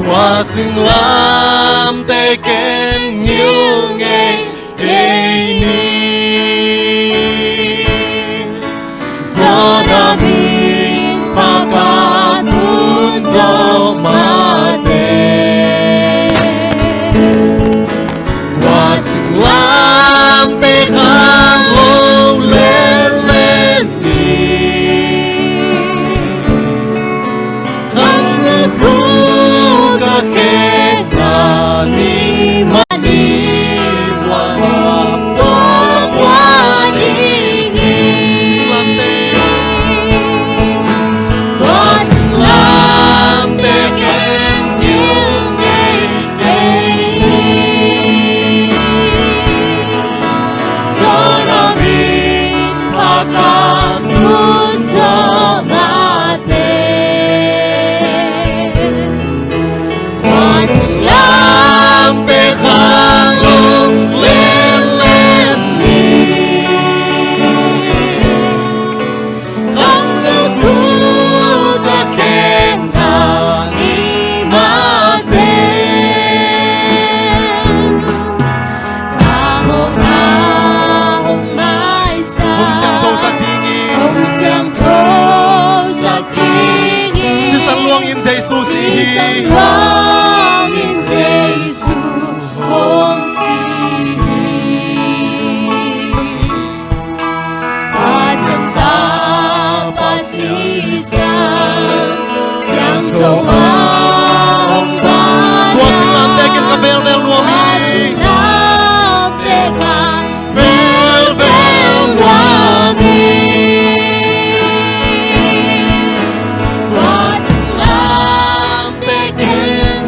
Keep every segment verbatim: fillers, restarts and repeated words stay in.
Tua singlamteh keng ngilngei kei ni. Zawn a min pha ka tun zawh mah teh. Tua singlamteh khang lo lenlen ni. Khang lo thu ka khen na ni mah ni. Tua tua tua ding hi. Tua singlamteh keng ngilngei kei ni. Zawn a min pha ka tun zawh mah teh. Tua singlamteh khang lo lenlen ni. Khang lo thu ka khen na ni mah teh. Ka mawhna hong maisak. Hong siangthosak ding hi. Hong siangthosak ding hi. Sisan luangin Jesu si hi. Sisan luangin Jesu hong si hi. Pa Siangtho, Pa Sisan, Siangtho a hong pan. Tua singlamteh keng ka velvel nuam hi. Tua singlamteh ka velvel nuam hi. Tua singlamteh keng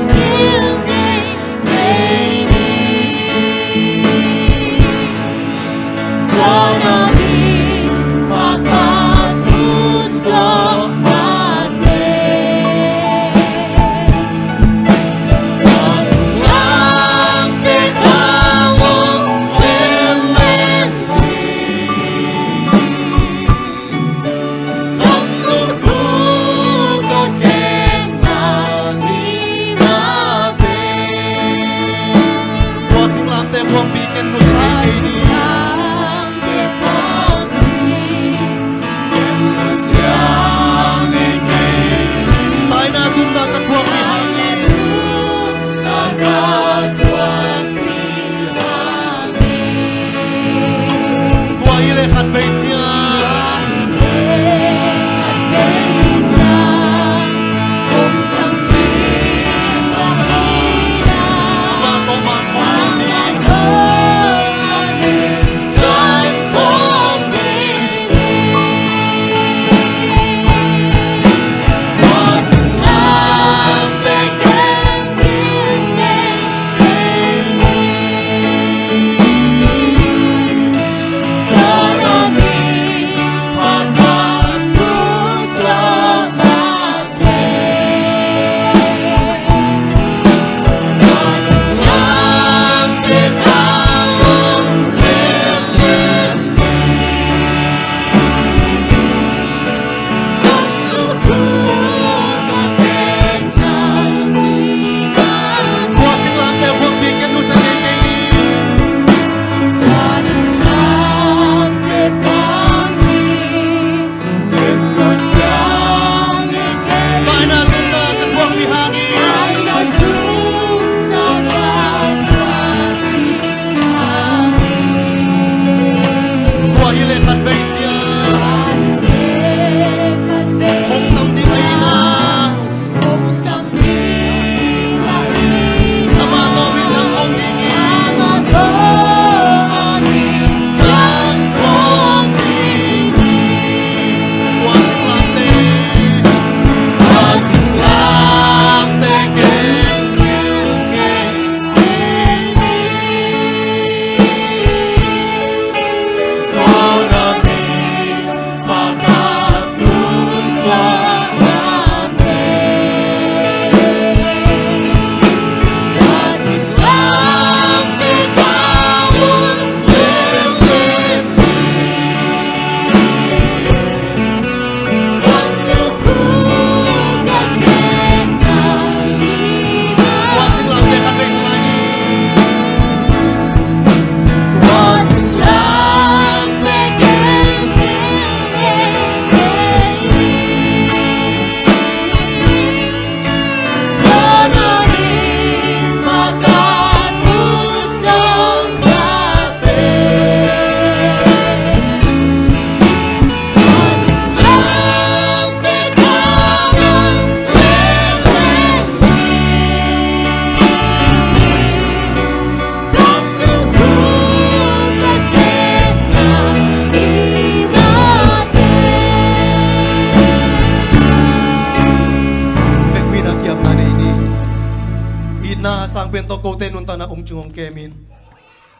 Itna a sang pen tawh kote nuntakna hong cing hong kem in.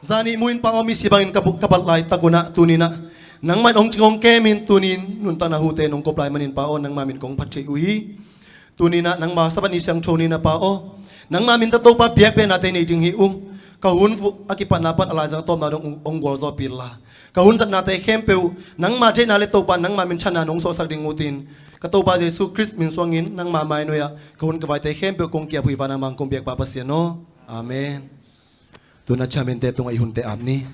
Zani mu in Pa aw, misi bangin ka bu-, ka bat laitak un ah tuni-in ah nangmah in hong cing hong kem in, tuni-in nuntakna hute in hong kop lai manin Pa aw, nangma min kong phat thei uh hi. Tuni-in ah nangma Sabbath ni siangtho ni-in ah Pa aw, nangma min tawh Topa biakpiaknate nei ding hi ung. Ka hun a kipatna pan a laizang a tawpna dong hong gualzawhpih inla, ka hun zatnate khempeuh nangma deihna le Topa nangma minthanna nong suahsak ding uh ci-in ka Topa Jesu Khrist min suangin nangma mainoi ah ka hun ka vaite khempeuh kong ki-ap uh hi. Van a mang kong biak Pa Pasian aw. Amen. Tu-in ah chairman-te tungah i hunte ap ni.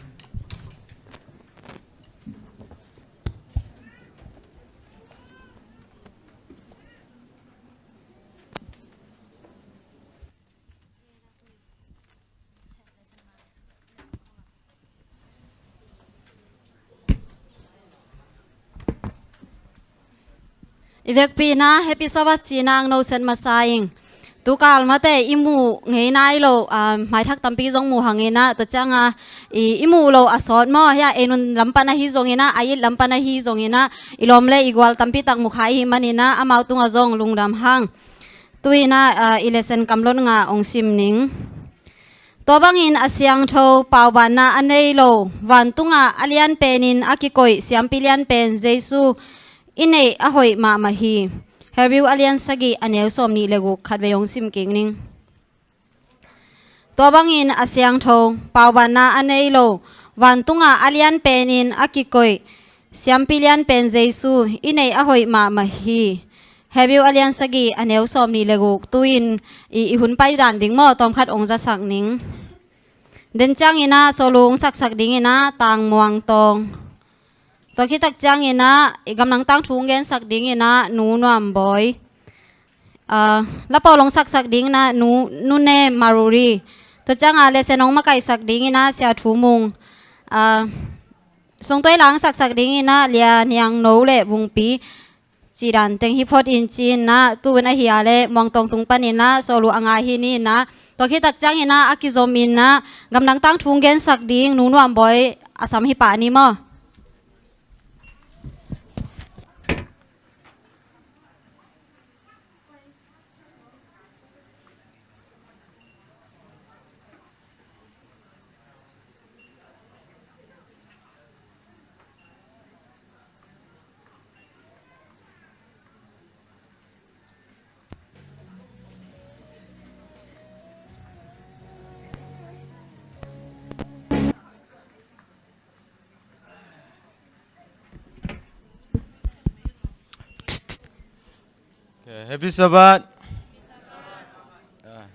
I vekpi-in ah Happy Sabbath ci-in ah hong noset masa ing. Tukal mate i muh ngei nai lo, ah, maithak tampi zong muh hang in ah, tua ciang a i, i muh lo a sawt maw, hia ei nun lam pan ahi zongin ah, a it lam pan ahi zongin ah, i lawm le i gual tampi tak mu kha i hih manin ah amau tungah zong lungdam hang. Tu-in ah, ah, i lesson kamlot nga hong sim ning. Tua bangin a siangtho, paubanna a nei lo, vantungah a lian penin a kikoih siampi lian pen Jesu i neih a hoih mahmah hi. Hebrew a lian sagih a neu sawmnih le guk khatvei hong sim kik ning. Tua bangin a siangtho, paubanna a nei lo, vantungah a lian penin a kikoih siampi lian pen Jesu i neih a hoih mahmah hi. Hebrew a lian sagih a neu sawmnih le guk. Tu-in i, i hun pai dan ding maw, tawmkhat hong zasak ning. Den ciangin ah sawlu hong saksak dingin ah Tang Muang Tawng. Tua khit tak ciangin ah i gamdang tangthu hong gensak dingin ah Nu Nuam Bawi. Ah, lapau hong saksak dingin ah Nu, Nu Ne Maruri. Tua ciang a lesson hong makaihsak dingin ah Sia Thu Mung. Ah, sungtuai lang saksak dingin ah Lia Niang No le Vungpi cih dan teng hi phot in ci-in ah, tu-in ahi a leh Muang Tawng tung panin ah sawlu a ngai hi ni-in ah, tua khit tak ciangin ah a kizom in ah gamdang tangthu hong gensak ding Nu Nuam Bawi a sam hi pah ni maw. Okay, Happy Sabbath. Ah.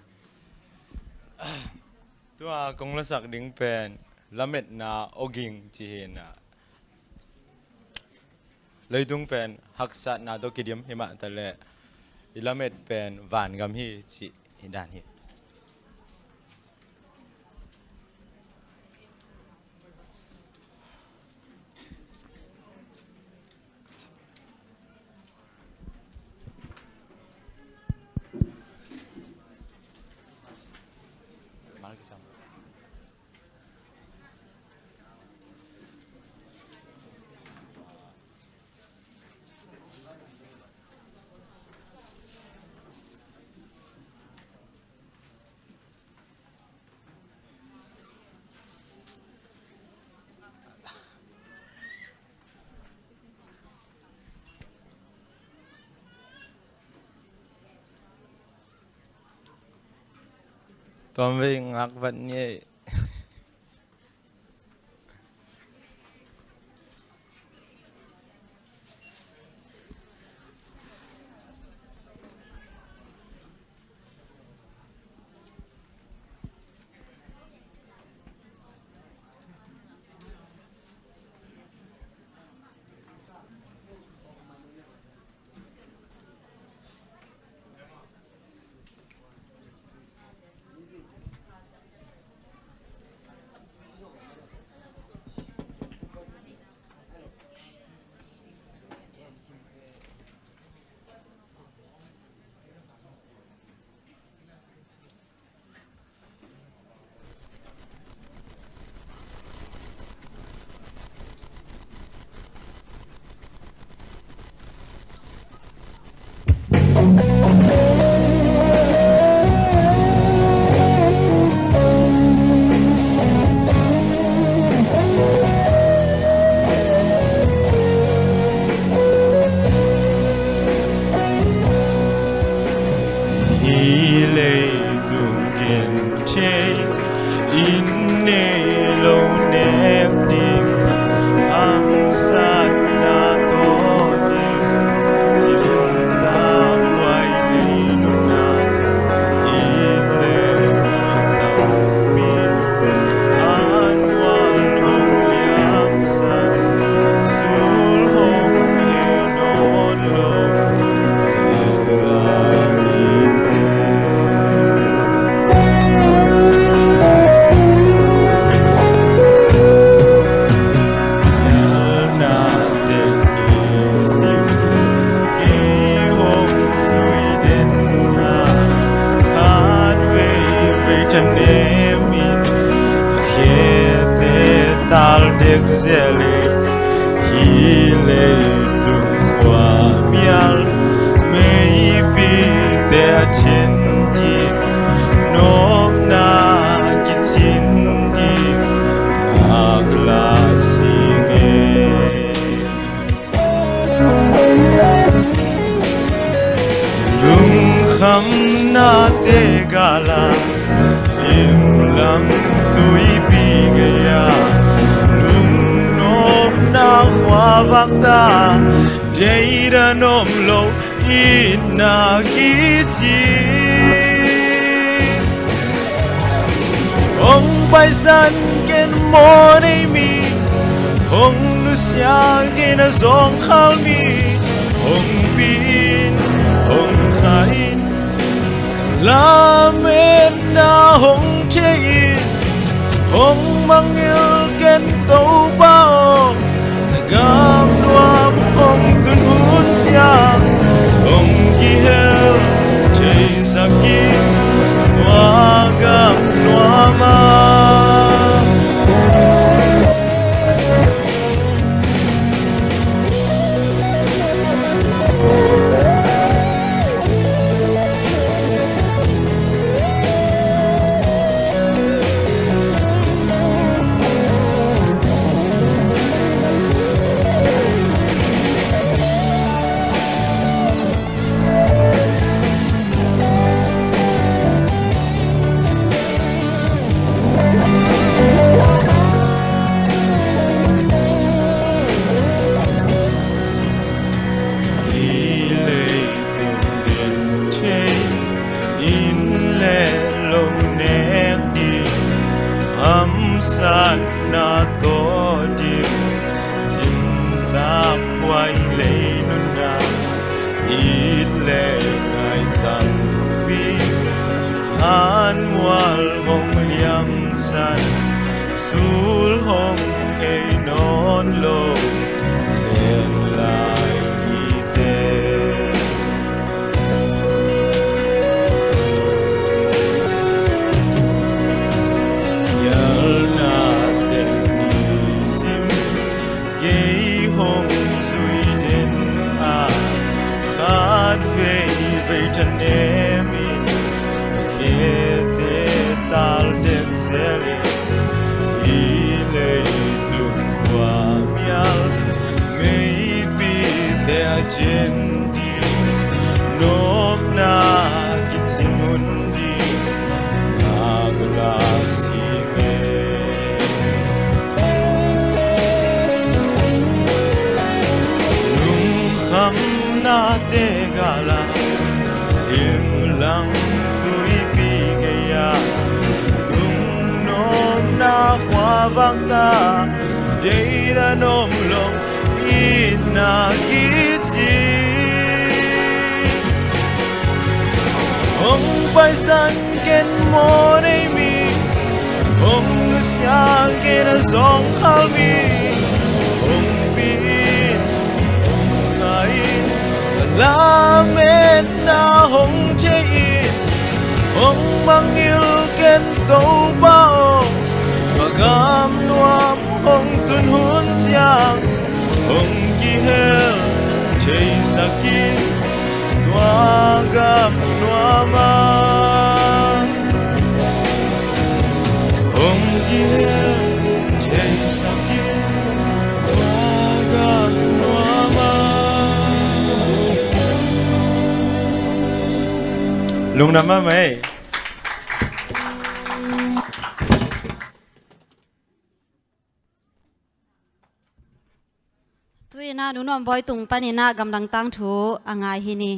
Tua kong lasak ding pen lametna awging ci hi-in ah, leitung pen haksatna tawh kidim hi mah ta leh, i lamet pen vangam hi cih hi dan hi. Tuam vei ngak vat ni ei. Tek zel hi, hih leitung khuamial, meipite a cin ding, nopna kicin ding, ngaklah sing e. Lungkhamnate gala, limlam tuipi gei-a, lungnopna khuavakta, deihdan om lo itna kici. Hong paisan ken mawh nei mi, hong nusia ken a zawngkhal mi, hong pi-in, hong kha-in, ka lametna hong thei-in, hong mangngilh ken Topa aw. Na gam nuam hong tun hun ciang, hong kihel theisak in, tua gam nuam ah. Hih leitung genthei in le lo nek ding, hamsatna tawh dim, cimtak huai lei nunah, it le ngai tampi, hanmual hong liamsan, sul hong hei nawn lo, len lai nite. Khialhnate nisim kei hong zui den a, khat veivei thanem in, khete tal tek zel in, hih leitung khuamial, meipite a cin ding, nopna kicin hun ding, ngaklah sing e. Lungkhamnate gala, limlam tuipi gei-a, lungnopna khuavakta, deihdan om lo itna kici. Hong paisan ken mawh nei mi, hong nusia ken a zawngkhal mi, hong pi-in, hong kha-in, ka lametna hong thei-in, hong mangngilh ken Topa aw. Tua gam nuam hong tun hun ciang, hong kihel theisak in, tua gam nuam ah. Hong kihel theisak in, tua gam nuam ah. Lungdam mahmah ei. Tu-in ah Nu Nuam Bawi tung panin ah gamdang tangthu a ngai hi ni.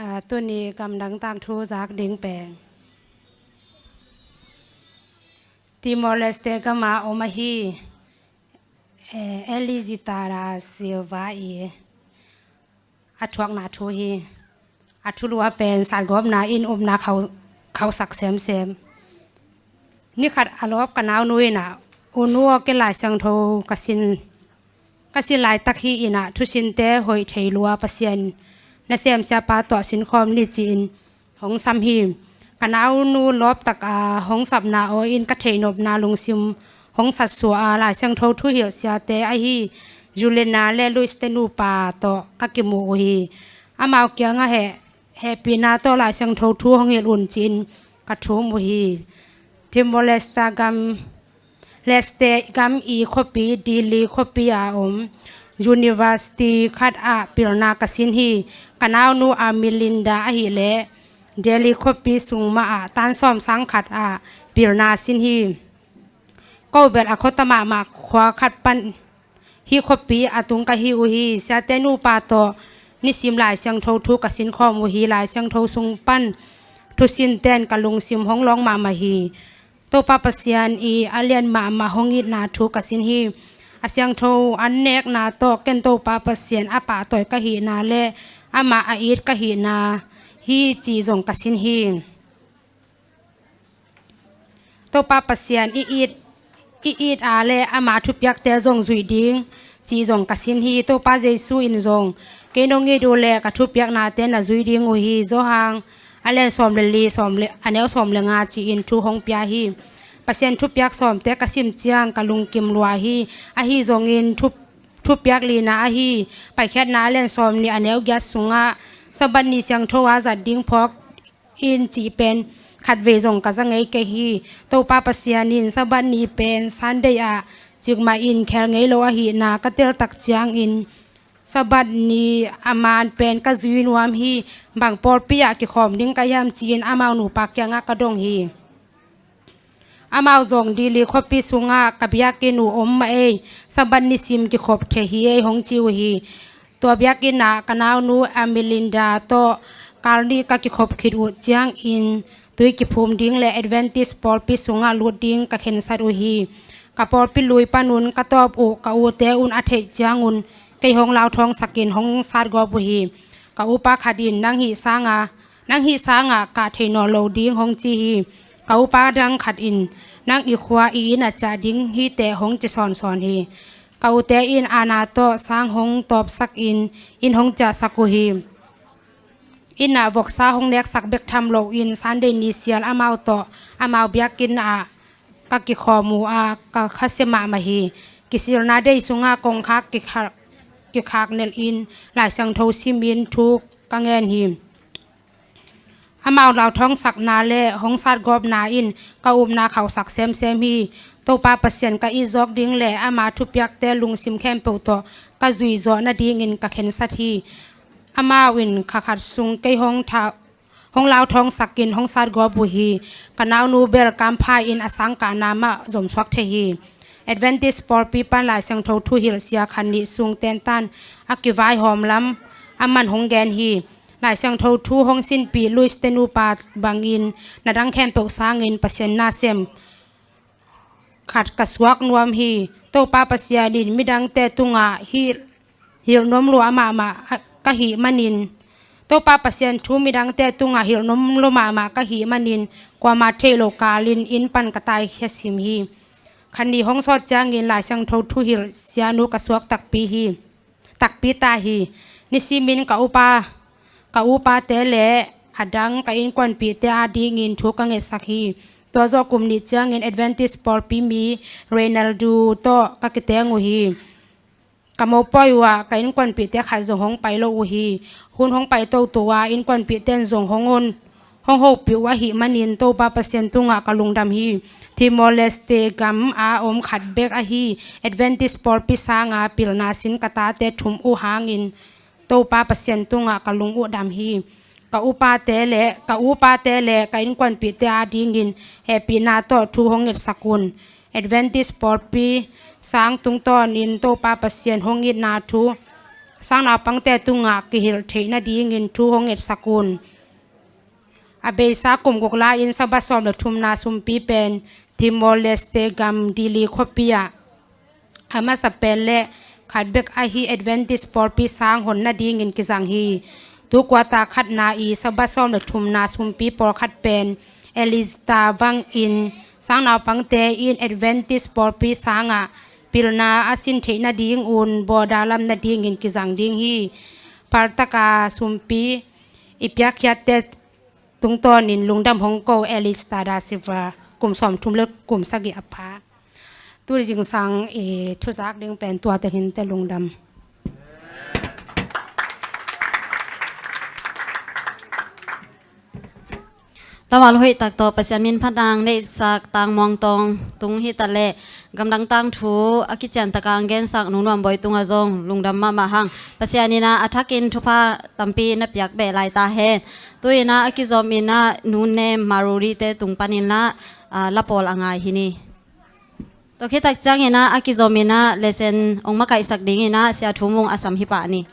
Ah, tuni gamdang tangthu zak ding pen Timor-Leste gam ah om ahi, eh, Elizita da Silva i a thuakna thu hi. A thulu ah pen satgawpna in upna khauh khauhsak semsem. Ni khat a lawp ka naunu in ah, "U nu aw, ken Lai Siangtho ka sin, ka sin laitak hi in ah, thusinte hoih thei lua, Pasian nasem siapa tawh sinkhawm ni," ci-in hong sam hi. Ka naunu lawptak a hong sapna aw in ka theihnopna lungsim hong satsua a, Lai Siangtho thu hilh siate ahi Juliana le Luis te nupa tawh ka kimu uh hi. Amau kiangah heh, hehpihna tawh Lai Siangtho thu hong hilh un, ci-in ka thum uh hi. Timor-Leste gam, Leste gam i khuapi Dili khuapi a om university khat ah pilna ka sin hi. Ka naunu Ermelinda ahih leh Delhi khuapi sung mah ah tan sawm sang khat ah pilna sin hi. Ko bel a khuata mahmah khua khat pan hih khuapi a tung ka hi uh hi. Siate nupa tawh nisim Lai Siangtho thu ka sinkhawm uh hi. Lai Siangtho sung pan thusinten ka lungsim hong lawng mahmah hi. Topa Pasian i a lian mahmah hong itna thu ka sin hi. A siangtho an nekna tawh ken Topa Pasian a pahtawi ka hihna le amah a it ka hihna hi, ci zong ka sin hi. Topa Pasian i it, i it a le ama thupiakte zong zuih ding, ci zong ka sin hi. Topa Jesu in zong, "Kei nong it uh le ka thupiaknate na zui ding uh hi." Johan a lian sawm le li, sawm le, a neu sawm le nga ci-in thu hong pia hi. Pasian thupiak sawmte ka sim ciang ka lungkim lua hi. Ahi zongin thu, thupiak lina ahi Paikhiatna a lian sawm nih a neu giat sungah Sabbath ni siangtho a zat ding phawk in cih pen khatvei zong ka za ngei kei hi. Topa Pasian in Sabbath ni pen Sunday ah cikmah in khel ngei lo ahihna ka teltak ciangin, Sabbath ni a man pen ka zui nuam hi. Bang pawlpi ah kikhawm ding ka hiam, ci-in amau nupa kiangah ka dong hi. Amau zong, "Dili khuapi sungah ka biakinn uh om mah ei, Sabbath nisim kikhop thei hi ei," hong ci uh hi. Tua biakinn ah ka naunu Ermelinda tawh kal nih ka kikhop khit uh ciangin tui kiphum ding le Adventist pawlpi sungah lut ding ka khensat uh hi. Ka pawlpi lui panun ka tawp uh ka ute un a theih ciangun kei hong lauthawngsakin hong satgawp uh hi. Ka upa khat in, "Nang hih sanga, nang hih sanga kah thei nawn lo ding," hong ci hi. Ka upa dang khat in, "Nang i khua i inn a ciah ding hi teh," hong ci sawnsawn hi. Ka ute in aana tawh sang hong tawpsakin inn hong ciahsak uh hi. Inn ah voksa hong neksak bek tham loin Sunday ni sial amau tawh amau biakinn ah ka kikhawm uh a, ka khasia mahmah hi. Kisilna dei sungah kongkhak kikhak, kikhak nelhin Lai Siangtho simin thu ka ngen hi. Amau lauthawngsakna le hong satgawpna in ka upna khauhsak semsem hi. Topa Pasian ka it zawk ding le ama thupiakte lungsim khempeuh tawh ka zuih zawh nadingin ka khensat hi. Amau in kha khat sung kei hong tha, hong lauthawngsakin hong satgawp uh hi. Ka naunu bel kampha in a sangkahna mah zomsuak thei hi. Adventist pawlpi pan Lai Siangtho thu hilh sia khat nih sung tentan a kivaihawm lam a man hong gen hi. Lai Siangtho thu hong sinpih Luis te nupa bangin na dang khempeuh sangin Pasian nasem khat ka suak nuam hi. Topa Pasian in midangte tungah hilh, hilh nuam lua mahmah ka hih manin, Topa Pasian thu midangte tungah hilh nuam lua mahmah ka hih manin, kuama theih loh kalin inn pan ka taikhia sim hi. Khan ni hong sawt ciangin Lai Siangtho thu hilh sianu ka suak takpi hi. Takpi ta hi. Nisimin ka upa, ka upate le a dang ka innkuanpihte adingin thu ka ngetsak hi. Tua zawh kum nih ciangin Adventist pawlpi mi Reynaldo tawh ka kiteng uh hi. Ka mopawi uh ah ka innkuanpihte khat zong hong pai lo uh hi. Hun hong pai toto a innkuanpihte in zong hong hon hong hopih uh ahih manin Topa Pasian tungah ka lungdam hi. Timor-Leste gam a om khat bek ahi Adventist pawlpi sanga pilna sin ka tate thum uh hangin Topa Pasian tungah ka lung uh dam hi. Ka upate le, ka upate le ka innkuanpihte adingin hehpihna tawh thu hong ngetsak un. Adventist pawlpi sang tungtawnin Topa Pasian hong itna thu sang naupangte tungah kihilh theih nadingin thu hong ngetsak un. A beisa kum guk lai-in Sabbath sawm le thumna sumpi pen Timor-Leste gam Dili khuapi ah a masa pen le khat bek ahi Adventist pawlpi sang hon nadingin kizang hi. Tu kuata khatna i Sabbath sawm le thumna sumpi pawlkhat pen Elista bangin sang naupangte in Adventist pawlpi sangah pilna a sin theih nadingun bawdalam nadingin kizang ding hi. Paltaka sumpi i piakkhiatte tungtawnin lungdam hong ko Elista da Silva, kum sawmthum le kum sagih a pha. Tu zingsang i thuzak ding pen tuate hinte, lungdam. Lamah luhhuih tak tawh Pasian min phatna neihsak Tang Muang Tawng tung hi taleh gamdang tangthu a kician taka gensak Nung Nuam Bawi tungah zong lungdam mahmah hang. Pasian in a thakin thupha tampi na piak beh lai ta hen. Tu in a kizom in a Nu Nem Maruri te tung panin la, a, la pawl a ngai hi ni. Tua khit tak ciangin a kizom in a lesson hong makaihsak dingin a Sia Thu Mung a sam hi pah ni.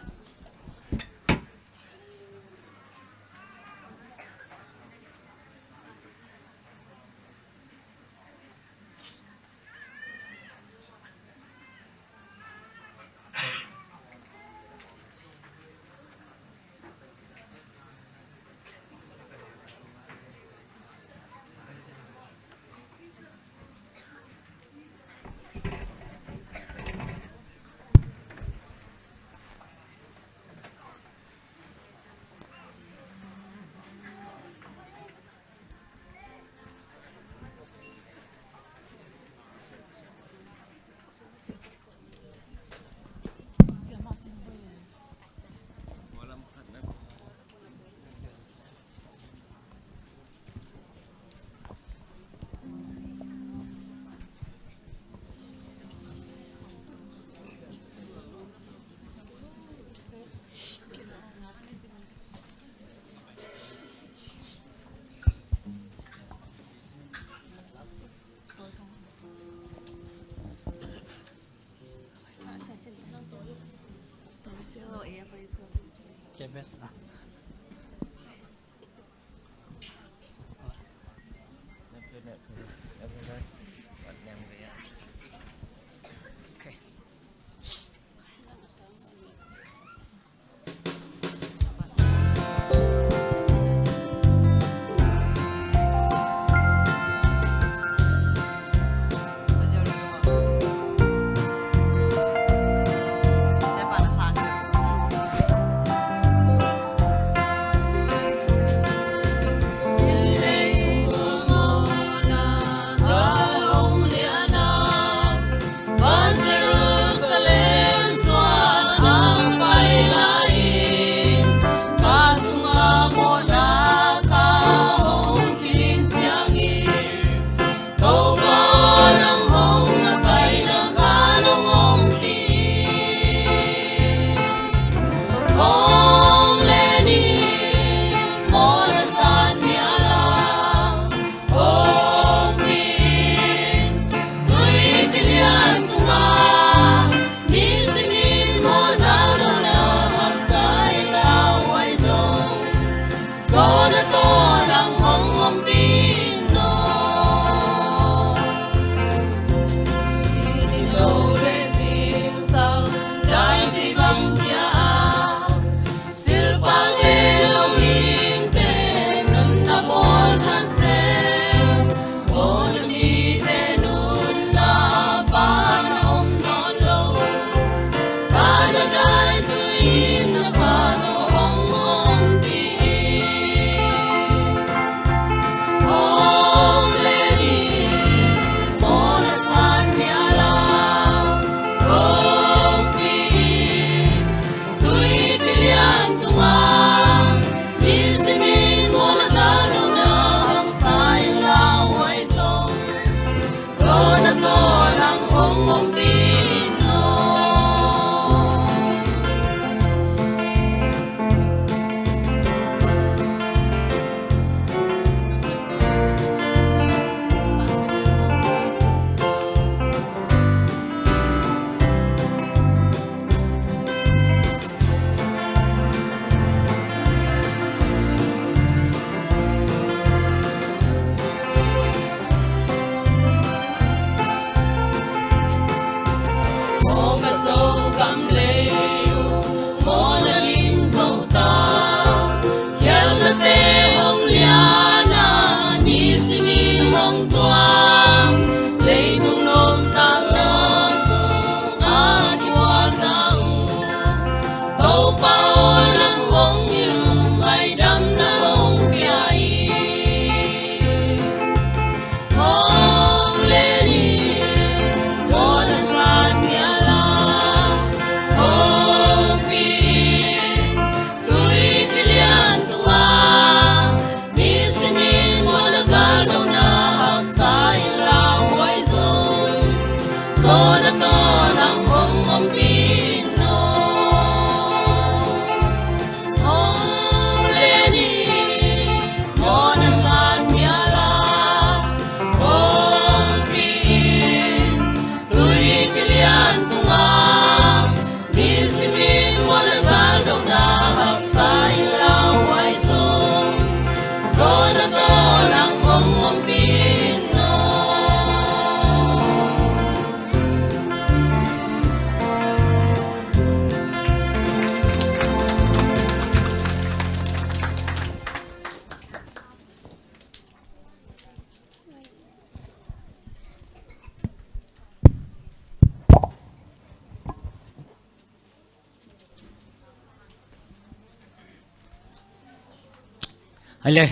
Hai le.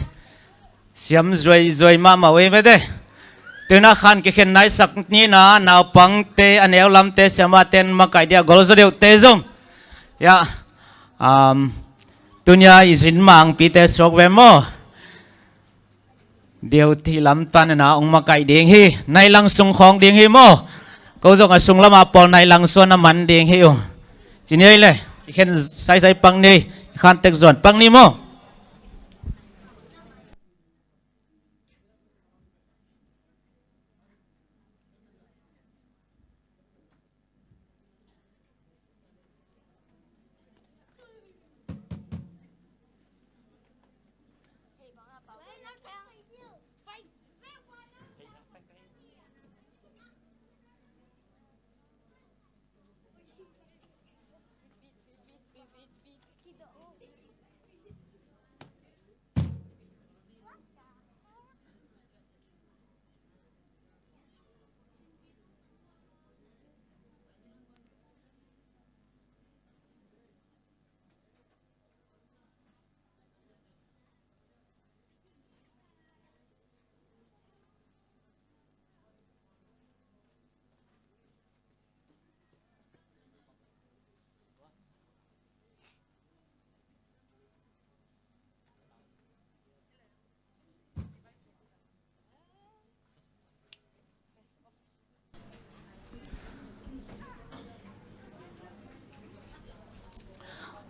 Siam zuai zuai mahmah uh ei mate. Tuna khan kikhen naisak nina naupangte a neu lamte siamaten makaih dia golzaw deuhte zong. Ya. Um, tunia i zin mangpite suak ve maw. Deuh thih lam tanina ong makaih ding hi. Nailang sung khawng ding hi maw. Ko zong a sung lama pawl nailang suan a man ding hi uh. Ci ni ei le. Kikhen saisai pang ni. Khantek zuan pang ni maw.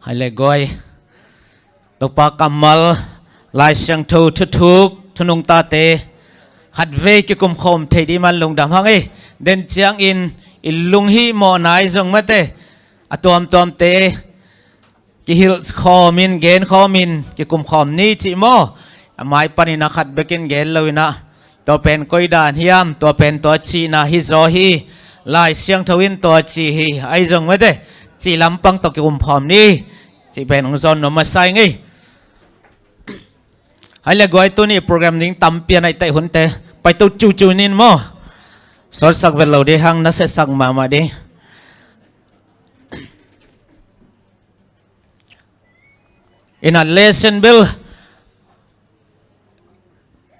Hai le guai. Topa kammal, Lai Siangtho thuthuk, thunung tate khatvei kikumkhawm thei dih man lungdam hang ei. Den ciangin i lunghih mawh nai zong mate a tuamtuamte kihilh khawmin, gen khawmin kikum khawm ni cih maw. A mai panin a khat bekin gen loin ah tua pen koi dan hiam, tua pen tua cihna hi zaw hi. Lai Siangtho in tua ci hi. Ahi zong mate cih lampang tawh kikum khawm ni cih pen hong zawn nuam a sai ngei. Hai le guai tuni program ding tampi a naih taih hunte paito cucu nin maw. Sawtsak vet lo dih hang na sehsak mahmah dih. Ina lesson bel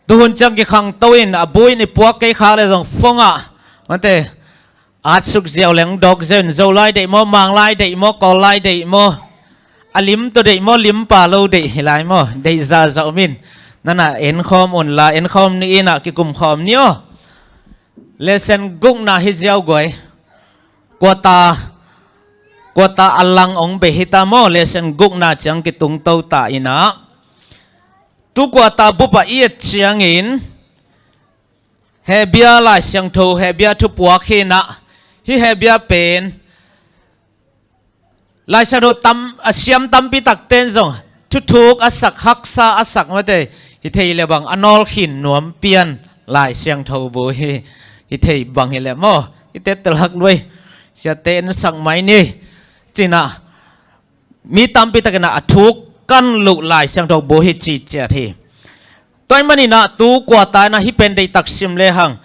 tuhun ciang kikhangto in a buin i puak kei khak le zong fongah mate atsuk ziau leng dawk ziau in Zolai deih maw, Manglai deih maw, Kawllai deih maw, a lim tawh deih maw, limpa lo deih hi lai maw, deih zahzah om in nana enkhawm unla enkhawm ni inah kikumkhawm ni aw. Lesson gukna hi ziau guai. Kuata, kuata a lang ong bei hita maw, lesson gukna ciang kitungto ta inah. Tu kuata bupa i et ciangin Hebia Lai Siangtho, Hebia thupuak hinah. Hi Hebia pen Lai Siangtho tam, a siam tampi takten zong thuthuk a sak, haksa a sak mate hi thei le bang a nawl khin nuam pian Lai Siangtho bu hi, hi thei bang hi le maw. Hi tetel hak luai siate en sak mai ni. Cinah mi tampi takinah a thuk kan luh Lai Siangtho bu hi ciciat hi. Tua ih maninah tu kuata inah hi pen deihtak sim le hang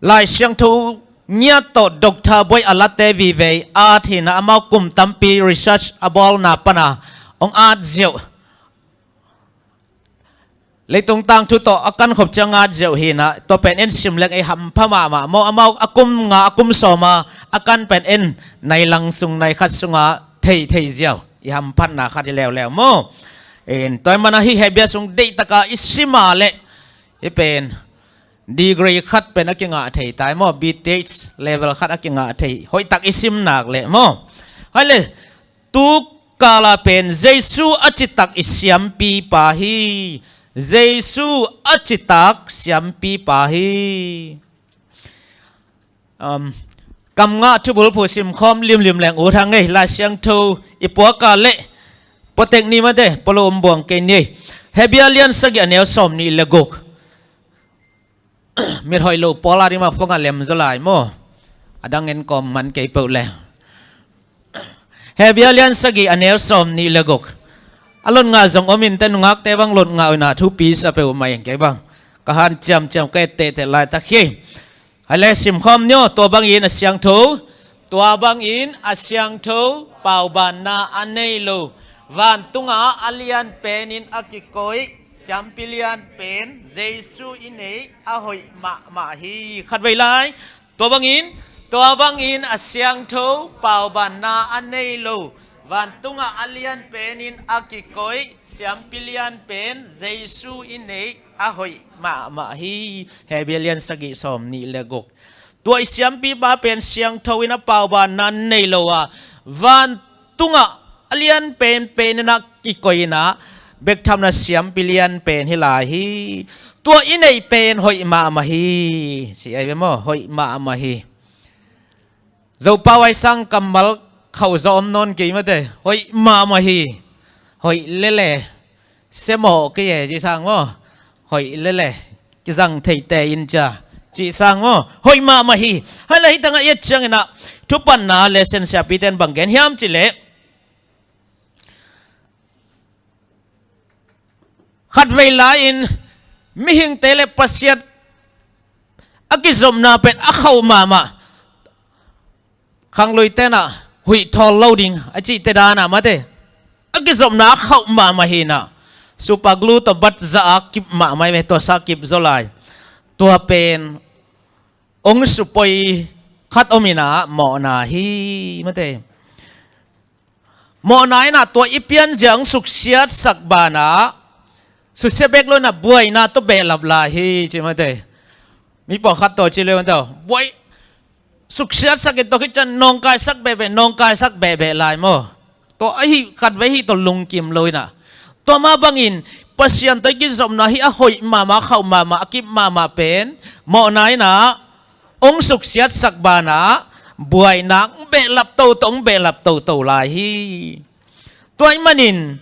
Lai Siangtho ngiat tawh Doctor Buai a late vivei at hinah amau kum tampi research a bawlna pana ong at ziauh. Leitung tangthu tawh a kankhop ciang at ziauh hinah tua pen en sim leng ei hampha mahmah maw, amau a kum nga a kum sawma a kan pen en nai lang sung nai khat sunga thei thei ziau i hamphatna khat hi leuleu maw. Tua ih mana hi Hebia sung deihtaka i sima leh hi pen degree khat pen a kingah thei tai maw, B Th level khat a kingah thei hoihtak i sim nak leh maw. Hai le, tu kala pen Jesu a citak i siampipa hi. Jesu a citak siampipa hi. Um, kam ngah thubul phu simkhawm limlim leng ut hang ngei, Lai Siangtho i puaka leh puatek ni mate polo um buang kei ni. Hebia lian sagih a neu sawm nih le guk. Mit hoih lo pawl a ding mah fong a lem zaw lai maw. A dang en kawm man kei peuh le. Hebia lian sagih a neu sawm nih le guk. A lot ngah zong om in te nungakte bang lot ngah uh inah thupi sa peuh mah ing kei bang. Ka han ciamciam ka etteh teh laitak hi. Hai le simkhawm ni aw, tua bangin a siangtho, tua bangin a siangtho paubanna a nei lo vantunga a lian penin a kikoih Siampi lian pen Jesu i neih a hoih mahmah hi. Khatvei lai, tua bangin, tua bangin a siangtho paubanna a nei lo, vantungah a lian penin a kikoih siampi lian pen Jesu i neih a hoih mahmah hi. Hebru lian sagih sawm nih le guk. Tua i siampipa pen siangtho in a paubanna nei lo a, vantungah a lian penpen in a kikoih in a, bekthamna siampi lian pen hi lai hi. Tua i neih pen hoih mahmah hi. Ci ai ve maw, hoih mahmah hi. Zopau ai sang kammal khauh zaw om nawn kei mate. Hoih mahmah hi. Hoih lele. Semawh kei e, ci sang maw. Hoih lele. Kizang theite in cia. Ci sang maw. Hoih mahmah hi. Hai la hi tangah i et ciangin a, thupatna lesson siapite in bang gen hiam cih leh, khatvei lai-in mihingte le Pasian a kizopna pen a khauh mahmah. Khangluite in a huih thawl lo ding a cihte dan a mate. A kizopna a khauh mahmah hi in a. Super glue tawh bat zah a kip mahmah hi ve, tua sa kip zaw lai. Tua pen hong supoi khat om in a mawhna hi mate. Mawhna in a tua i pianzia hong suksiatsak banah, susia bek lo in a buaina tawh behlap lai hi, ci mate. Mi pawlkhat tawh ci le mate. Buai suksiatsak in tawh khit ciang nawngkaisak behbeh, nawngkaisak behbeh lai maw. Tua ahi khatvei hi tawh lungkim lo in a. Tua mah bangin Pasian tawh i kizopna hi a hoih mahmah, a khauh mahmah, a kip mahmah pen mawhna in a hong suksiatsak banah buaina hong behlap toto, hong behlap toto lai hi. Tua ahih manin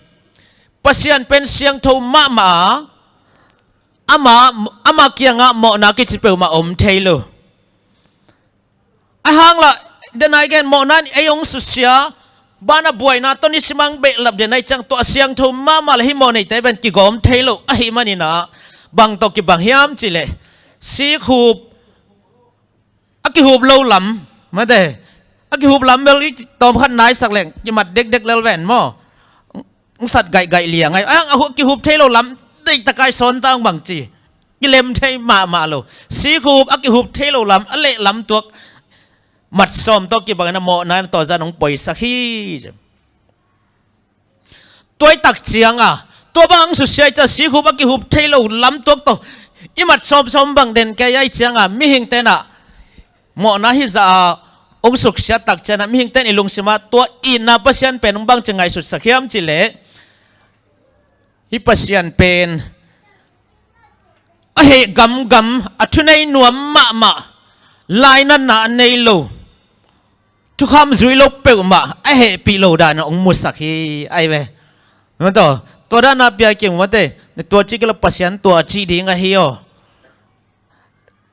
Pasian pen siangtho mahmah a, ama, ama kiangah mawhna kici peuhmah om thei lo. A hang lah, den ai gen mawhna in ei hong susia, banah buaina tawh nisim a hong behlap den ai ciang tua a siangtho mahmah le hih mawhneite pen kigawm thei lo ahih manin a, bang tawh kibang hiam cih leh, sikhup a kihup lo lam, mate. A kihup lam bel i tawmkhat naisak leng kimat dekdek lel ven maw. Hong sat gaihgaih liang ai. A, a hu-, kihup thei lo lam deihtak ai sawn tang bang ci. Kilem thei mahmah lo. Sikhup a kihup thei lo lam, a leh lam tuak mat sawm tawh kibang in a mawhna in a tua zan hong poisak hi. Tua i tak ciang a, tua bang hong susia i ciang sikhup a kihup thei lo lam tuak tawh i mat sawmsawm bang den kei a i ciang a, mihingte in a mawhna hi zah a hong suksiat tak ciang a, mihingte in i lungsim ah tua itna Pasian pen hong bangci ngaihsutsak hiam cih leh, hih Pasian pen a heh gamgam, a thunei nuam mahmah, lainatna a nei lo, thukham zui lo peuhmah a hehpih lo dan in hong musak hi ai ve. Mate, tua dan a pia kim mate, na tua cih kei leh Pasian tua cih ding ahi aw.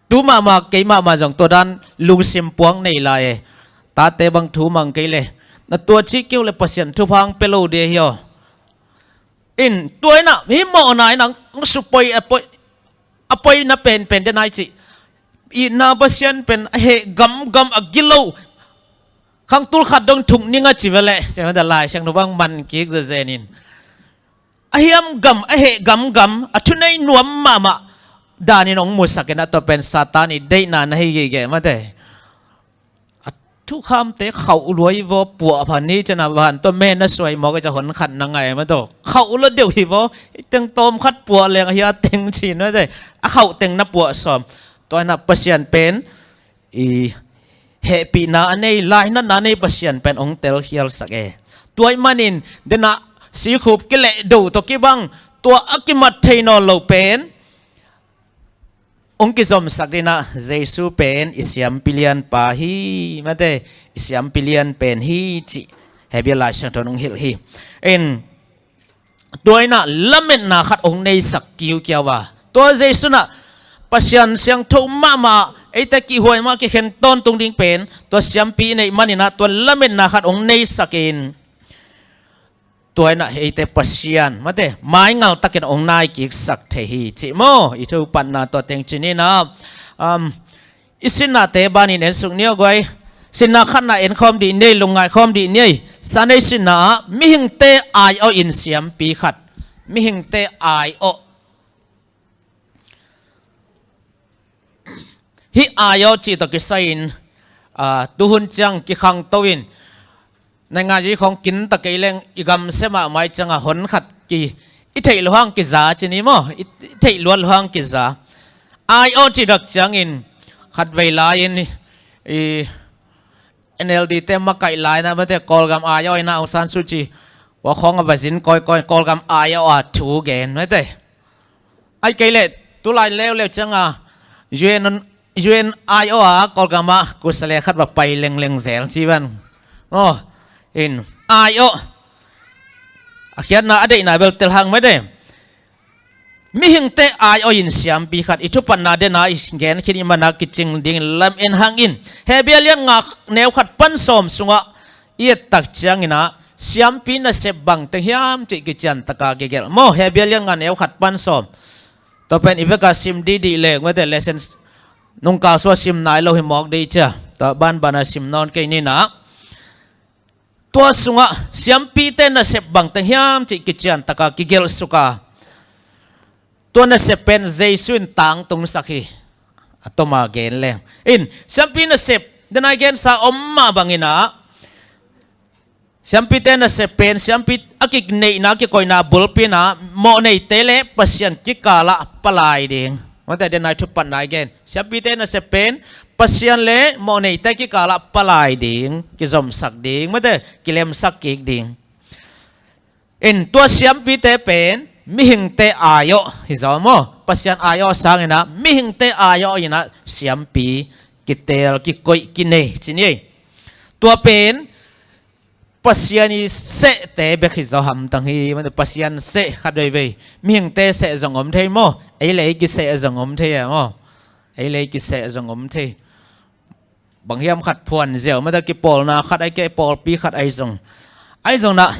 Tu mahmah kei mahmah zong tua dan lungsim puak nei lai e. Tate bang thu mang kei leh, na tua cih kei uh leh Pasian thupha hong pia lo ding ahi aw. In, tua in a, hih mawhna in a, hong supoi, a poi, a poina penpen den ai cih. Itna Pasian pen a heh gamgam, a gilo. Khangtul khat dong thuk ning a ci ve leh, ci mate, Lai Siangtho bang man kik zezen in. A hiam gam, a heh gamgam, a thunei nuam mahmah dan in hong musak in a, tua pen Satan i deihna na hi gige mate. A thukhamte khauh lua hi vaw, puah phan hi ciang a, van tawh me na suai mawk a, ciang hon khat na ngai mate. Khauh lua deuh hi vaw, i teng tawmkhat puah leng a hia teng ci na te. A khauh teng na puah sawm. Tua in a Pasian pen i hehpihna a nei, lainatna a nei Pasian pen hong telkhialsak e. Tua ahih manin, den a sikhup kilehdo tawh kibang, tua a kimat thei nawn lo pen hong kizomsak ding in a, Jesu pen i siampi lianpa hi, mate, i siampi lian pen hi cih Hebru Lai Siangtho in hong hilh hi. In, tua in a lametna khat hong neisak kiukiau a, tua Jesu in a Pasian siangtho mahmah, eite kihhuai mah kikhen tawntung ding pen tua siampi i neih manin a, tua lametna khat hong neisak in, tua in a eite Pasian, mate, maingal takin hong naikiksak thei hi cih maw? I thupatna tua teng ci ni in a, um, i sinnate banin ensuk ni aw guai. Sinna khatna enkhawm dih ni ei, lungngai khawm dih ni ei. Sunday sinna ah mihingte aiawh in siampi khat, mihingte aiawh Hih ai-awh cih tawh kisai-in, aa, tuhun ciang kikhangto in, naingngazi khawng kinta kei leng i gamsia mahmah i ciangah hon khat ki, i theih luang kiza ci ni maw? I, i theih luat luang kiza. Ai-awh cih dak ciangin khatvei lai-in i, i N L D te makaih lai-in ah mate Kawlgam ai-awh in ah Aung San Suu Kyi ua khawng a va zin kawikawi, Kawlgam ai-awh a thu gen mate. Ai kei leh tulai leuleu ciangah U N, U N ai-awh a Kawlgam ah kusa le khat va pai lengleng zel ci van. Aw, in ai-awh a khiatna a deihna bel tel hang mate. Mihingte ai-awh in siampi khat i thupatna dena i gen khin i mana kicing dingin lam en hang in. Hebru lian nga neu khat pan sawm sungah i et tak ciangin ah siampi nasep bang teng hiam cih kician taka kigelh maw? Hebru lian nga neu khat pan sawm. Tua pen i veka sim dihdih leng mate lesson nungkal sua sim nai lo hi mawk dih cia. Tua banbana sim nawn kei ni nah. Tua sungah siampite nasep bang teng hiam cih kician taka kigelh suka. Tua nasep pen Jesu in tangtungsak hi. A toma gen leng in siampi nasep dena i gensa om mah bangin ah siampite nasep pen siampi a kineihna kikoihna bulpi in ah mawhneite le Pasian kikalah palai ding. Mate dena i thupatna i gen siampite nasep pen Pasian le mawhneite kikalah palai ding, kizomsak ding mate kilemsak kik ding. In tua siampite pen mihingte ai-awh hi zaw maw? Pasian ai-awh sangin ah mihingte ai-awh in ah siampi kitel, kikoih, kinei ci ni. Tua pen Pasian i sehte bek hi zaw hamtang hi mate. Pasian seh khat veivei, mihingte seh zong om thei maw? Ei le ei kiseh zong om thei e maw? Ei le ei kiseh zong om thei. Bang hiam khat phuan ziau mate kipawlna khat ai kei pawlpi khat ai zong. Ai zong nah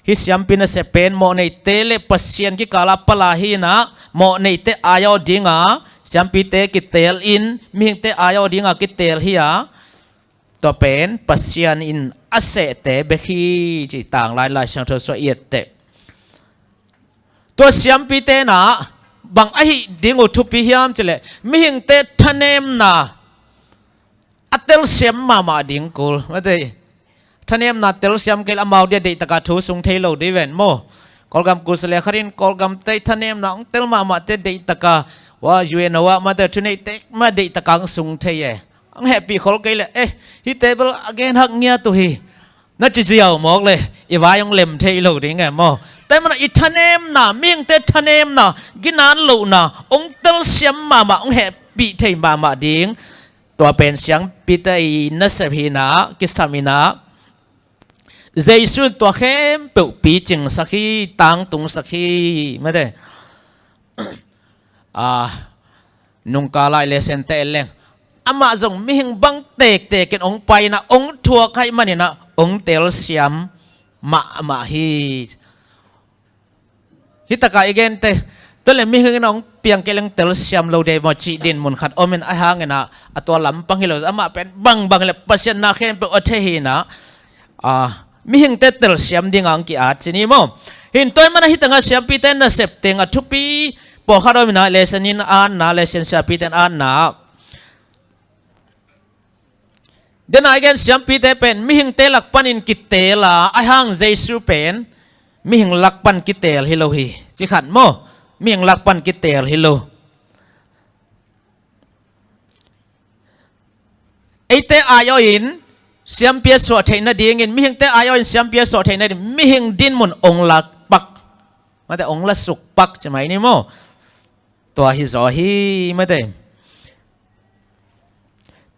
hih siampi nasep pen mawhneite le Pasian kikalah palai hi nah mawhneite ai-awh dinga siampite kitel in mihingte ai-awh dinga kitel hi a. Tua pen Pasian in a sehte bek hi ci tanglai Lai Siangtho sua i etteh. Tua siampite nah bang ahi ding uh thupi hiam cileh mihingte thanemna a telsiam mahmah ding kul mate. Thanemna telsiam kei le amau dia deihtaka thu sung thei lo dih ven maw? Kawlgam kusa le khat in Kawlgam tei thanemna hong tel mahmah te deihtaka ua U N ah mate thuneihte mah deihtaka hong sung thei e. Hong hehpih khol kei le eh hih table a gen hak ngiat uh hi. Na ci ziau mawk le i vai hong lem thei lo ding e maw? Tua mana i thanemna, mihingte thanemna, ginan lohna hong telsiam mahmah, hong hehpih thei mahmah ding. Tua pen siampite i nasep hi nah kisam hi nah. Jesu in tua khempeuh picingsak hi, tangtungsak hi mate. Ah, nungkal lai lesson te en leng amah zong mihing bang tektek in hong pai in ah hong thuak ahih manin ah hong telsiam mahmah hi. Hih takah i gente tua le mihing in ah hong piang kei leng telsiam lo dei maw cih dinmun khat om in ahi hangin ah a tua lampang hi lo amah pen bangbang le Pasian na khempeuh a thei hi nah. Ah, mihingte telsiam dingah hong ki-at ci ni maw? Hin tua ahih mana hih tangah siampite nasep teng a thupi pawlkhat om in ah lesson in atna, lesson siampite in atna. Dena i gen siampite pen mihingte lak panin kitel a, ahi hang Jesu pen mihing lak pan kitel hi lo hi. Ci khat maw? Mihing lak pan kitel hi lo. Eite ai-awh in siampi a suah theih nadingin, mihingte ai-awh in siampi a suah theih nading mihing dinmun hong lak pak mate, hong la suk pak ci mai ni maw? Tua hi zaw hi mate.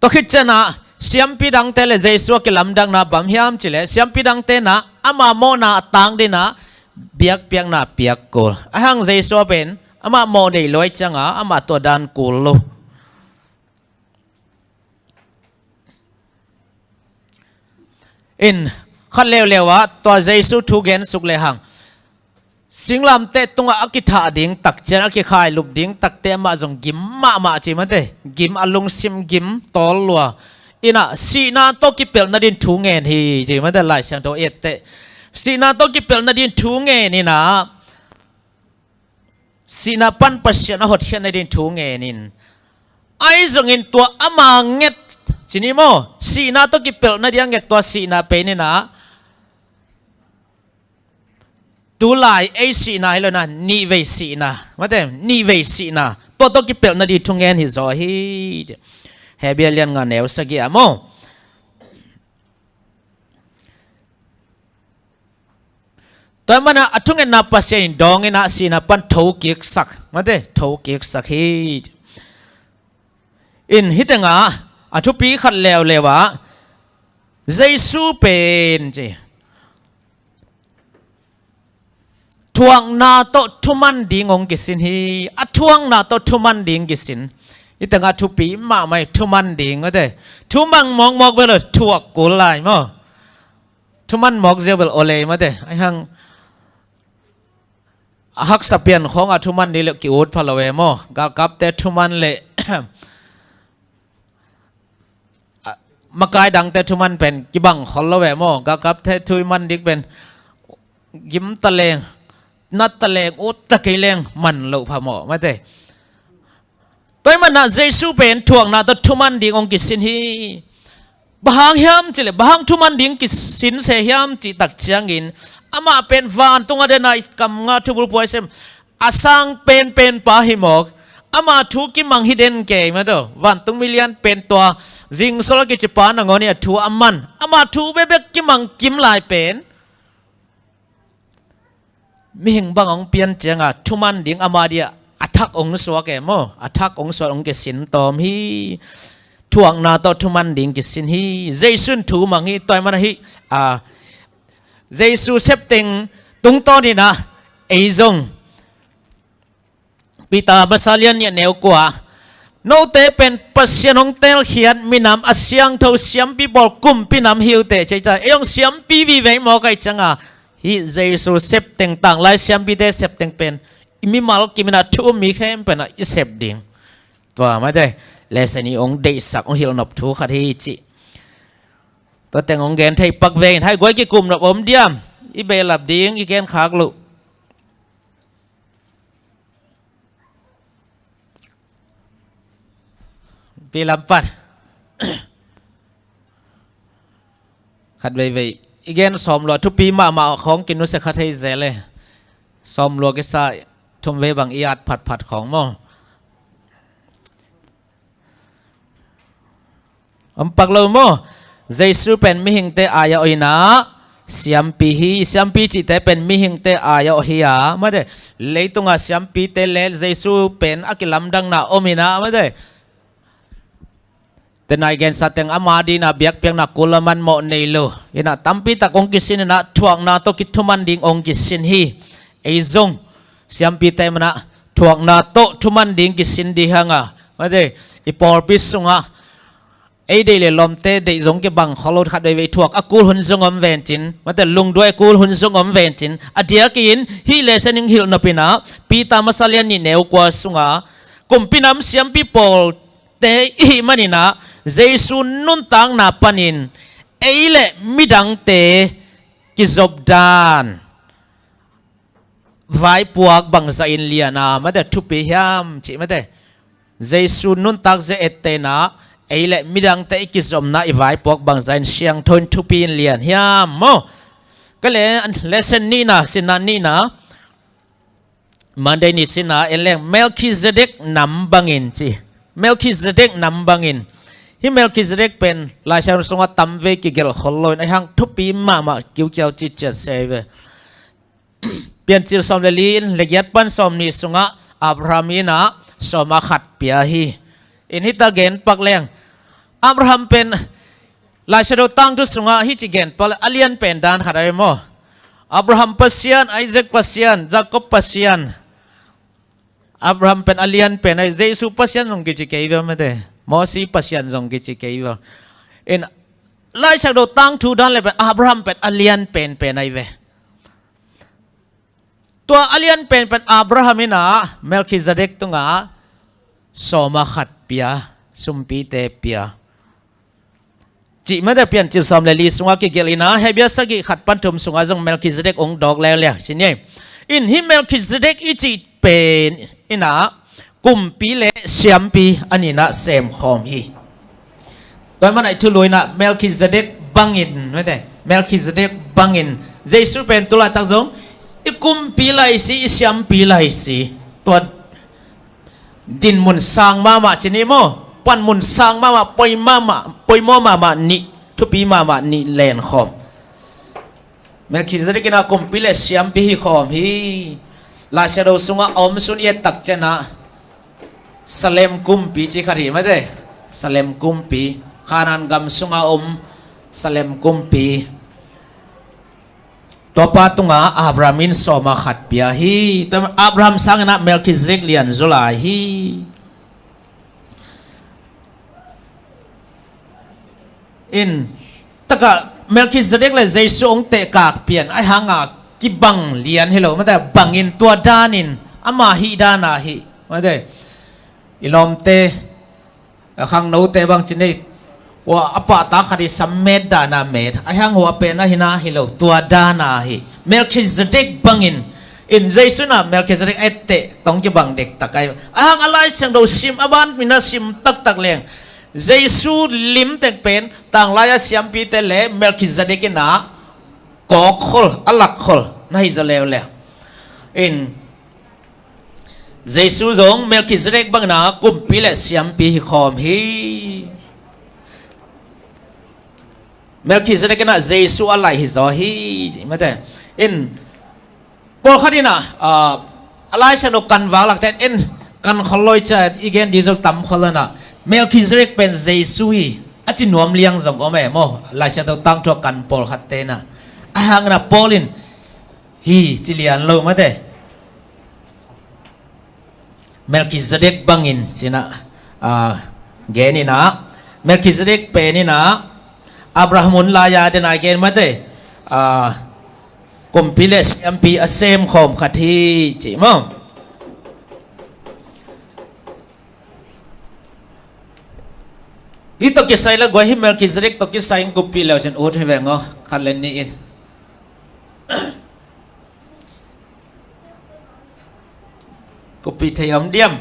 Tua khit ciangah siampi dangte le Jesu a kilamdanna bang hiam cileh siampi dangte nah ama mawhna a tang dinah biakpiakna piak kul. Ahi hang Jesu pen amah mawh nei luai ciangah amah tua dan kul lo. In khat leuleu ah tua Jesu thu gen suk lehang singlamteh tungah a kithah ding tak ciang a kikhailup ding takte amah zong gim mahmah ci mate. Gim a lungsim gim tawl lua. In ah sihna tawh kipelh nading thu ngen hi ci mate. Lai Siangtho etteh sihna tawh kipelh nading thu ngen in ah sihna pan Pasian a hotkhiat nading thu ngen in Ahi zongin tua ama nget, ci ni maw, sihna tawh kipelh nading a nget tua sihna pen in ah, tulai ei sihna hi lo in ah, nihvei sihna, mate, nihvei sihna, tua tawh kipelh nading thungen hi zaw hi. Hebru lian nga neu sagih ah maw. Tua ahih manin ah a thungetna Pasian in dawng in ah sihna pan thokiksak, mate, thokiksak hi. In hih tengah a thupi khat leuleu ah, Jesu pen ci, thuakna tawh thuman ding hong kisin hi. A thuakna tawh thuman ding kisin. Hih tengah thupi mahmah hi, thuman ding, mate. Thumang mawkmawk bel lo, thuak kul lai maw. Thuman mawk ziau bel aw lei, mate. Ahi hang a haksa pian khawng a thuman ding leh ki-ut pha lo e maw. Galkapte thuman leh a, makai dangte thuman pen kibang khol lo e maw. Galkapte thuman ding pen gim ta leng, nat ta leng, ut ta kei leng man loh pha maw, mate. Tua ahih manin ah Jesu pen thuakna tawh thuman ding hong kisin hi. Bang hang hiam cih leh, bang hang thuman ding kisin se hiam cih tak ciangin, amah pen vantung a den a, i kam nga thubulphuh a sem, a sang penpen pa hi mawk. Ama thu kimang hi den kei, mate. Vantung mi lianpen tua, zingsol a kici pa nangawn in a thu a man. Ama thu bekbek kimang kim lai pen mihing bang hong pian ciangin thuman ding ama dia a thak hong suak e maw. A thak hong suak, hong kisin tawm hi. Thuakna tawh thuman ding kisin hi. Jesu in thu mang hi. Tua ahih manin ah hih, a, Jesu septeng tungtawn in ah ei zong, Peter masa lian nih a neu kua, note pen Pasian hong teelkhiat minam, a siangtho siampi pawl, kumpi nam hi uh teh, ci hi ta. Ei hong siampi vive mawk ahih ciangin, hih Jesu septeng, tanglai siampite septeng pen i mimal kim in ah, thu um mi khempeuh in ah i sep ding. Tua mate, lesson i hong deihsak, hong hilh nop thu khat hi cih. Tua teng hong gen thei pak ve in, hai guai, kikum nop om diam? I behlap ding, i gen khak loh. Pi lam pan. Khat veivei i gen sawm lua, thupi mahmah khawng kinusia kha thei zel e. Sawm lua kisa, thum vei bang i at phatphat khawng maw. Om pak lo maw? Jesu pen mihingte ai-ah awh in ah, siampi hi. Siampi cihte pen mihingte ai-ah awh hi a, mate. Leitungah siampite le Jesu pen a kilamdanna om in ah, mate. Tenai gensa teng ama dingin ah biakpiakna kul a man mawh nei lo in ah, tampi tak hong kisin in ah, thuakna tawh kithuman ding hong kisin hi. Ei zong siampite man ah thuakna tawh thuman ding kisin ding hi hang a, mate, i pawlpi sungah ei deih le lawmte deih zong kibang khol lo, khat veivei thuak a kul hun zong om vencin, mate, lungduai a kul hun zong om vencin, a diakin hih lesson in hilh nop in ah, Peter masa lian nih neu kua sungah, kumpi nam siampi pawlte i hih manin ah, Jesu nuntakna panin ei le midangte kizop dan, vaipuak bangzah in lian a, mate, thupi hiam cih, mate. Jesu nuntak zia ettehna, ei le midangte i kizopna, i vaipuak bangzah in siangtho in thupi in lian hiam maw? Ka le, lesson nihna, sinna nihna, Monday ni sinna en leng, Melchizedek nam bangin ci. Melchizedek nam bangin. Hih Melchizedek pen Laisiangtho sungah tamvei kigelh khol lo in, ahi hang thupi mahmah, kiukiau citciat se ve. Piancil sawm le li in, le giat pan sawm nih sungah Abraham in ah sawma khat pia hi. In hita gen pak leng, Abraham pen Laisiangtho tangthu sungah hih ci gen pak leng, a lian pen dan khat ahi maw. Abraham Pasian, Isaac Pasian, Jacob Pasian. Abraham pen a lian pen ahi, Jesu Pasian zong kici kei ve, mate. Mosi Pasian zong kici kei ve. In Laisiangtho tangthu dan le pen Abraham pen a lian penpen ahi ve. Tua a lian penpen Abraham in ah Melchizedek tungah sawma khat pia, sumpite pia. Cih mate, Piancil sawm le li sungah kigelh in ah, Hebru sagih khat pan thum sungah zong Melchizedek hong dawk leuleu, ci ni. In hih Melchizedek i cih pen in ah, kumpi le siampi a nih in ah semkhawm hi. Tua ahih manin ah i thulu in ah Melkhizedek bangin, mate, Melkhizedek bangin Jesu pen tu laitak zong i kumpi lai si, i siampi lai si. Tua dinmun sang mahmah ci ni maw, panmun sang mahmah, poi mahmah, poimaw mahmah nih, thupi mahmah nih lenkhawm. Melkhizedek in ah kumpi le siampi hi khawm hi. Laisiangtho sungah a om sun i et tak ciangin ah Salem kumpi ci khat hi, mate. Salem kumpi, Kanaan gam sungah a om Salem kumpi. Tuapa tungah Abraham in sawm a khat pia hi. Tua Abraham sangin ah Melkhizedek lianzaw lai hi. In, takah Melkhizedek le Jesu hong tehkak pian ahih hangin kibang lian hi lo, mate, bangin tua danin ama hih dan ahi, mate. I lawmte, a khangnote bang ci ni, hua a pahtak khat i sam met dan a met, ahih hang hua pen ahi na hi lo, tua dan ahi. Melkhizedek bangin, in Jesu in ah Melkhizedek etteh tawh kibang dektak ahi. Ahih hang a Laisiangtho sim, a ban mi na sim taktak leng Jesu limtek pen tanglai a siampite le Melkhizedek in ah kawkkhol, a lakkhol na hi zaw leuleu. In, Jesu zong Melkhizedek bangin ah kumpi le siampi hi khawm hi. Melkhizedek in ah Jesu a lai hi zaw hi, mate. In, pawlkhat in ah, ah, a Laisiangtho kan vak lakte in kan khol lo i ci a, i gen ding zong tam khol lo in ah, Melkhizedek pen Jesu hi a ci nuam liang zong om e maw, Laisiangtho tangthu a kan pawlkhatte in ah. Ahih hangin ah Paul in hi ci lian lo, mate. Melkhizedek bangin ci in ah, ah, gen in ah, Melkhizedek pen in ah Abraham hun lai-a den a gen, mate, ah, kumpi le siampi a semkhawm khat hi ci maw. Hih tawh kisai le guai, hih Melkhizedek tawh kisai in kuppih le uh cin ut hi veng aw, khat le nih in. Kuppih thei om diam?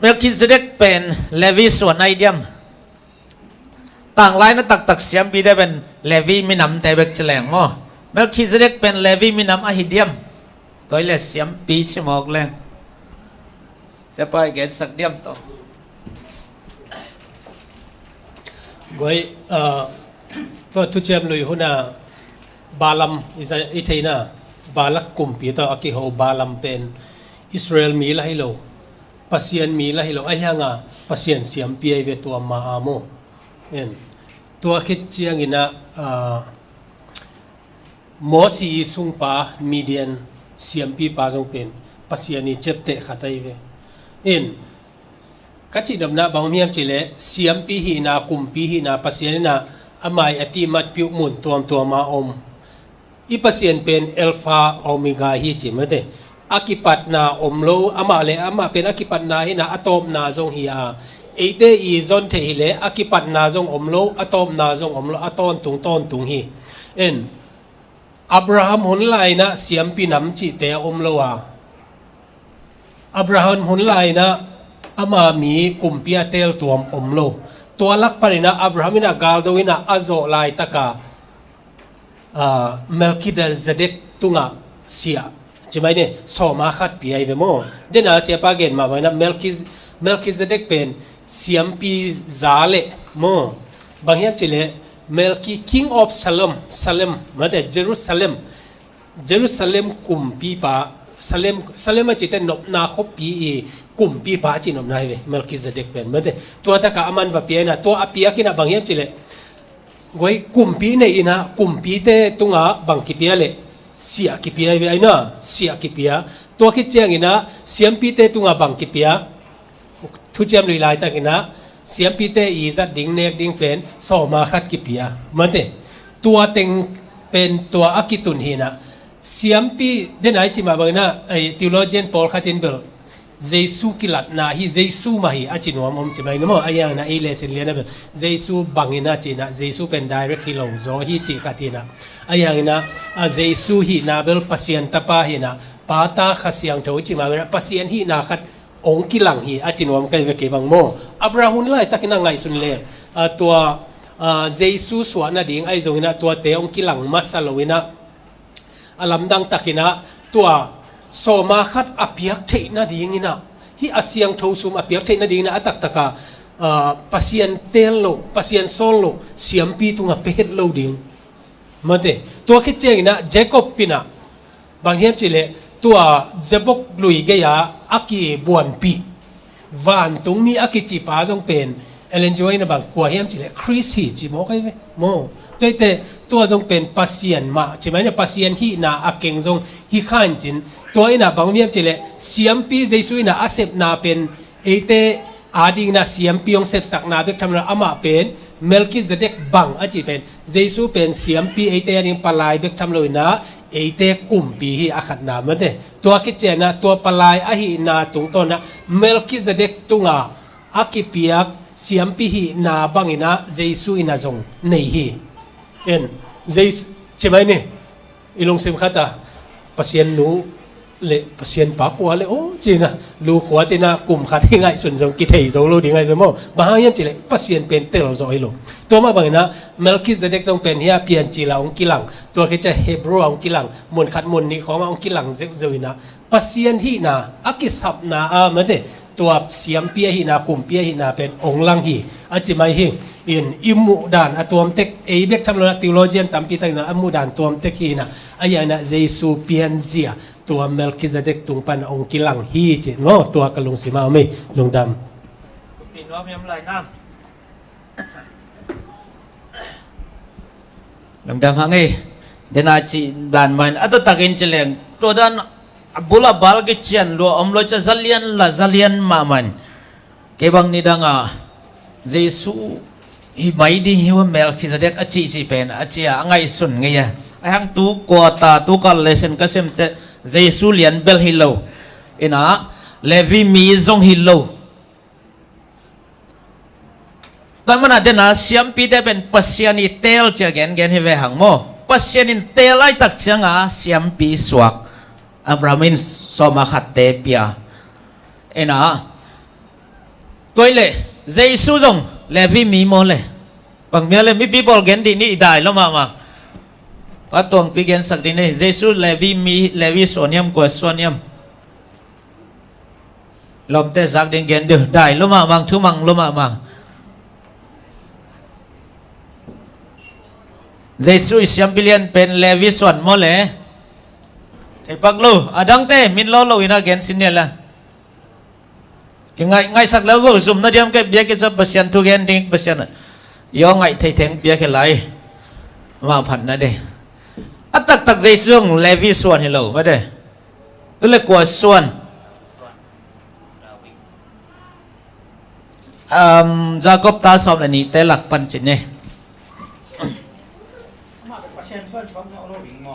Melkhizedek pen Levi suan ahi diam? Tanglai na taktak siampite pen Levi minamte bek ci leng maw, Melkhizedek pen Levi minam ahi diam? Tua hi le siampi ci mawk leng. Siapa i gensak diam tawh. Guai, ah, tua thuciam lui hun a Balaam i za-, i theihna, Balak kumpi tawh a kiho Balaam pen Israel mi lah hi lo, Pasian mi lah hi lo, ahih hangin Pasian siampi ahi ve tua ma a maw. En. Tua khit ciangin ah, ah, Mosi i sungpa Midian siampipa zong pen Pasian i ciapteh khat ahi ve. In, ka cihnopna bang om hiam cih leh, siampi hihna, kumpi hihna, Pasian in ah amah i a tihmat piuh mun tuamtuam a om. I Pasian pen Alpha Omega hi ci mate. A kipatna om lo, amah le amah pen a kipatna hi in ah a tawpna zong hi a. Eite i zon theih hi leh a kipatna zong om lo, a tawpna zong om lo, a tawntung tawntung hi. En, Abraham hun lai in ah siampi nam cihte a om lo a. Abraham hun lai in ah ama mi kumpi a teltuam om lo. Tua lak panin ah Abraham in ah galdo in ah a zawh laitak a, ah, Melkhizedek tungah siah, ci mai ni, sawm a khat pia hi ve maw. Den a siapa gen mah bangin ah Melkhiz-, Melkhizedek pen siampi za leh maw. Bang hiam cih leh Melkhi, King of Salem, Salem, mate, Jerusalem. Jerusalem kumpipa, Salem, Salem a cihte nopna khuapi i kumpipa a cihnopna hi ve, Melkhizedek pen. Mate, tua takah a man va pia in ah, tua a piak in ah bang hiam cih leh, guai, kumpi nei in ah, kumpite tungah bang kipia leh, siah kipia hi ve, ai na, siah kipia. Tua khit ciangin ah, siampite tungah bang kipia, thuciam lui laitakin ah, siampite i zat ding nek ding pen sawm a khat kipia. Mate, tua teng pen tua a kitun hi in ah, siampi, den a i cih mah bangin ah, ei, theologian pawlkhat in bel, Jesu kilatna hi, Jesu mah hi a ci nuam om ci mai ni maw. A hiangin ah ei lesson lian ah bel Jesu bangin ah ci-in ah Jesu pen direct hi lo zaw hi cih khat hi-in ah, a hiangin ah, a Jesu hihna bel Pasian tapa hi-in ah, Pa, Ta, Kha Siangtho i cih mah bel ah Pasian hihna khat hong kilang hi a ci nuam ka hi ve kei bang maw. Abraham hun laitakin ah ngaihsun leng, a, tua, a, Jesu suah nading ahi zongin ah tuate hong kilang masa lo-in ah, a lamdang takin ah tua sawma khat a piak theih nadingin ah, hih a siangtho sum a piak theih nadingin ah a taktak ah, a, Pasian teel lo, Pasian sawl lo siampi tungah pia het lo ding. Mate, tua khit ciangin ah Jacob in ah bang hiam cih leh tua Jabbok lui gei-ah a kibuanpih vantungmi a kici pa zong pen, Ellen G. White in ah bang, kua hiam cih leh Khrist hi ci mawk ahi ve maw. Tua hi teh tua zong pen Pasian mah ci mai ni, Pasian hihna a keng zong hi kha in cin. Tua in ah bang hiam cih leh siampi Jesu in ah a sepna pen eite adingin ah siampi hong sepsakna bek tham lo-in ah amah pen Melchizedek bang a cih pen Jesu pen siampi eite ading palai bek tham lo-in ah eite kumpi hi a khatna mate. Tua khit ciangin ah tua palai ahihna tungtawn ah Melchizedek tungah a kipiak siampi hihna bangin ah Jesu in ah zong nei hi. En, Jesu, ci mai ni, i lungsim khat ah Pasian nu le Pasian pa kua le aw ci-in ah lu khuat in ah kum khat hi ngaihsun zong kithei zo lo ding ahi zong maw. Bang hang hiam cih leh Pasian pen tel zawh hi lo. Tua mah bangin ah Melchizedek zong pen hih a piancil ah hong kilang, tua khit ciang Hebrew ah hong kilang, mun khat mun nih khawng ah hong kilang zeuhzeuh in ah Pasian hihna a kisapna ah mate, tua siampi ahihna, kumpi ahihna pen hong lang hi a ci mai hi. In, i muhdan a tuamtek, ei bek tham lo-in ah theologian tampi tak in ah a muhdan tuamtek hi-in ah, a hiangin ah Jesu pianzia tua Melchizedek tung pan hong kilang hi ci maw. Tua ka lungsim ah om hi. Lungdam. Lungdam hang ei. Dena ci dan main a taktakin ci leng, tua dan a bul a bal kician lua om lo ci a, zalian la zalian mahmah in. Kei bang nidang a Jesu hi mai ding hi ua, Melchizedek a cihcih pen a ci a, a ngaihsun ngei a. A hang tu kua ta, tu kal lesson ka sim teh Jesu lian bel hi lo. In ah Levi mi zong hi lo. Tua manin ah dena siampite pen Pasian i teel ci a gengen hi ve hang maw. Pasian in teel laitak ciang a siampi suak, Abraham in sawma khatte pia. In ah tua hi leh Jesu zong Levi mi maw le. Bang mi a le, mipi pawl gen dih ni, i dai lua mahmah. Pa Tuangpi gensak dih ni, Jesu Levi mi, Levi suan hiam, kua suan hiam? Lawmte zak ding gen dih, dai lua mahmah, thumang lua mahmah. Jesu i siampi lian pen Levi suan maw le. Thei pak lo, a dangte min lo lo in a gen sin ni a la. Kingaih, ngaihsak lel vo, zum na diam kei, bia kei, Pasian thu gen ding, Pasian. Yo ngaih thei theng bia kei lai. Mah phat na de. A taktak Jesu zong Levi suan hi lo, mah de. Tu le kua suan. Um, Jacob ta sawm le nihte lak pan cin ne.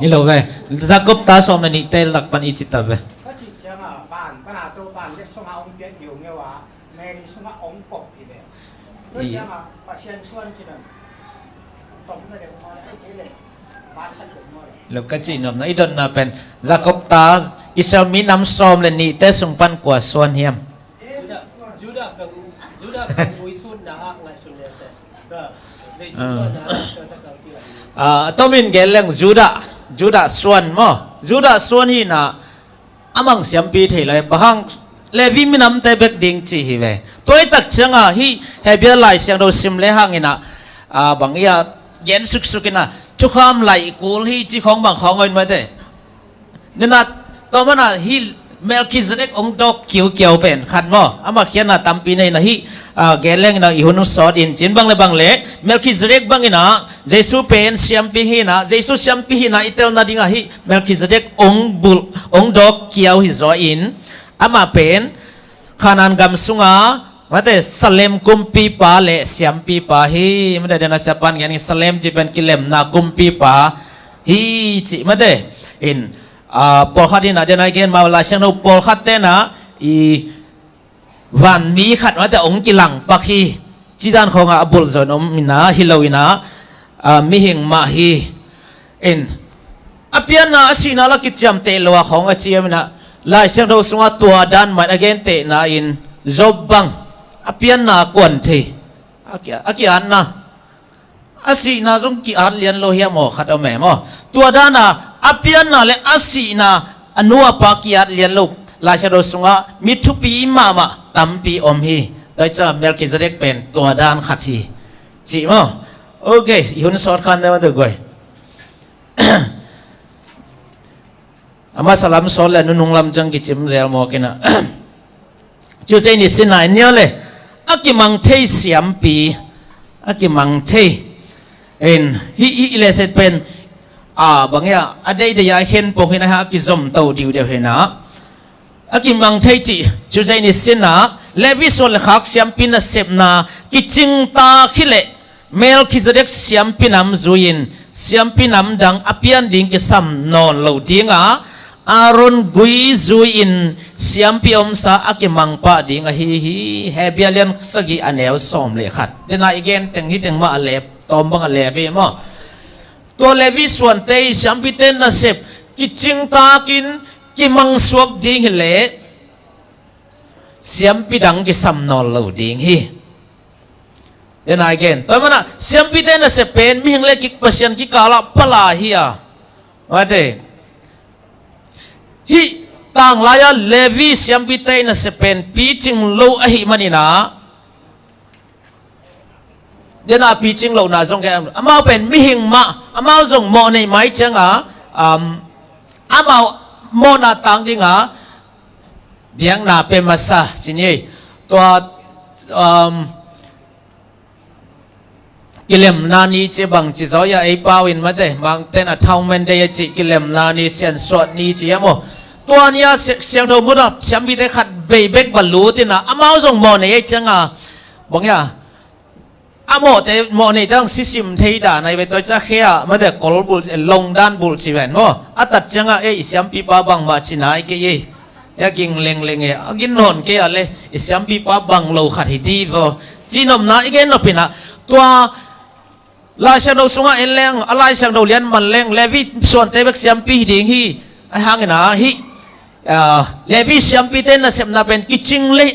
Hi lo ve. Jacob ta sawm le nihte lak pan i cita ve. Ka cih ciangin, ban, ban a to, ban, le sungah ong pian diu ngeu a, Mary sungah ong kop hi ve. Tua ciangin, Pasian suan ci nan. Tom na deuh maw le, ai kei le, ban san deuh maw le. Lo ka cih nopna, i dotna pen, Jacob ta, Israel minam sawm le nihte sung pan kua suan hiam? Judah, Judah kan, Judah kan ui sun na ak ngai sun le te. Ka, Jesu suan na ak, ka ta kang kira. Ah, tomin gen leng Judah, Judah suan maw. Judah suan hi na, a mang siampi thei lai, bang hang Levi minamte bek ding ci hi ve. Tua i tak ciangin hih Hebrew Lai Siangtho sim le hangin ah, ah, bang i a gen suksuk in ah, thukham lai kul hi ci khong bang khong in mate. Nena, tua mana hih Melchizedek ong dawk kiukiau pen khat maw. Ama khiatna tampi nei na hih, ah, gen leng in ah i hun sawt in cin bang le bang le. Melchizedek bang in ah, Jesu pen siampi hi na, Jesu siampi hi na i telna dingin hih Melchizedek ong bul, ong dawk kiau hi zaw in, ama pen Khanaan gam sunga, mate, Salem kumpipa le siampipa hi, mate, dena siapan gen Salem ci pen kilemna kumpipa hi ci, mate, in, ah, pawlkhat in ah, dena i gen ma Lai Siangtho pawlkhat ten ah, i vanmi khat mate hong kilangpak hi. Cidan khawngah a bulh zon om ina hi lo ina, a, mihing mah hi. In, a pianna a sihna la kiciamteh lo a khawng a ciam ina, Lai Siangtho sungah tua dan man a gentehna in Job bang a pianna kuan thei. A ki, a ki-atna. A sihna zong ki-at lian lo hiam aw khat om e maw? Tua dana a pianna le a sihna a nu a pa ki-at lian lo Lai Siangtho sungah mi thupi mahmah tampi om hi. Tua hi ciah Melchizedek pen tua dan khat hi. Cih maw? Ok, i hun sawt khan deuh a tuk guai. A masa lam sawt le a nunung lam ciang kicim zel mawk ina. Cucei ni sina in nia le a kimang thei siampi, a kimang thei. In, hih, hih leset pen, a, bang ia, a deidei a hen pong hina ha kizom to diudeu hina. A kimang thei cih, cucei ni sina, Levi suan le khak siampi nasepna kicing ta khi leh, Melchizedek siampi nam zui-in siampi nam dang a pian ding kisam nawn lo dinga, Aaron gui zui-in siampi omsa a kimang pah ding ahi hi. Hebru lian sagih a neu sawm le khat. Tena i gen teng hi teng mah a lep, tawm bang a lep hi maw? Tua Levi suante i siampite nasep kicing takin kimang suak ding hi leh siampi dang kisam nawn lo ding hi. Tena i gen. Tua mana siampite nasep pen mihing le kik Pasian kikala pala hi a. Mate. Hih tanglai-a Levi siampite nasep pen picing lo ahi manina. Tena picing lohna zong gen. Amau pen mihing mah. Amau zong mawh nei mai cianga. Um, amau mawhna tang dinga. Biakna pe masa, sini. Tua, um, kilemna ni ci bang ci zaw ia ei pau in mate, Mangten Atonement Day a ci kilemna ni siansuat ni ci ia maw? Tua nia siangtho muna siampite khat bei bek ba lut ina, amau zong mawh nei ei cianga, bang ia, a mawhte, mawh neite ang sisim thei dan ai ve, tua i ca khea mate kol bulh, longdan bulh ci ven maw? A tat cianga ei i siampipa bangmah ci nai kei ei. Ia ging lengleng e, a gin nawn kei a le i siampipa bang lo khat hi di vaw. Ci nopna i gen nop ina, tua Lai Siangtho sungah en leng, a Lai Siangtho lian man leng, Levi suante bek siampi hi ding hi. Ai hang ina, hih, ah, Levi siampite nasepna pen kicing le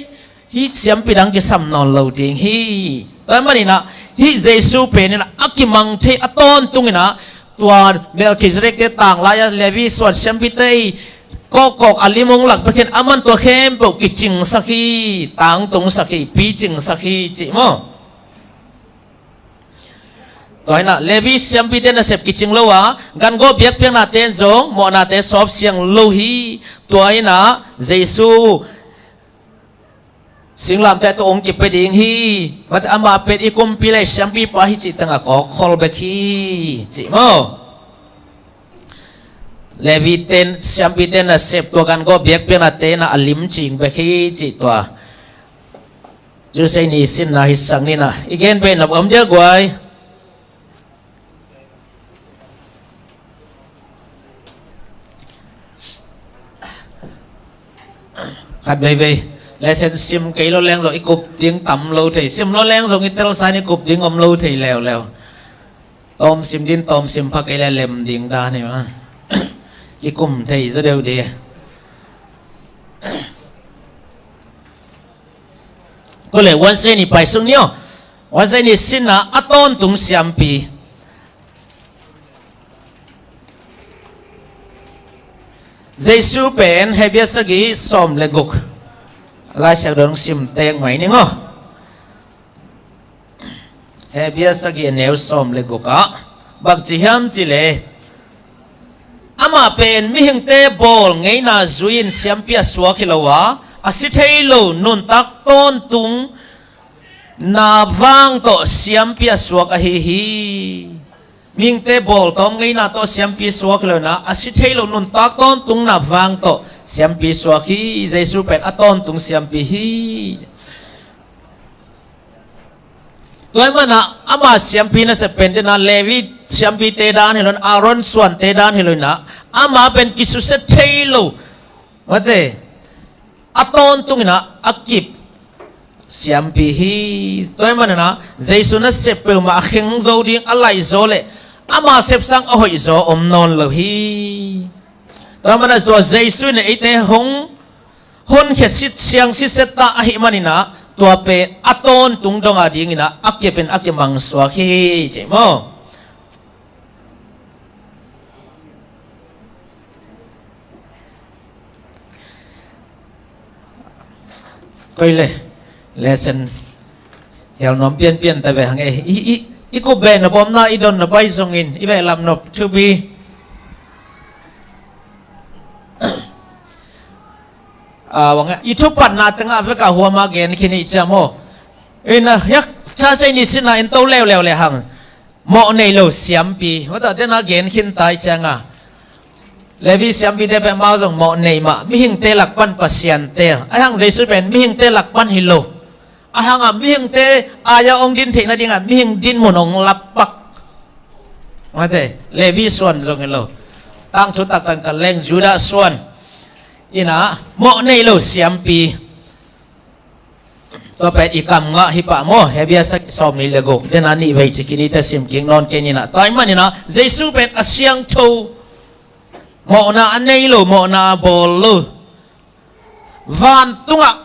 hih siampi dang kisam nawn lo ding hi. Tua maninah hih Jesu peninah a kimang thei a tawntunginah tua Melchizedek te tanglai-a Levi suan siampite i kawkkawk a lim hong lak bekin aman tua khempeuh kicingsak hi, tangtungsak hi, picingsak hi cih maw? Tua hinah Levi siampite nasep kicing lo a, gango biakpiaknate in zong mawhnate sawp siang lo hi. Tua hinah Jesu singlamteh tawh hong kipia ding hi. Mate ama pen i kumpi le siampipa hi cih tengah kawkkhol bek hi cih maw? Levi ten siampite nasep tua gango biakpiaknate na a lim cing bek hi cih tua. Tuesday ni sinna hi sang nina i gen bei nop om dia guai. Khat veivei lesson sim kei lo leng zong i kup ding tam lo thei, sim lo leng zong i telsa in i kup ding om lo thei leuleu. Tawm sim din tawm sim pha kei le lem ding dan hi ma. Kikum thei zaw deuh di. Ko le Wednesday ni pai sung ni aw. Wednesday ni sinna a tawntung siampi. Jesu pen Hebru sagih sawm le guk. Lai Siangtho sim teng mai ning aw. Hebru sagih a neu sawm le guk ah bangci hiam cih le, amah pen mihingte bawl ngeina zui-in siampi a suak hi lo a, a si thei lo nuntak tawntung na vang tawh siampi a suak ahi hi. Mihingte bawltawm ngeina tawh siampi suak hi lo ina, a si thei lo nuntak tawntungna vang tawh siampi suak hi. Jesu pen a tawntung siampi hi. Tua hi manah ama siampi nasep pen dena Levi siampite dan hi lo in, Aaron suante dan hi lo ina, ama pen kisusia thei lo. Mate, a tawntunginah a kip siampi hi. Tua ahih manin ah Jesu nasep peuhmah a kheng zo ding, a laih zaw leh ama sep sang a hoih zaw om nawn lo hi. Tua ahih manin ah tua Jesu in eite hong honkhia sit siang sitset ta ahih manin ah tua pen a tawntung dong a dingin ah a kip in a kimangsuak hi, ci maw? Koi le, lesson hial nuam pianpian ta ve hang e. I, i, i kup beh nop omna, i don nop ahi zongin i beh lam nop thupi. Ah, wang e, i thupatna tengah vek a huam a gen khin i ciam aw. Ina, hiak, cha sei ni sina en to leuleu le hang. Mawh nei lo siampi. Mata tena gen khin tai cianga. Levi siampite pen amau zong mawh nei mah. Mihingte lak pan Pasian teel. Ahi hang Jesu pen mihingte lak pan hi lo. Ahi hanga mihingte ai-a hong din theih nadinga mihing dinmun hong lappak. Mate, Levi suan zong hi lo. Tangthu taktak ka leng Judah suan. Ina, mawh nei lo siampi. Tua pen i kam ngah hi pah maw, Hebru a sagih sawm nih le guk, dena nih vei ci khin i ta sim kik nawn kei ni na. Tua ahih manin ah, Jesu pen a siangtho, mawhna a nei lo, mawhna a bawl lo. Vantungah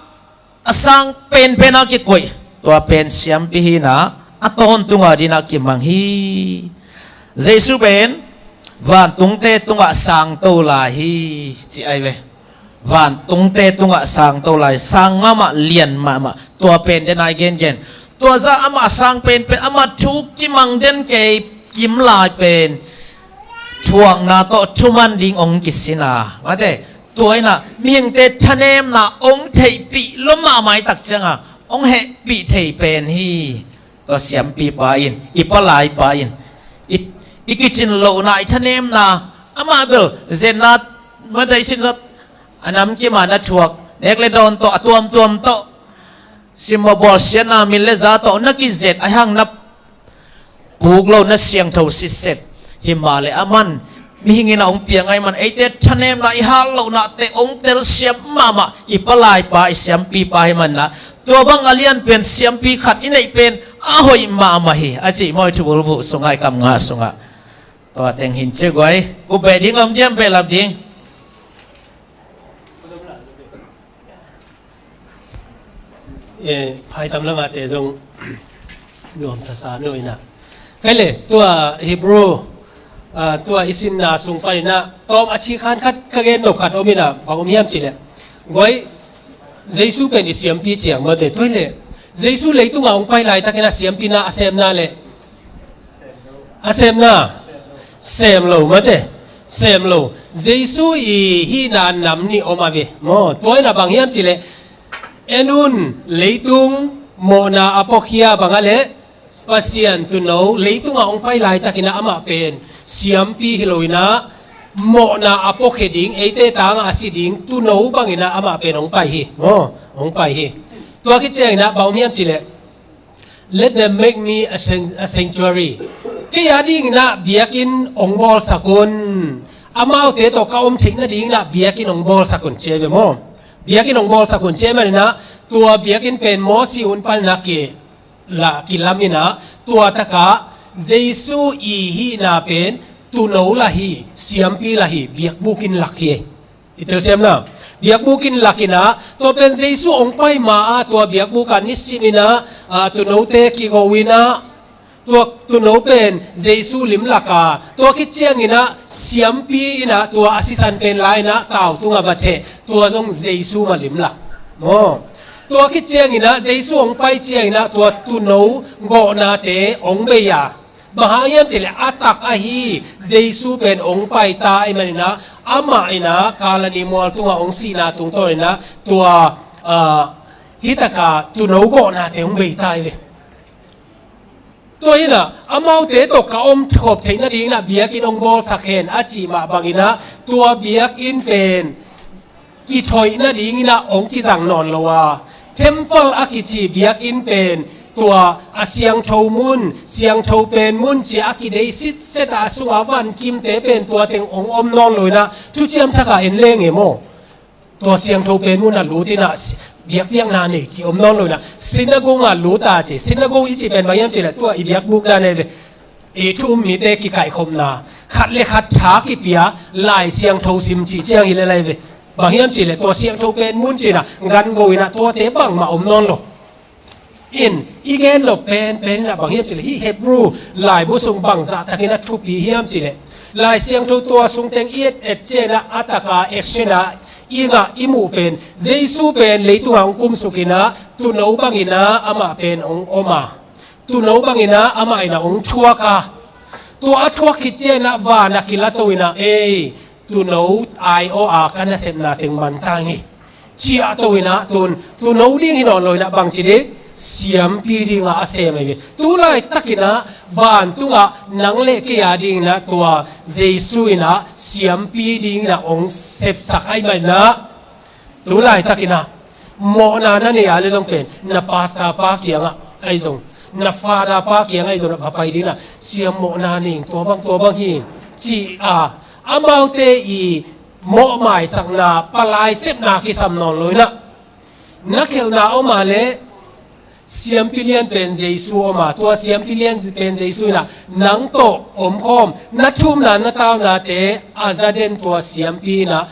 a sang penpen a kikoih, tua pen siampi hi na, a tawntung a dingin a kimang hi. Jesu pen vantungte tungah sangto lai hi, ci ai ve. Vantungte tungah sangto lai, sang mahmah, lian mahmah. Tua pen den ai gengen. Tua zah amah a sang penpen, amah thu kimang den kei kim lai pen thuakna tawh thuman ding hong kisin a. Mate, tua in ah mihingte thanemna hong theihpih lua mahmah i tak cianga hong hehpih thei pen hi. Tua siampipa in, i palaipa in, i, i kicin lohna, i thanemna, amah bel zetna, mate i sin zat, a namkim a na thuak, nek le dawn tawh, a tuamtuam tawh, simmawh bawlsiatna, min le za tawh na kizet, ahi hang na puk lo, na siangtho sitset. Hi mah le aman mihing in a hong piang ahih man, eite thanemna, i hat lohnate hong telsiam mahmah, i palaipa, i siampipa ahih man na, tua bang a lian pen siampi khat i neih pen a hoih mahmah hi, a cih maw, i thubulbuh sungah, i kam ngah sungah. Tua teng hin ci guai, kup beh ding om diam, behlap ding? Eh, phaitam lamate zong nuam sasa no ina. Kai le, tua Hebrew, ah, tua i sinna sung pan ina, tawm a ci khan khat ka gen nop khat om ina, bang om hiam ci le. Guai, Jesu pen i siampi ciang mate, tua le. Jesu leitunga hong pai laitak ina siampi na a sem na le. A sem na, sem lo mate, sem lo. Jesu i hihna nam nih om a ve. Maw, tua in a bang hiam ci le, en un, leitung mawhna a puakhia bang a le, Pasian tuuno, leitunga hong pai laitak ina amah pen siampi hi lo ina, mawhna a puakhia ding, eite tanga a si ding tuuno bang ina amah pen hong pai hi. Maw, hong pai hi. Tua khit ciang ina bang om hiam ci le, Let them make me a san-, a sanctuary. Kei a dingin ah biakinn hong bawlsak un. Amaute tawh ka om theih nadingin ah biakinn hong bawlsak un, ci ve maw. Biakinn hong bawlsak un, ci manin ah tua biakinn pen Mosi hun panin ah ki la, kilamin ah tua takah Jesu i hihna pen tuuno lah hi, siampi lah hi, biakbuk in lak hi. I telsiam na, biakbuk in lak ina, tua pen Jesu hong pai ma a, tua biakbuk ah nisim ina, ah, tuunote kigo ina, tua tuuno pen Jesu limlak a, tua khit ciang ina, siampi ina, tua a sisan pen la ina, tau tunga va theh, tua zong Jesu mah limlak. Maw. Tua khit ciang ina, Jesu hong pai ciang ina, tua tuuno gawhnate hong bei a. Bang hang hiam ci le a tak ahi, Jesu pen hong pai ta ahih manin ah, amah ina, Kalvari mual tunga hong sihna tungtawn ina, tua, ah, hi taka tuuno gawhnate hong bei ta hi ve. Tua hi ina, amaute tawh ka om khop theih nadingin ah biakinn hong bawlsak hen a cih mah bangin ah, tua biakinn pen kithoih nadingin ah hong kizang nawn lo a, temple a kici biakinn pen tua a siangtho mun, siangtho pen mun ci a kidei sitset a, a sunga vankimte pen tua teng hong om nawn lo ina, Thuciam Thak ah en leng e maw. Tua siangtho pen mun ah lut ina, Biakpiakna nei cih om nawn lo inah, sinagog ah lut a ci. Sinagog i cih pen bang hiam cih leh tua i biakbuk dan ahi ve. I thu um mite kikaihkhopna, khat le khat tha kipia, Lai Siangtho sim cih ciang hi lel ahi ve. Bang hiam cih leh tua siangtho pen mun cih inah gan go inah tuate bangmah om nawn lo. In, i gen lo penpen inah bang hiam cih leh hih Hebrew laibu sung bangzah takin a thupi hiam cih leh, Lai Siangtho tua sung teng i et et ciang inah a taka action ah i ngah i muh pen, Jesu pen leitungah hong kumsuk inah tuuno bang inah amah pen hong om a, tuuno bang inah amah inah hong thuak a, tua a thuak khit ciang inah van ah kilato inah, ei, tuuno ai-awh a ka nasepna teng man ta ing ei, ci-a to inah tun, tuuno ding hi nawn lo inah bangci ding, siampi dingah a sem ahi ve. Tu laitak inah vantungah nang le kei a ding inah tua Jesu inah siampi ding inah hong sepsak ahih man inah, tu laitak inah mawhna na nei a le zong pen, na pastor pa kiangah ahi zong, na father pa kiangah ahi zong, na va pai ding inah, siam, mawhna nei ing, tua bang tua bang hi ing, ci-a amaute i mawhmaisakna, palai sepna kisam nawn lo inah, na khelhna om a leh siampi lian pen Jesu om a, tua siampi lian pen Jesu inah nang tawh omkhawm, na thumna na taunate a za den tua siampi inah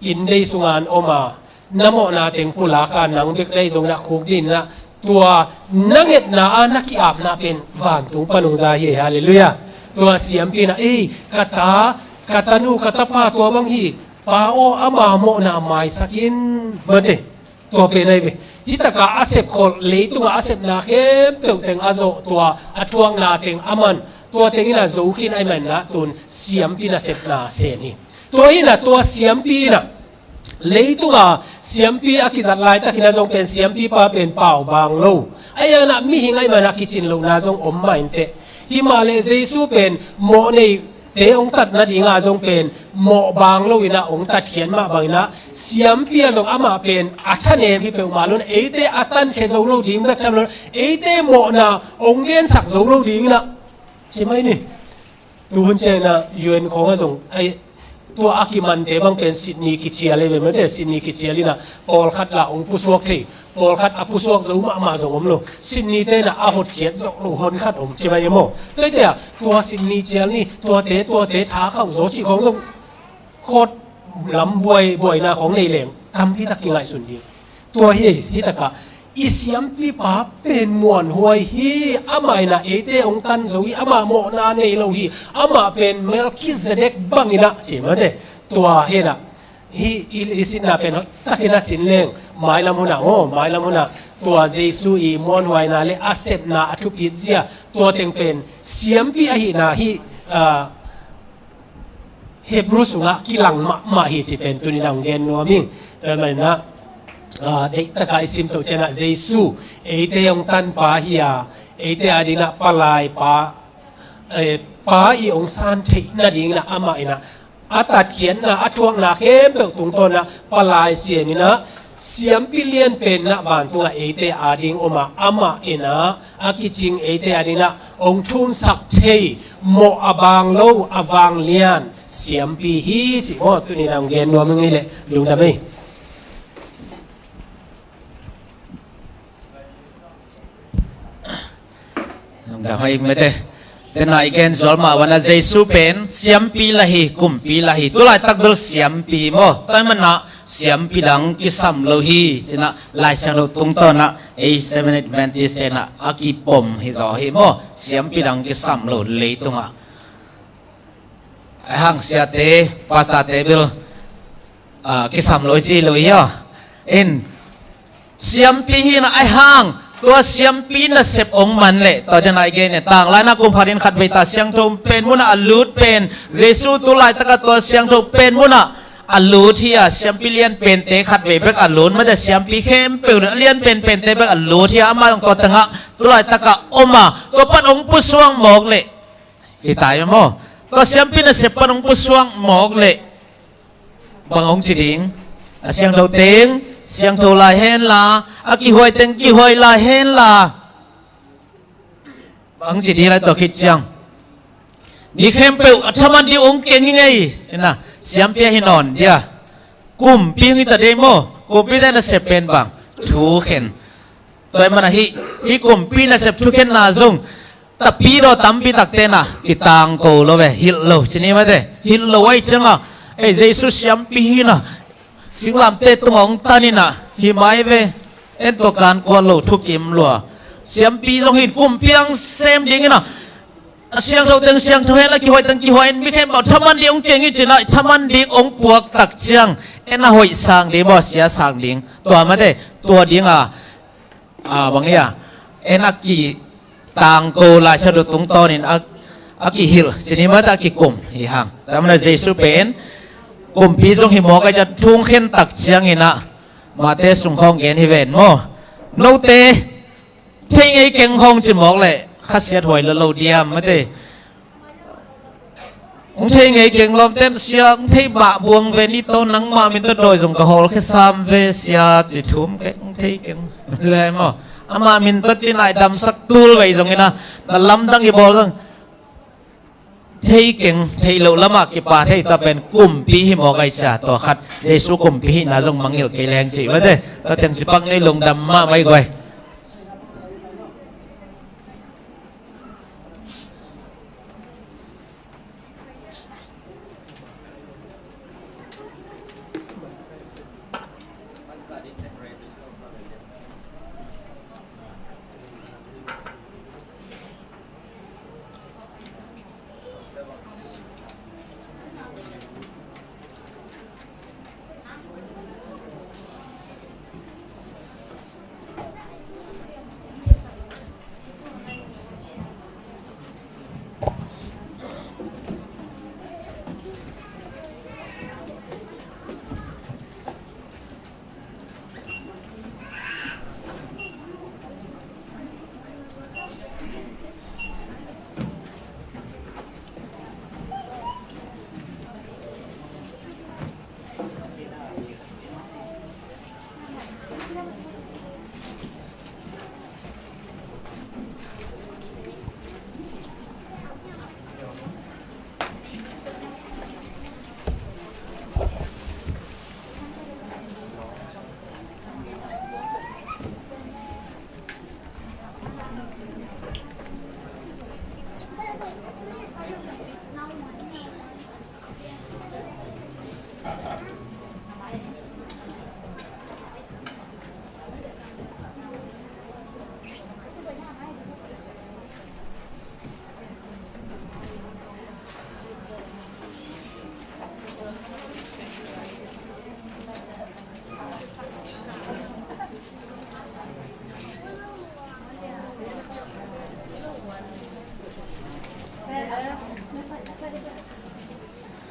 inndei sungah om a, na mawhna teng pulak a, nang bek na hi zong inah khukdin inah, tua na ngetna a na ki-apna pen vantung pan hong za hi. Halleluiah. Tua siampi inah, ei, ka ta, ka tanu, ka tapa tua bang hi, Pa aw, ama mawhna maisak in, mate. Tua pen ahi ve. Hih takah a sepkholh, leitungah a sepna khempeuh teng a zawh, tua a thuakna teng a man, tua teng inah zo khin ahih man inah tun siampi nasepna sem hi. Tua hi inah tua siampi inah, leitunga siampi a kizat laitak inah zong pen siampipa pen pau bang lo. Ahih hang inah mihing ahih man inah kicin lohna zong om mah inteh. Himahleh Jesu pen mawh neite hong tat nadinga zong pen mawh bang lo inah hong tatkhiat mah bang inah, siampi ah zong amah pen a thanem hi peuhmah lo inah, eite a tankhia zo lo ding bek tham lo inah, eite mawhna hong gensak zo lo ding inah, ci mai ni. Tuhun ciang inah U N khawng ah zong, ai, tua a kimante bang pen Sydney kicial hi ve, mate, Sydney kicial inah pawlkhat lah hong pusuak thei, pawlkhat a pusuak zo mahmah zong om lo. Sydney te inah a hotkhiat zawh lo honkhat om, ci mai ni maw. Tuate ah, tua Sydney cial ni, tuate, tuate tha khauh zaw cih khawng zong khawt lam buai, buaina khawng nei leng tampi tak kingaihsun ding. Tua hi, hih takah i siampipa pen muanhuai hi, amah inah eite hong tan zo hi, amah mawhna nei lo hi, amah pen Melchizedek bang inah, ci mate. Tua hi inah, hih i, i sinna pen hoihtak inah sin leng, mailam hun ah, aw, mailam hun ah tua Jesu i muanhuaina le a sepna a thupit zia, tua teng pen siampi ahihna hih, ah, Hebrew sungah kilang mahmah hi cih pen tuni-in ah hong gen nuam ing. Tua ahih manin ah, ah, deihtakah i sim toh ciangin ah Jesu eite hong tanpa hi a, eite adingin ah palai pa, eh, pa i hong san theih nadingin ah amah in ah a tatkhiatna, a thuakna khempeuh tungtawn ah palai siam in ah, siampi lianpen in ah vantungah eite ading om a, amah in ah a kicing eite adingin ah hong thunsak thei, mawh a baang lo, a vanglian siampi hi cih maw, tuni-in ah hong gen nuam ing ei leh, lungdam ei. Lungdam ei mate. Tena i gen zual mah bangin ah Jesu pen siampi lah hi, kumpi lah hi. Tu laitak bel siampi hi maw. Tua ahih manin ah siampi dang kisam lo hi ci-in ah Lai Siangtho tungtawn ah ei Seventh Adventist-te in ah a kipom hi zaw hi maw. Siampi dang kisam lo leitungah. Ahang siate, pastor-te bel, ah, kisam lo ci lo hi a. In, siampi hi in ah ahang, tua siampi nasep hong man leh, tua den ah i gen e, tanglaina kum khat in khatvei ta siangtho pen mun ah a lut pen, Jesu tu laitak ah tua siangtho pen mun ah a lut hi a, siampi lianpente khatvei bek a lut, mate siampi khempeuh a lianpenpente bek a lut hi a, amah zong tua tengah tu laitak ah om a, tua pan hong pusuak mawk leh, hi ta hi maw. Tua siampi nasep pan hong pusuak mawk leh bang hong ci ding? A siangtho teng siangtho lai hen la, a kihuai teng kihuai lai hen la, bang ci ding lai tua khit ciang? Mi khempeuh a thaman ding hong keng ing ei ci-in ah, siampi ahi nawn dia, kumpi hong hi ta ding maw. Kumpite nasep pen bang? thukhen. Tua ahih manin hih, hih kumpi nasep thukhenna zong tapidaw tampi takte na kitangko lo ve, hilh lo ci ni mate. Hilh lo ahih ciangin, ei, Jesu siampi hi-in ah singlamteh tungah hong tan in ah, hi mai ve, en tawh kan kuan lo, thukim lua. Siampi zong hi-in kumpi hong sem dingin ah, a siangtho teng siangtho hen, a kihuai teng kihuai hen, mi khempeuh thaman ding hong keng hi ci-in ah, thaman ding hong puak tak ciang, en a hoih sang ding maw, sia sang ding. Tua mate, tua ding a, a, bang hi a, en a kitangko, Lai Siangtho tungtawnin a, a kihilh ci ni mate, a kikum hi hang. Tua manin Jesu pen kumpi zong hi mawk ahih ciang, thu hong khen tak ciangin ah, Matthai sung khawng gen hi ven maw. Note thei ngei keng hong ci mawk leh khasiat huai lo lo diam mate. Hong thei ngei keng lawmte in, sia, hong thei mah buang ve ni tawh, nangmah min tawh dawi zong ka hawlkhia sam ve sia, ci thum keng, hong thei keng le maw. Amah min tawh ci-in ah damsak tul vei zongin ah, na lamdang i bawl zong thei keng, theih loh lamah kipa thei ta pen kumpi hi mawk ahih ciang, tua khat Jesu kumpi hihna zong mangngilh kei leng ci mate. Tua teng ci pak ni, lungdam mahmah i guai.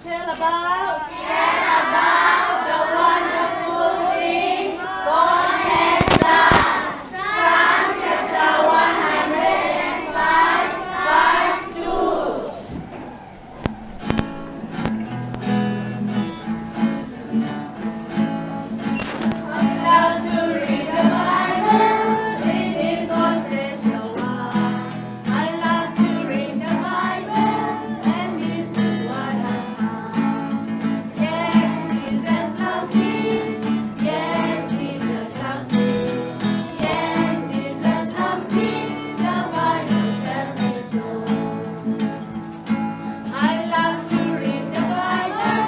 Tell about, tell about the wonderful things God has done. Psalm chapter one hundred and five, verse two. I love to read the Bible, it is so special one. I love to read the Bible, and this is what I find. Yes, Jesus loves me. Yes, Jesus loves me. Yes, Jesus loves me. The Bible tells me so. I love to read the Bible,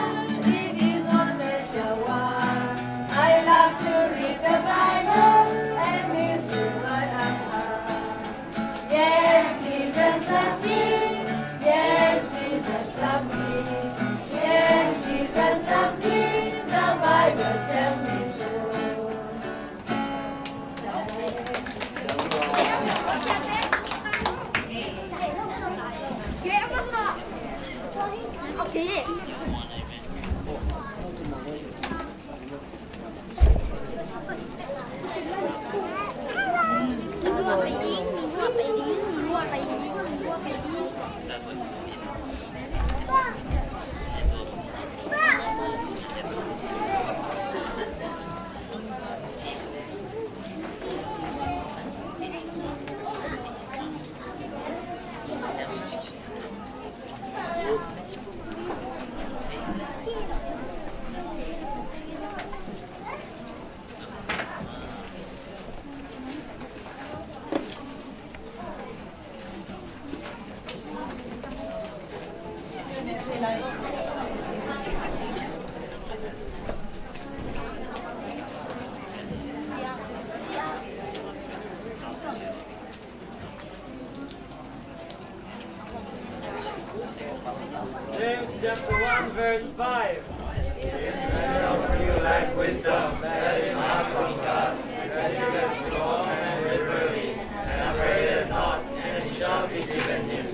it is so special one. I love to read the Bible, and this is what I find. Yes, Jesus loves me. Yes, Jesus loves me. Yes, Jesus loves me. The Bible tells me so. James chapter one, verse five. If any of you lack wisdom, let him ask of God, that giveth to all men liberally, and upbraideth not, and it shall be given him.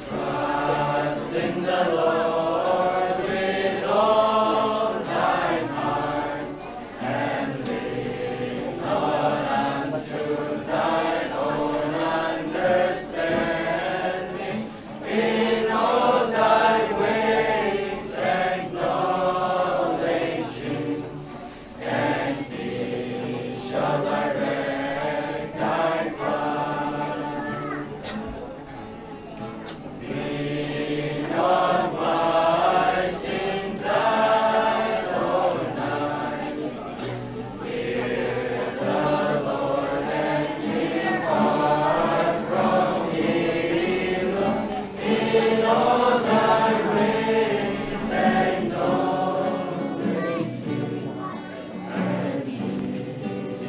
Trust in the Lord with all thine heart, and lean not unto thine own understanding. In all thy ways acknowledge him, and he shall direct thy path. Be not wise in thine own eyes. Fear the Lord and depart from evil. In all thy ways acknowledge him, and he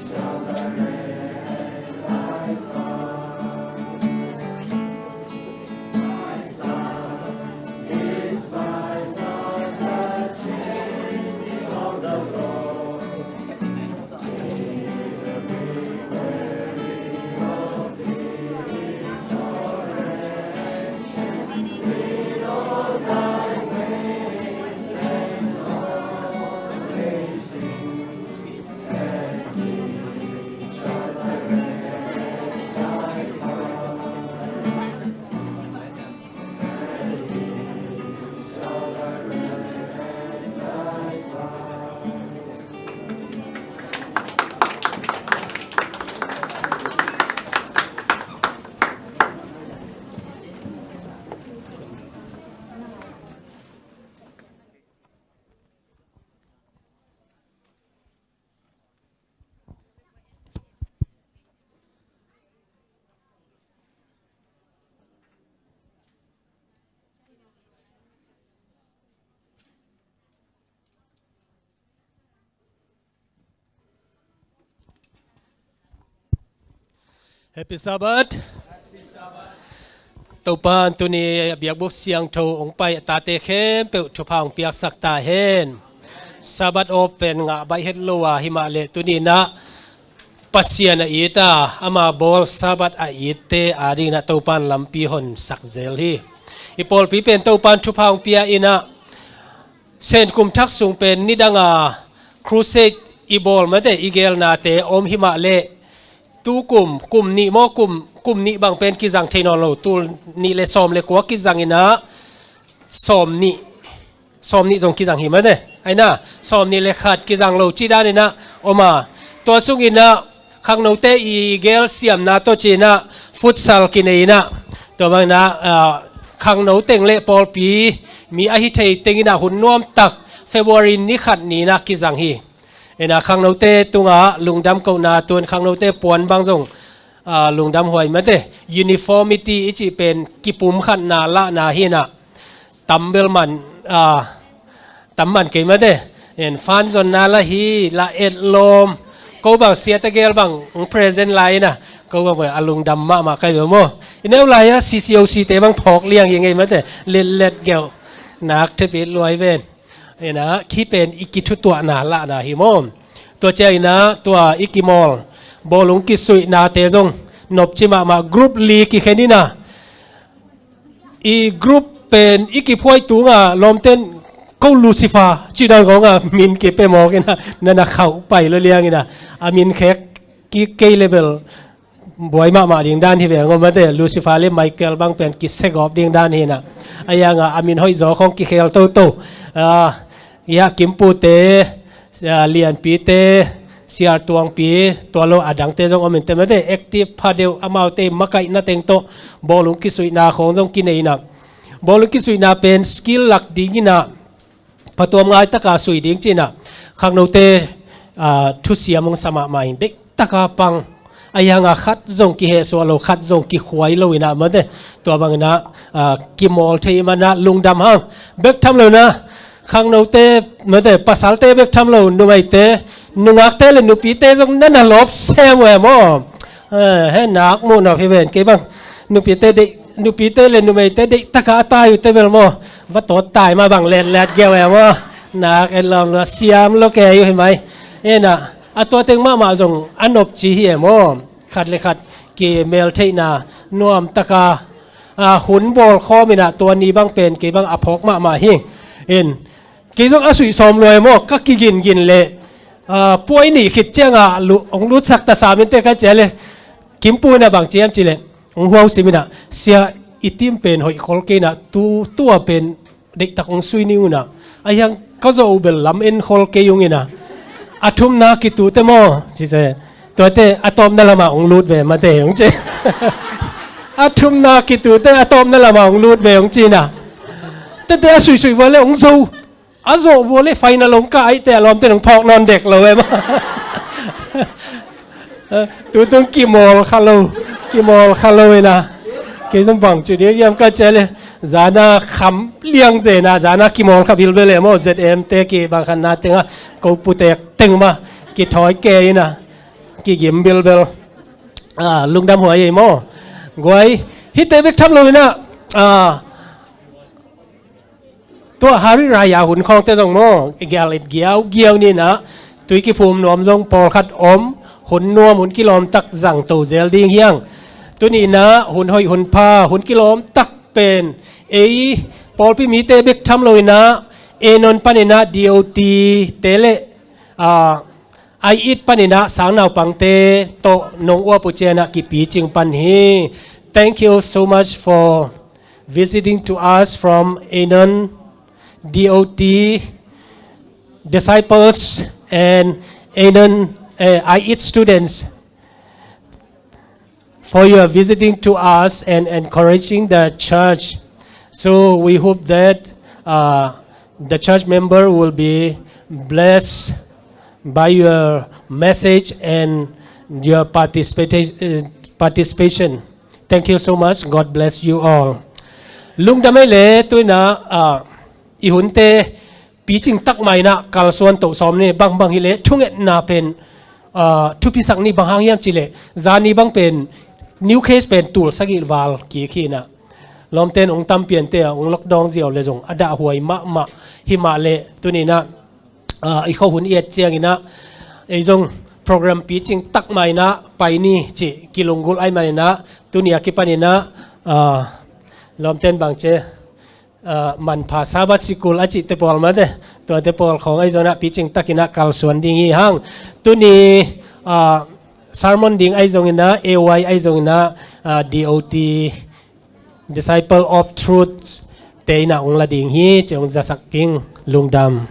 shall direct thy path. My son, despise not the chastening of the Lord. Happy Sabbath. Topa'n tuni a biakbuk siangtho hong pai a tate khempeuh thupha hong piaksak ta hen. Sabbath off pen ngah baih het lo a, himah leh tuni-in ah Pasian a it a, ama bawl Sabbath a itte adingin ah Topa'n lampi honsak zel hi. I pawlpi pen Topa'n thupha hong pia in ah, Sen kum thak sung pen nidang a crusade i bawl mate, i gelnate om himah leh, tu kum, kum nih maw, kum, kum nih bang pen kizang thei nawn lo, tul nih le sawm le kua kizang in ah, sawm nih, sawm nih zong kizang hi mate. Aina, sawm nih le khat kizang lo ci dan in ah om a. Tua sungin ah, khangnote i gelsiamna tawh ci-in ah futsal kinei in ah, tua bangin ah, ah, khangno teng le pawlpi mi a hi thei teng in ah hun nuam tak February ni khat ni-in ah kizang hi. Ina khangnote tungah lungdam kohna, tu'n khangnote puan bang zong, ah, lungdam huai mate. Uniformity i cih pen kipumkhatna lahna hi in ah, tambel man, ah, tam man kei mate. En fan zonna la hi, la etlawm. Ko bang siate gel bang present la in ah, ko bang a lungdam mahmah kai ve maw. I neu lai-a C C O C te bang phawk liang hi ngei mate. Letlet geuh nak thepit luai ven. Ina khi pen i kithutuahna lahna hi maw. Tua ciangin ah tua i kimawl, bawlung kisuihnate zong nopci mahmah, group li kikhen in ah, i group pen i kiphuai tungah lawmten ko Lucifer ci dan kong a min kipia mawk in ah, na na khauh pai lo liang in ah, a min khek kik kei le bel buai mahmah ding dan hi ve ngawm mate. Lucifer le Michael bang pen kisiagawp ding dan hi in ah, a yang a a min hoih zaw khong kikhel toto. Ah, ya Kimpute, ah, Lianpite, Sial Tuangpi, tua lo a dangte zong om in te mate, active pha deuh, amaute makaihna teng tawh bawlung kisuihna khong zong kinei in ah, Bawlung kisuihna pen skill lak dingin ah, phatuam ngai taka sui ding ci-in ah, khangnote, ah, thusiam hong sa mahmah in, deihtaka pang. Ahi hanga khat zong kihehsuah lo, khat zong kikhuai lo in ah, mate, tua bangin ah, ah, kimawl thei man ah lungdam hang. Bek tham lo in ah, khangnote, mate, pasalte bek tham lo, numeite, nungakte le nupite zong na na lawp sem uh e maw. Eh, he nak muh nawk hi ven, kei bang nupite deih, nupite le numeite deihtaka a tai uh teh bel maw, va tawt tai mah bang letlet geu e maw. Nak en lawm lua, siam lo kei uh hi mai. En ah, a tua teng mahmah zong a nop ci hi e maw. Khat le khat kimeltheihna nuamtaka, ah, hun bawl khawm in ah, tua ni bang pen kei bang a phawk mahmah hi. En, kei zong a suih sawm lua e maw, ka kigingin leh, ah, puai nih khit ciangah lu-, hong lutsak ta sam in teh ka ci a leh, Kimpu in ah bang ci hiam cih leh, hong huausim in ah, sia, i team pen hoih khol kei in ah, tu, tua pen deihtak hong sui ni un ah, ahi hang ka zawh uh bel lam en khol kei ung in ah, a thumna kitu teh maw, ci se. Tuate a tawpna lamah hong lut ve mate hong ci. A thumna kitu teh a tawpna lamah hong lut ve hong ci in ah. Tete a suihsuih vua leh hong zo. A zawh vua leh final hong kah ahih teh a lawmte in hong phawk nawn dek lo e maw. Tutung kimawl kha lo, kimawl kha lo in ah. Kei zong bang ci ding hiam ka ci a leh, zan a kham liang zen ah, zan a kimawl kha bilbel e maw, Z M te kibang khanna teng ah, ko putek teng mah kithawi kei in ah, kigim bilbel. Ah, lungdam huai e maw. Guai, hihte bek tham lo in ah, ah, tua Hari Raya hun khawngte zong maw, gial et giaugiau ni in ah, tui kiphum nuam zong pawlkhat om, hun nuam, hun kilawmtak zangto zel ding hi hang. Tuni in ah, hun hoih, hun pha, hun kilawmtak pen, ei, pawlpi mite bek tham lo in ah, Anon panin ah D O T te le, ah, I-it panin ah sang naupangte tawh nong uap uh ciangin ah kipicing pan hi. Thank you so much for visiting to us from Anon D O T disciples and Anon, eh, I-it students for your visiting to us and encouraging the church. So we hope that, uh, the church member will be blessed by your message and your participata-, uh, participation. Thank you so much. God bless you all. Lungdam ei le, tu in ah, uh, i hunte picing tak mah in ah kalsuan toh sawm ni, bangbang hi leh thungetna pen, ah, thupisak ni, bang hang hiam cih leh, zani bang pen new case pen tul sagih val kik hi in ah. Lawmte in hong tampian teh, hong lockdown ziau leh zong a dahhuai mahmah hi mah leh, tuni in ah, ah, i kho hun i et ciangin ah, ei zong program picing tak mah in ah pai ni cih kilunggulh ahih manin ah, tuni a kipanin ah, ah, lawmte in bang ci, ah, manpha Sabbath School a cihte pawl mate, tuate pawl khawng ahi zongin ah picing takin ah kalsuan ding hi hang. Tuni, ah, sermon ding ahi zongin ah, A Y ahi zongin ah, ah, D O T, Disciple of Truth te in ah hong la ding hi, ci hong zasak ing. Lungdam.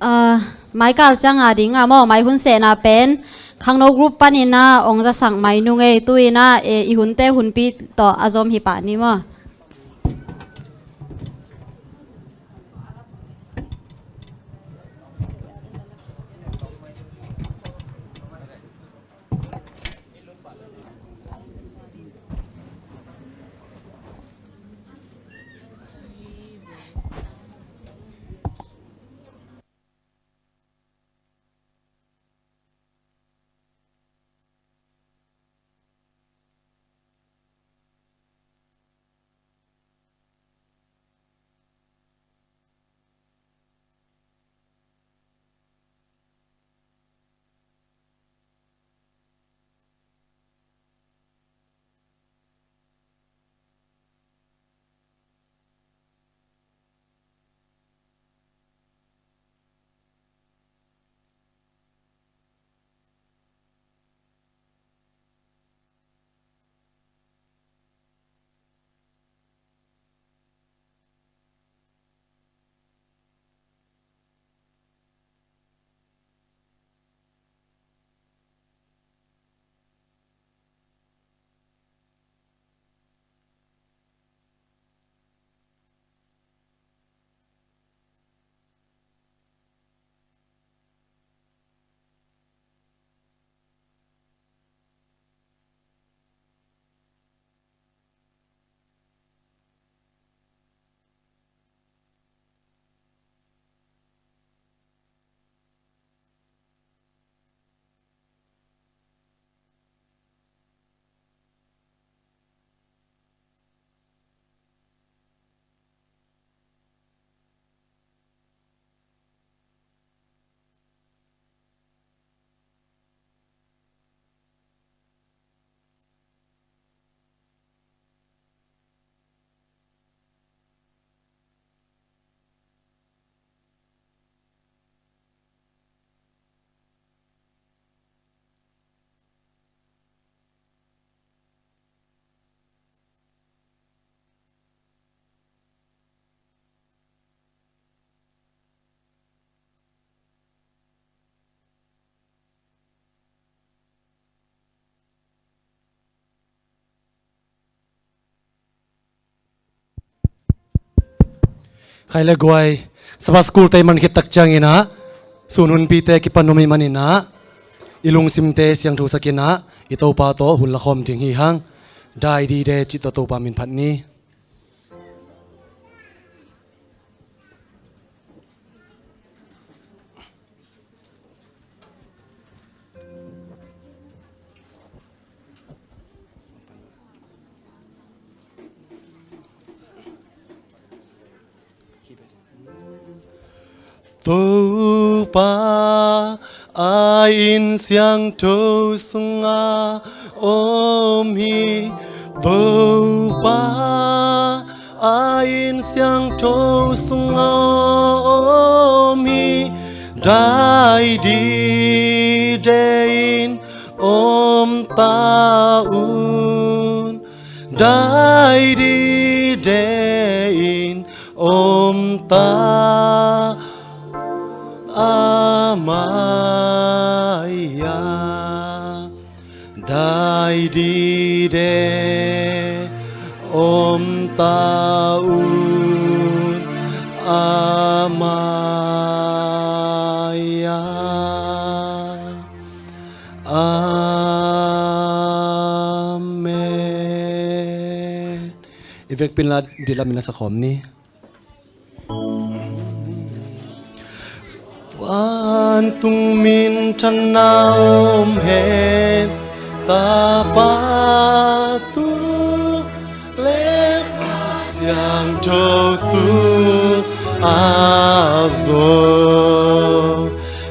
Ah, mai kal ciang a ding a maw, mai hun sehna pen khangno group panin ah hong zasak mai nung ei, tu in ah, eh, i hunte hunpi tawh a zom hi pah ni maw. Khai le guai, Sabbath School te i man khit tak ciangin ah, sun hunpite kipan om ahih manin ah, i lungsimte siangthosak in ah, i Topa tawh hun la khawm ding hi hang. Dai dide cih tawh Topa min phat ni. Topa a inn siangtho sungah om hi. Topa a inn siangtho sungah om hi. Dai dide in om ta un. Dai dide in om ta a mai-ah. Dai dide om ta un a mai-ah. Amen. I vekpi-in la dihlap-in la sa khawm ni. Vantung minthanna om hen, Tapa tu le Siangtho tu a zo,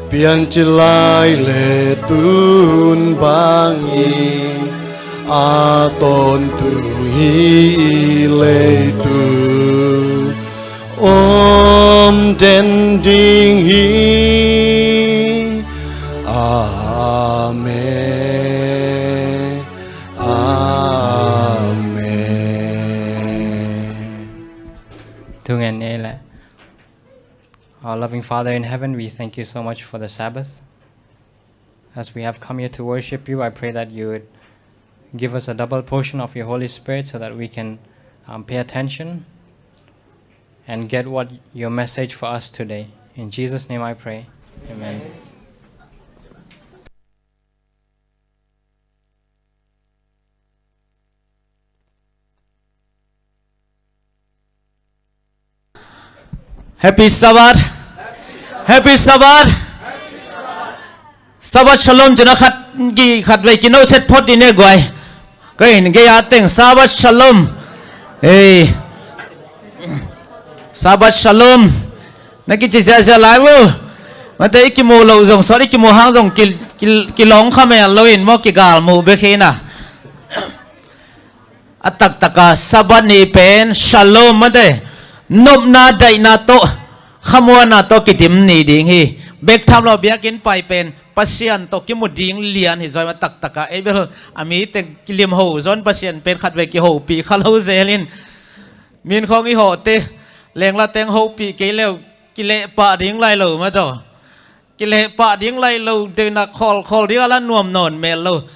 piancil lai le tun bangin a tawntung hi. Leitung om den ding hi. Amen. Amen. Thungen ei le. Our loving Father in heaven, we thank you so much for the Sabbath. As we have come here to worship you, I pray that you would give us a double portion of your Holy Spirit so that we can, um, pay attention and get what your message for us today. In Jesus' name I pray. Amen. Happy Sabbath. Happy Sabbath. Sabbath Shalom cih na khat, ki, khat vei kinoset phot dih ni guai. Kei in gei a teng Sabbath Shalom. Ei. Sabbath Shalom. Na kici ziahziah lai mu. Mate i kimu loh zong sawt, i kimu hang zong ki, ki, kilawng kha mel lo in maw, kigal mu bek hi na. A taktaka Sabbath ni pen Shalom mate, nopna daihna tawh, khamuanna tawh kidim ni ding hi. Bek tham lo, biakinn pai pen Pasian tawh kimu ding lian hi zaw. A taktaka ei bel a mi teng kilim ho zaw in, Pasian pen khat vei kihopih kha lo zel in. Min khawng i hawhte, lenglate hong hopih kei leu, kilehpah ding lai lo mate. Kilehpah ding lai lo, deuhna khawlkhawl ding a la nuam nawn mel lo.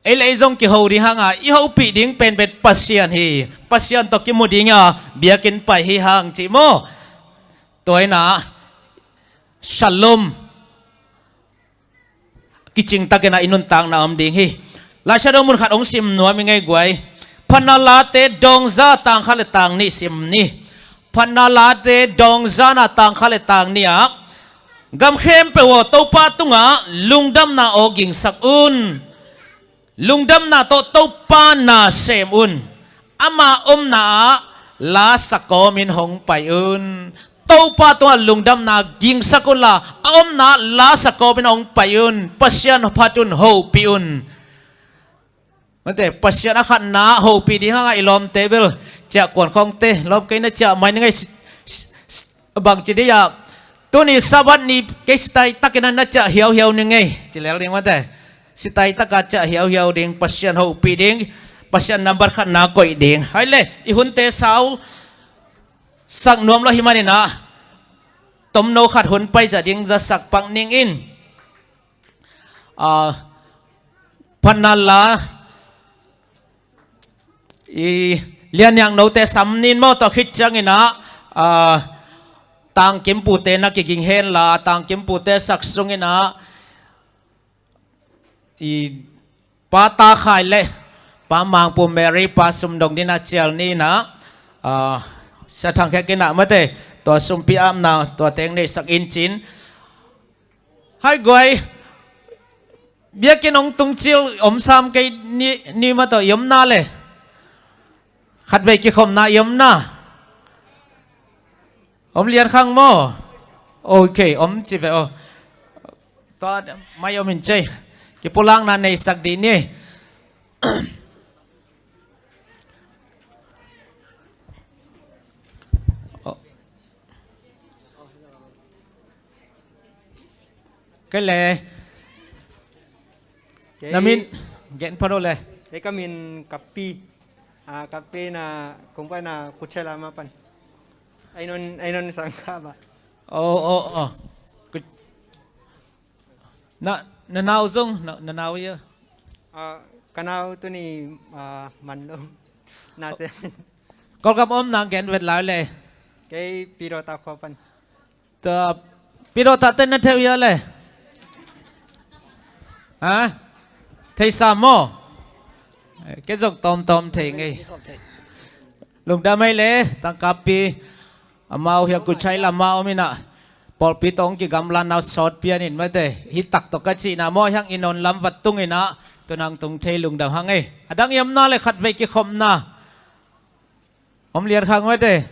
Ei le ei zong kiho ding hang a, i hopih ding penpen Pasian hi. Pasian tawh kimu ding a, biakinn pai hi hang cih maw. Tua hi na, Shalom kicing takin a i nuntakna om ding hi. Laisiangtho mun khat hong sim nuam i ngei guai. Phatna Late dawng za tang khat le tang nih sim ni. Phatna Late dawng zana tang khat le tang nih ah, gam khempeuh aw, Topa tungah lungdamna aw gingsak un. Lungdamna tawh Topa na sem un. Ama omna ah la sa kawmin hong pai un. Topa tungah lungdamna gingsak unla, a omna ah la sa kawmin hong pai un. Pasian phat un, hopih un. Mate, Pasian a khatna hopih ding hang a i lawmte bel ciah kuan khawngte, lawm kei na ciah mai ni ngei. Si, si, si, bangci dih ah, tuni Sabbath ni kei sitai takin a na ciah hiauhiau ni ngei. Ci lel ding mate. Sitai taka ciah hiauhiau ding, Pasian hopih ding, Pasian nambat khatna koih ding. Hai le, i hunte sau sak nuam lo hi manin ah, tomno khat hun paizah ding zasak pak ning in. Ah, Phatna La i Lianniang note sam nin maw, tua khit ciangin ah Ah, tangkimpute na kiging henla, tangkimpute sak sungin ah, i Pa Ta Khai le Pa Mangpu Mary, Pa Sum Dong dina cial ni na, ah, Sia Thang Khe kina mate, tua sumpi apna, tua teng nei sak in cin. Hai guai, biakinn hong tung cil om sam kei ni, ni ma tawh i omna le. Khatvei kikhopna i omna. Om lian khang maw? Ok, om ci ve aw. Tua mai om in cei. Kipulakna nei sak dih ni. Kei le. Kei. Na min gen phot o le. Kei ka min Kapi. Ah, Kapi na kong pai na Kuchela ma pan. Ai non, ai non sang ka ba. Oh, oh, oh. Kut-, na, na nau zong, na, na nau ya. Ah, ka nau tuni, ah, man lo. Na se. Kol kam om nang gen vet lai le. Kei Piro ta khua pan. Ta, Piro ta ten na theu ya le. Ha? Thei sa mo? Kei zong tom tom thei ngei. Lungdam hei le, tangkapi. Amau hiang Kuchai lama om ina. Pawlpi tawh hong kigamla nau sawt pian in mate. Hi tak tawh ka cihna maw hiang i nawn lam vat tung ina. Tun hang tung thei lungdam hang ei. A dang i omna le khatvei kikhopna. Om lian khang mate.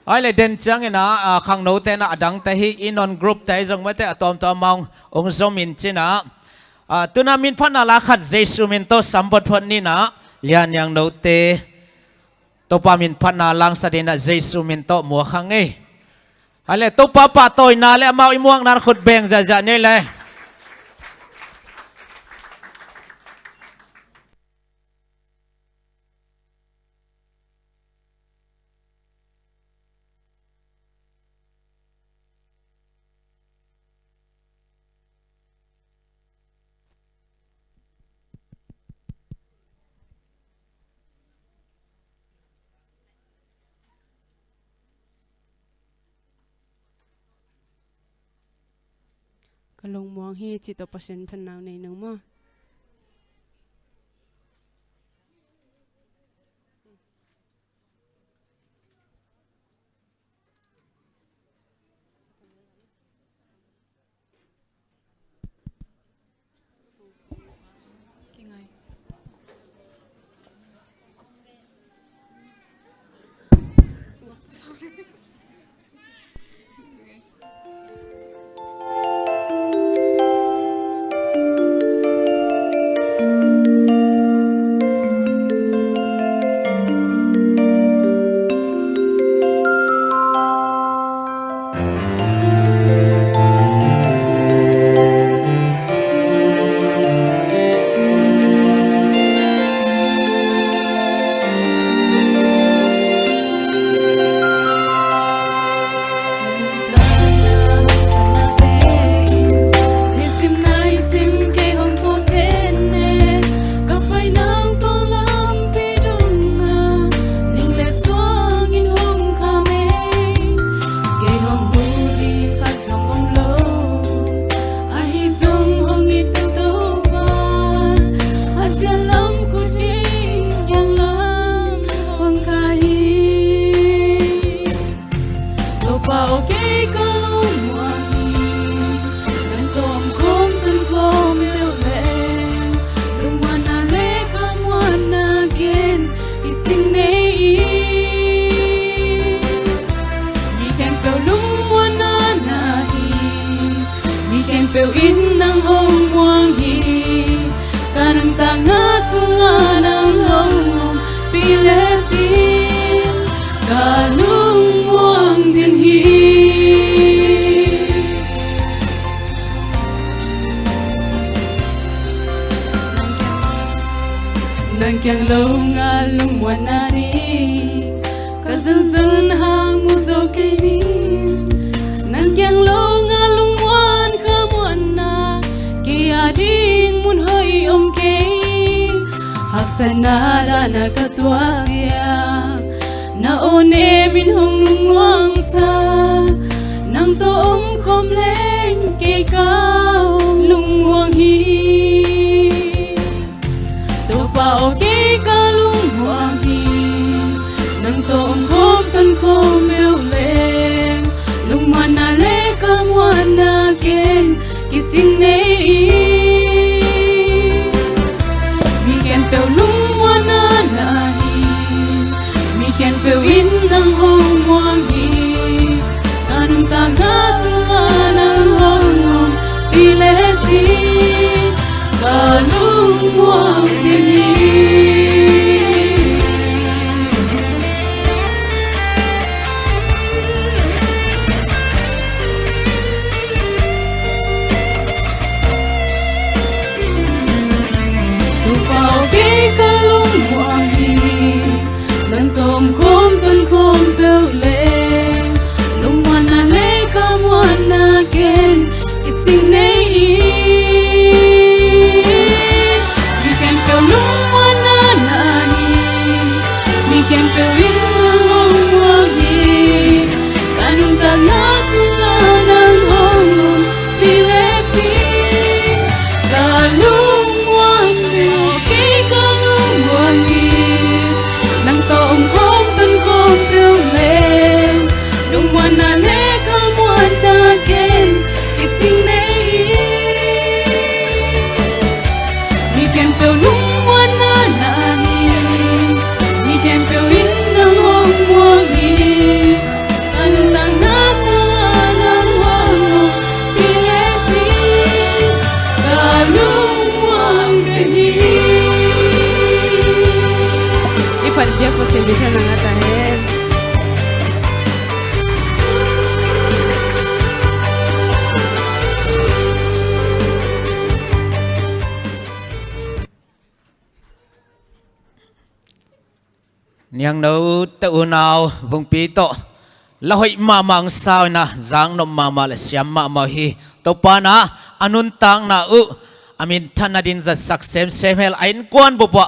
Ai le den ciang ina, ah, khangnote na a dangte hi i nawn groupte zong mate a tawmtawm amau hong zom in cina. Ah, tuna min phatna la khat Jesu min tawh sam photphot nina. Lian niang note. Topa min phatna langsa dina Jesu min tawh muak hang ei. Hale, Topa pahtawina le amau i muakna khut beng zahzah nei le. Ka lungmuang hi cih tawh Pasian phatna nei nang maw. Topa aw, kei ka lungmuang hi. Nang tawh om khawm tun khawm peuh leh lungmuanna le khamuanna gen i cing nei hi. Mi khempeuh lungmuanna na hi. Mi khempeuh in nang hong muang hi. Ka nuntakna sungah nang hong ompih lecin ka lungmuang den hi. Nang kiang lo ngah lungmuanna ding ka zunzun hang mu zo kei ning. Nang kiang lo ngah lungmuan khamuanna kei a ding mun hoih om kei. Haksatna dahna ka tuah ciang na aw ne min hong lungmuang. Kawm leng kei ka lungmuang hi. Topa aw, kei ka lungmuang hi. Nang tawh om khawm ton khawm peuh leng, lungmuanna le ka muanna ken kicing nei hi. Mi khempeuh lungmuanna na hi. Mi khempeuh in nang hong muang hi. Ka nuntakna sungah nang hong om hi lecin, ka lungmuang den hi. Topa aw, kei ka lungmuang hi. Nang tawh om khawm ton khawm peuh leng, lungmuanna le ka muanna ken kicing nei hi. Mi khempeuh lungmuanna na hi. Mi khempeuh in nang hong muang hi. Ka nuntakna sungah nang hong om hi lecin, ka lungmuang hi. Kei ka lungmuang hi. Nang tawh om khawm ton khawm peuh leng, lungmuanna le ka muanna ken kicing nei hi. Mi khempeuh lungmuanna na hi. Mi khempeuh in nang hong muang hi. Ka nuntakna sungah nang hong om hi lecin, ka lungmuang den hi. I phat biak Pasian minthanna ngah ta hen. Niangno te unau Vungpi tawh la hoih mahmah ang sau inah, zang nop mahmah le siam mahmah uh hi. Topa inah a nuntakna uh a minthanna ding zatsak semsem hel, a innkuan bup ah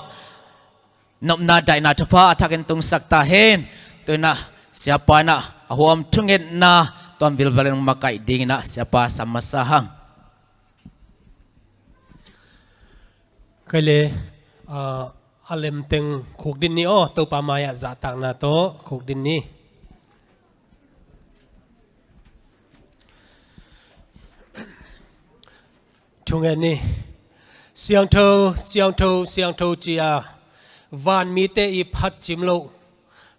nopna daihna thupha a thakin tungsak ta hen. Tu inah siapa inah a huam thungetna tuam vilvel in makaih ding inah siapa sam masa hang. Kei le, ah, a lemteng khukdin ni aw, Topa mai-ah zahtakna tawh khukdin ni. Thungen ni. Siangtho, siangtho, siangtho ci-a vanmite i phatcim loh,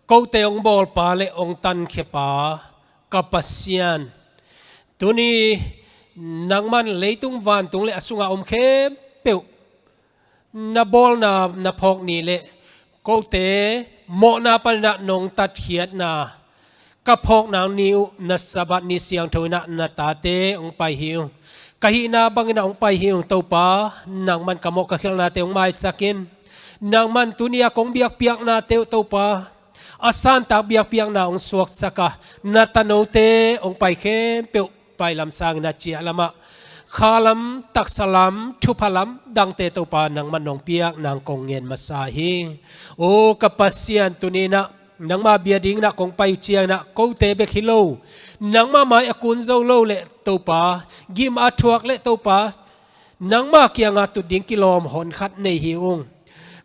kote hong bawlpa le hong tankhiapa ka Pasian, tuni nangman leitung vantung le a sungah om khempeuh na bawlna na phawk ni le kote mawhna paninah nong tatkhiatna ka phawk nang ni uh, na Sabbath ni siangtho inah na tate hong pai hi uh. Ka hihna banginah hong pai hi uh. Topa, nangman ka mawh ka khialhnate hong maisak in. Nangman tuni-a kong biakpiaknate uh Topa, a santak biakpiakna hong suaksak a, na tanote hong pai khempeuh pailam sangin a ciah lamah khalam, taksalam, thuphalam dangte Topa nangman nong piak nang kong ngen masa hi. O ka Pasian, tuninah nangma bia dinginah kong pai uh cianginah kote bek hi lo, nangma mai a kun zo lo le Topa, gim a thuak le Topa, nangma kiangah tut ding kilawm honkhat nei hi ung.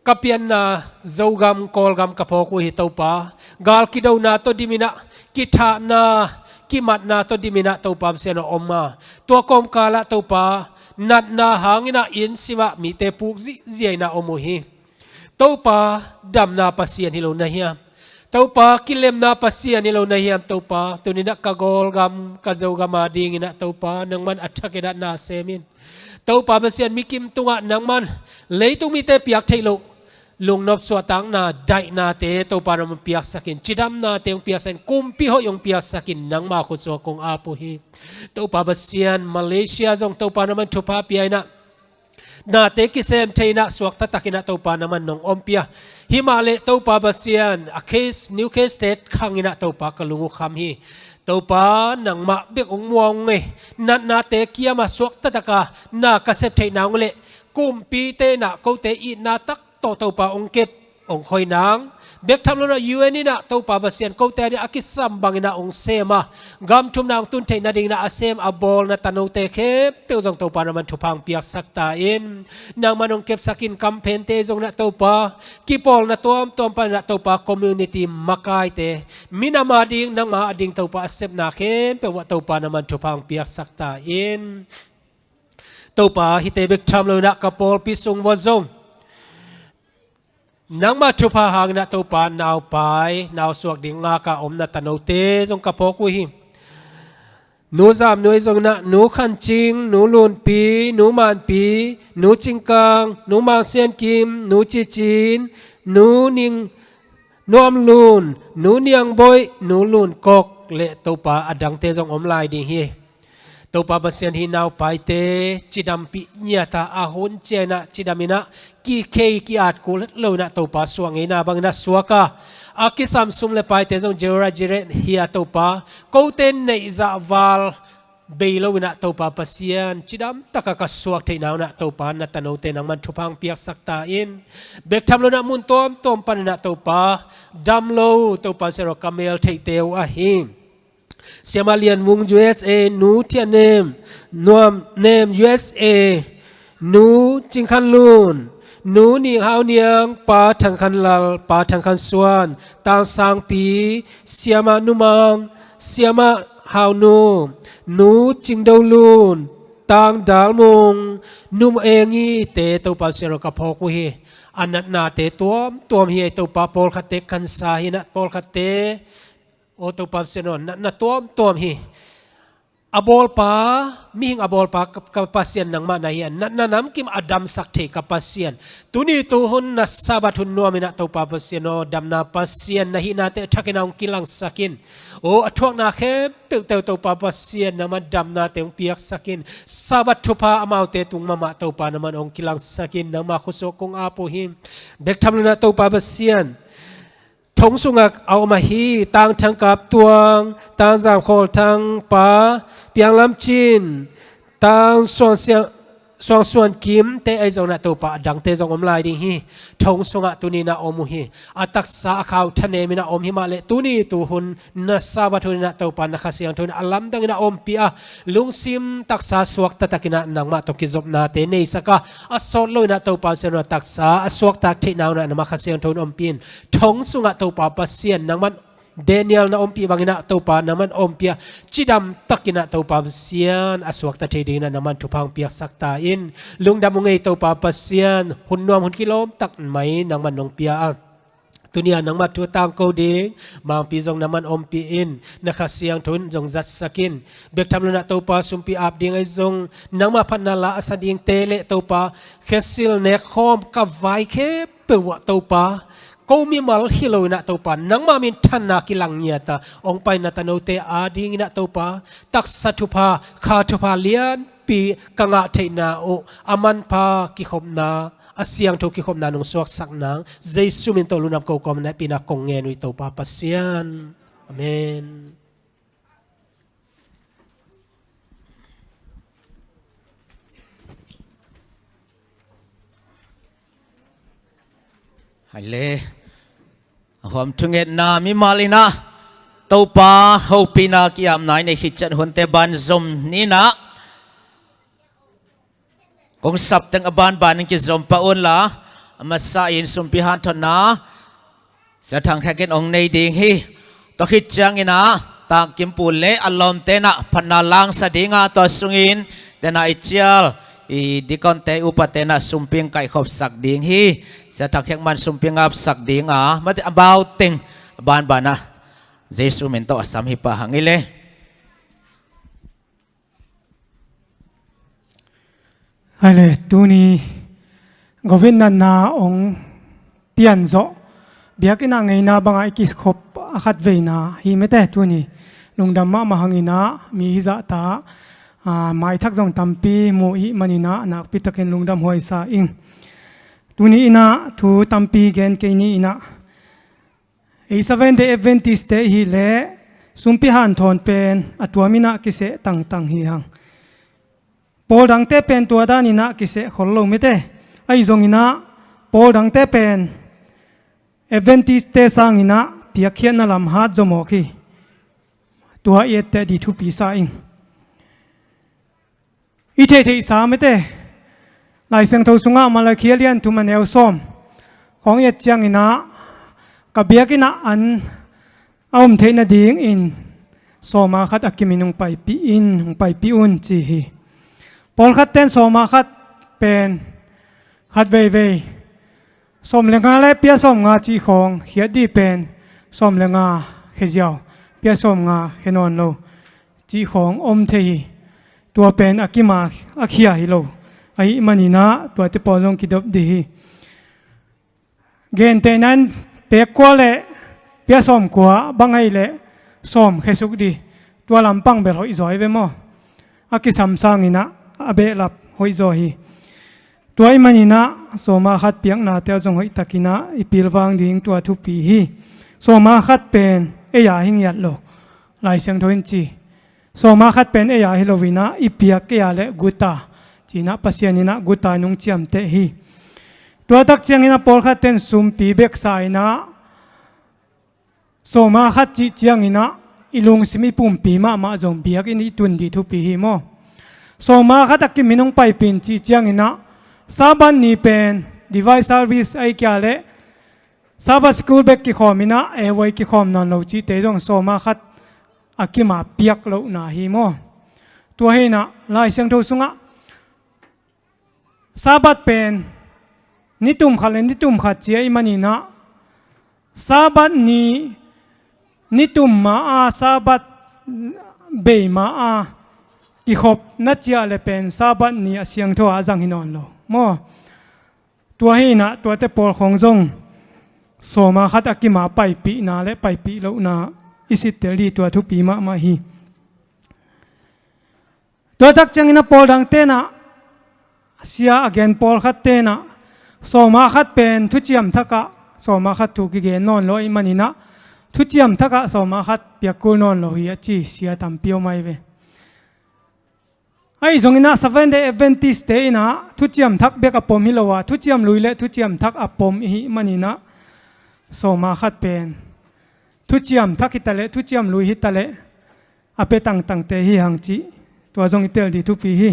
Ka pianna Zogam, Kawlgam ka phawk uh hi Topa. Gal kidona tawh diminah, kithahna, kimatna tawh diminah Topa Pasian a om a, tua kawmkalah Topa natna hanginah inn simah mite puk zihziah inah om uh hi. Topa, damna Pasian hi lo na hiam? Topa, kilemna Pasian hi lo na hiam? Topa, tuninah ka Kawlgam, ka Zogam a dinginah Topa nangman a thakinah na sem in. Topa Pasian, mikim tungah nangman leitung mite piak theih loh lungnop suahtakna, daihnate Topa nangman piaksak in, cidamnate hong piaksak in, kumpi hoih hong piaksak in, nangma khut sungah kong ap uh hi. Topa Pasian, Malaysia zong Topa nangman thupha pia inah, nate kisem thei inah, suakta takinah Topa nangman nong ompih a, himah le Topa Pasian, a case, new case te khang inah Topa ka lung uh kham hi. Topa, nangmah bek hong muang ung ei. Natnate kiamah suakta taka na ka sep theih nang uh leh kumpite inah kote itna tak tawh Topa hong kep, hong khoi nang. Bek tham lo-in ah U N in ah Topa Pasian kote ading a kisam bangin ah hong sem a, gam thumna hong tun theih nadingin ah a sem a bawl na tanote khempeuh zong Topa nangman thupha hong piaksak ta in. Nangman hong kepsak in, kamphente zong in ah Topa, kipawlna tuamtuam panin ah Topa community makaite, minam ading nangma ading Topa a sepna khempeuh ah Topa nangman thupha hong piaksak ta in. Topa, hihte bek tham lo-in ah ka pawlpi sung uah zong nangma thupha hangin ah Topa, naupai, nausuak ding ngak a om na tanote zong ka phawk uh hi. Nu Zam Nu ahi zongin ah, Nu Khan Cing, Nu Lun Pi, Nu Man Pi, Nu Cing Kang, Nu Mang Sian Kim, Nu Ci Cin, Nu Ning Nuam Lun, Nu Niang Boih, Nu Lun Kok le Topa adangte zong om lai ding hi. Topa Pasian, hih naupaite cidampih ngiat a, a hun ciangin ah cidamin ah kikhei ki-at kul lo-in ah Topa suak ngeina bangin ah suak a, a kisam sum le paite zong Jehovah Jireh hi a Topa, kote neihzah val bei lo-in ah Topa Pasian, cidam tak a ka suak theihna un ah Topa na tanote nangman thupha hong piaksak ta in. Bek tham lo-in ah mun tuamtuam panin ah Topa, dam lo Topa Pasian aw, ka mel theihte uh ahi Siamah Lian Vung, U S A, Nu Thian Nem, Nuam Nem, U S A, Nu Cing Khan Lun, Nu Ning Hau Niang, Pa Thang Khan Lal, Pa Thang Khan Suan, Tang Sang Pi, Siamah Nu Mang, Siamah Hau Nu, Nu Cing Do Lun, Tang Dal Mung, Nu Eng Ite, Topa Pasian aw, ka phawk uh hi. A natnate tuamtuam hi, Topa, pawlkhatte cancer hi-in ah, pawlkhatte, aw Topa Pasian aw, natna tuamtuam hi. A bawlpa, mihing a bawlpa ka, ka Pasian nangmah na hi a, natna namkim a damsak thei ka Pasian, tuni tuhun na Sabbath hun nuamin ah Topa Pasian aw, damna Pasian na hihnate a thakin ah hong kilangsak in. Aw, a thuakna khempeuhte uh Topa Pasian nangman damnate hong piaksak in. Sabbath thupha amaute tung mahmah Topa nangman hong kilangsak in, nangma khutsung kong ap uh hi. Bek tham lo-in ah Topa Pasian, thong sungah a om ahi Tang Thang Kap Tuang, Tang Zam Khawl Thang Pa, Piang Lam Cin, Tang Suang Siang, Suang Suan Kimte ahi zongin ah Topa, adangte zong om lai ding hi. Thong sungah tuni-in ah om uh hi. A taksa a khau thanemin ah om hi mah leh, tuni tuhun na Sabbath hun-in ah Topa, na Kha Siangtho in a lamdangin ah ompih a, lungsim taksa suakta takin ah nangmah tawh kizopnate neisak a, a sawt lo-in ah Topa Pasian aw, taksa a suaktak theihna un ah nangmah Kha Siangtho in ompih in. Thong sungah Topa Pasian nangman Daniel na ompih bangin ah Topa nangman ompih a, cidam takin ah Topa Pasian a suakta thei dingin ah nangman thupha hong piaksak ta in. Lungdam ung ei Topa Pasian, hun nuam hun kilawm tak mai nangman nong pia a, tuni-a nangmah thu tangko ding mangpi zong nangman ompih in, na Kha Siangtho in zong zatsak in. Bek tham lo-in ah Topa, sumpi ap ding ahi zong, nangmah phatna la a sa dingte le Topa, khesil nekkhawm ka vai khempeuh ah Topa, ko mimal hi lo-in ah Topa, nangmah minthanna kilang ngiat a hong pai na tanote adingin ah Topa, taksa thupha, kha thupha lianpi ka ngah theihna uh, a manpha kikhopna, a siangtho kikhopna nong suaksak nang, Jesu min tawh lungdam ko kawmin hehpihna kong ngen uh hi Topa Pasian. Amen. Hai le. A huam thungetna mimal in ah Topa hopihna ki-apna i neih khit ciang hunte banzom ni in ah, kong sap teng a banban in kizom pah un la, a masa in sumpi hanthotna Sia Thang Khek in hong nei ding hi. Tua khit ciangin ah Tang Kim Pu le a lawmte in ah phatna langsa ding a, tua sungin tena i cial i dikonte, i upate in ah sumpi hong kaihkhopsak ding hi. Sia Thang Khek man sumpi hong apsak ding a, mate a bau teng a banban ah Jesu min tawh a sam hi pah hang i le. Hai le, tuni government natna hong pian zawh, biakinn ah ngeina bangah i kikhop a khatveina hi mate tuni. Lungdam mahmah hang in ah, mi hizah ta, aa, maithak zong tampi mu i hih manin ah, nakpi takin lungdam huai sa ing. Tuni in ah thu tampi gen kei ni in ah, ei Seventh Day Adventist te i hih leh sumpi hanthawn pen a tuam in ah kiseh tangtang hi hang. Pawl dangte pen tua dan in ah kiseh khol lo mate. Ahi zongin ah pawl dangte pen Adventist-te sanginah piakkhiatna lam hat zomawk hi. Tua i etteh di thupi sa ing. I theihtheihsa mete. Lai Siangtho sungah Malakhia lian thum a neu sawm khawng i et cianginah ka biakinnah an a om theih nadingin sawma khat a kimin hong paipih in, hong paipih un ci hi. Pawlkhatten sawma khat pen khat veivei sawm le nga le pia sawm nga cih khawng khiat dih pen sawm le nga khe ziau, pia sawm nga khe nawn lo cih khawng om thei hi. Tua pen a kima a khia hi lo ahih maninah tuate pawl zong kidop dih hi. Gentehna in pek kua le pia sawm kua bang ahih leh sawm khesuk dih, tua lampang bel hoih zaw hi ve maw? A kisam sanginah a behlap hoih zaw hi. Tua ahih maninah sawma khat piaknate zong hoihtakinah i pilvang ding tua thupi hi. Sawma khat pen ei-a hi ngiat lo, Lai Siangtho in ci. Sawma khat pen ei-a hi loinah i piak kei-a le guta cinah Pasian innah guta in hong ciamteh hi. Tua tak cianginah pawlkhatten sumpi beksa innah sawma khat cih cianginah i lungsim i pumpi mahmah zong biakinn i tun dih thupi hi maw? Sawma khat a kimin hong paipih in cih cianginah Sabbath ni pen divine service ahih kei leh Sabbath school bek kikhawm innah ei voi kikhawm nawn lo cihte zong sawma khat a kima piak lohna hi maw? Tua hinah Lai Siangtho sungah Sabbath pen nitum khat le nitum khat ci ahih maninah Sabbath ni nitum ma-a Sabbath bei ma-a kikhop na ciah le pen Sabbath ni a siangtho a zang hi nawn lo maw? Tua hinah tuate pawl khawng zong sawma khat a kima paipihna le paipih lohna i sittel dih tua thupi mahmah hi. Tua tak ciangin a pawl dang tenah, sia a gen pawlkhat tenah sawma khat pen thuciam thakah sawma khat thu kigen nawn lo ahih maninah thuciam thakah sawma khat piak kul nawn lo hi a ci sia tampi om ahi ve. Ahi zonginah Seventh Day Adventist te inah thuciam thak bek a pom hi lo a, thuciam lui le thuciam thak a pom ihi maninah sawma khat pen thuciam thak hitaleh thuciam lui hitaleh a pia tangtangte hi hang cih tua zong i tel dih thupi hi.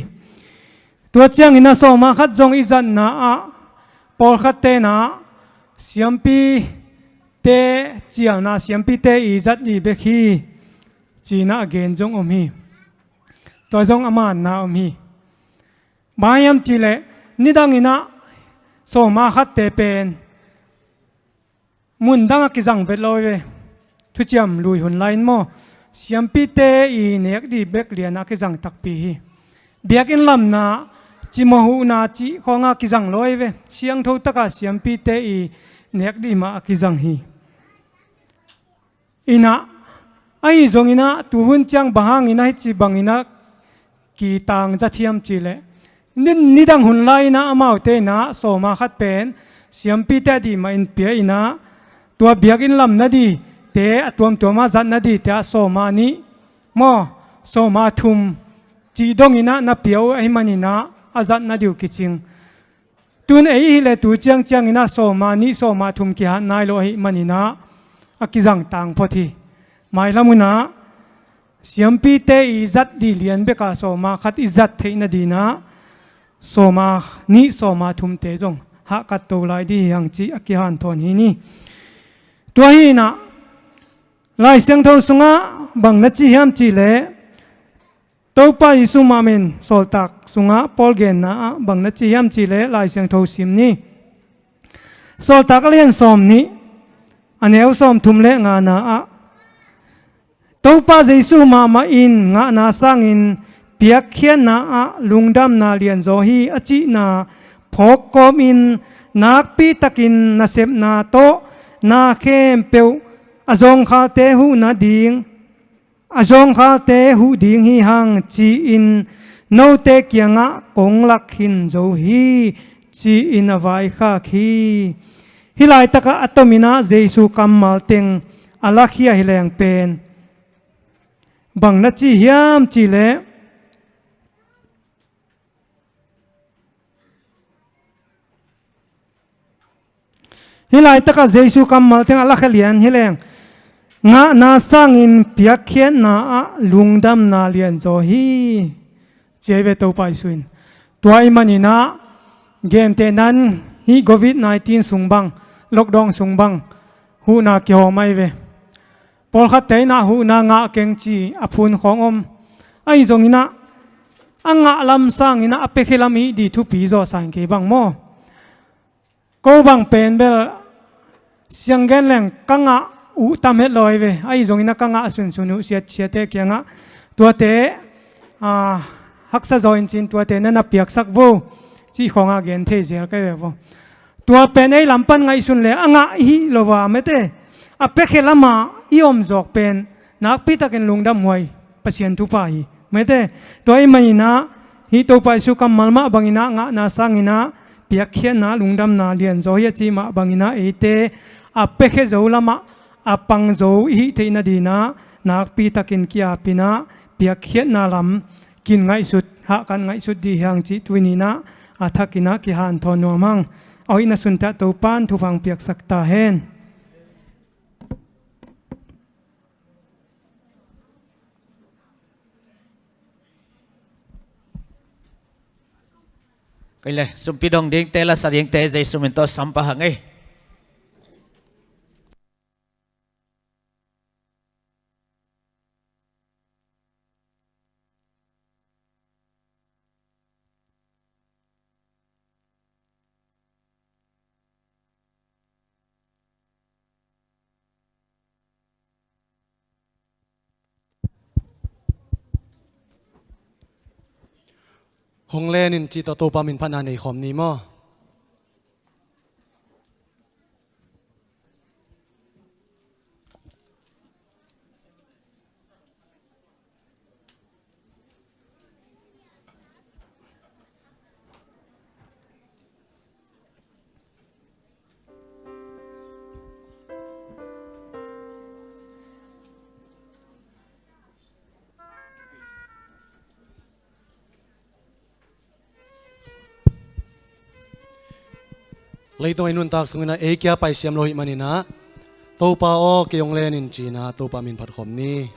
Tua ciangin a sawma khat zong i zatna ah pawlkhat tenah siampite cialna, siampite i zat dih bek hi cinah a gen zong om hi. Tua zong a manna om hi. Bang hiam cihleh nidanginah sawma khatte pen mun dangah kizang vet lo hi ve. Thuciam lui hun lai-in maw, siampite i nek dih bek lianah kizang takpi hi. Biakinn lamna, cimawh huhna cih khawngah kizang lo hi ve. Siangtho takah siampite i nek dih mah a kizang hi. Inah, ahi zonginah tuhun ciang bang hanginah hici banginah kitang zat hiam cihleh, ni, nidang hun lai-inah amaute inah sawma khat pen siampite a dih mah in pia inah tua biakinn lam nadihte a tuamtuamah zat nadihte ah sawma nih maw, sawma thum cih donginah na pia uh ahi maninah a zat nadih uh kicing. Tun ei i hih le tu ciangcianginah sawma nih sawma thum kihat nai lo ahih maninah a kizang tang phot hi. Mailam hunah siampite i zat dih lian bekah sawma khat i zat theih nadinah sawma nih sawma thumte zong hahkat to lai dih hi hang cih a kihanthawn hi ni. Tua hinah Lai Siangtho sungah bang na ci hiam cihleh Topa Jesu mahmah in Sawltak sungah Paul genna ah bang na ci hiam cihleh Lai Siangtho sim ni. Sawltak a lian sawm nih a neu sawm thum le ngana ah Topa Jesu mahmah in ngahna sangin piakkhiatna ah lungdamna lianzaw hi a cihna phawk kawmin nakpitakin nasepna tawh na khempeuh a zawngkhalte huh nading a zawngkhalte huh ding hi hang ci-in note kiangah kong lak khin zo hi ci-in a vaikhak hi. Hih laitakah a tominah Jesu kammal teng a lakhia hi leng pen bang na ci hiam cihleh Hih laitakah Jesu kammal teng a lakhia lian hi leng, ngahna sangin piakkhiatna ah lungdamna lianzaw hi, ci ahi ve Topa Jesu in. Tua ahih maninah gentehna in hih covid nineteen sung bang, lockdown sung bang, huhna kihawm ahi ve. Pawlkhatte inah huhna ngah keng ci a phun khawng om. Ahi zonginah a ngah lam sanginah a piakhia lam i hih ding thupi zawhsa in kei bang maw. Ko bang pen bel siang gen leng ka ngah uh tam het lo ahi ve. Ahi zonginah ka ngah sunsun uh siatsiate kiangah tuate, ah, haksa zaw in cin tuate na na piaksak vo cih khawngah gen thei zel ka hi ve vo. Tua pen ei lam pan ngaihsun le a ngah i hih lo a mete, a piakhia lamah i om zawk pen nakpi takin lungdamhuai Pasian thupha hi. Mete, tua ahih maninah hih Topa Jesu kammal mah banginah ngahna sanginah piakkhiatna lungdamna lianzaw hi a cih mah banginah eite a piakhia zo lamah a pang zo i hih theih nadinah nakpi takin ki-apinah piakkhiatna lam kin ngaihsut, hahkat ngaihsut dih hiang cih tuni inah a thakinah kihanthawn nuam hang. A hoihna sunte ah Topa in thupha hong piaksak ta hen. Kei le sumpi dong dingte, lasa dingte Jesu min tawh sam pah hang ei. Hong len in cih tawh Topa min phatna nei khawm ni maw? Leitung ei nuntak sungin a ei kia pai siam lo hih manin a, Topa aw, kei hong len in ci-in a Topa min phat khawm ni.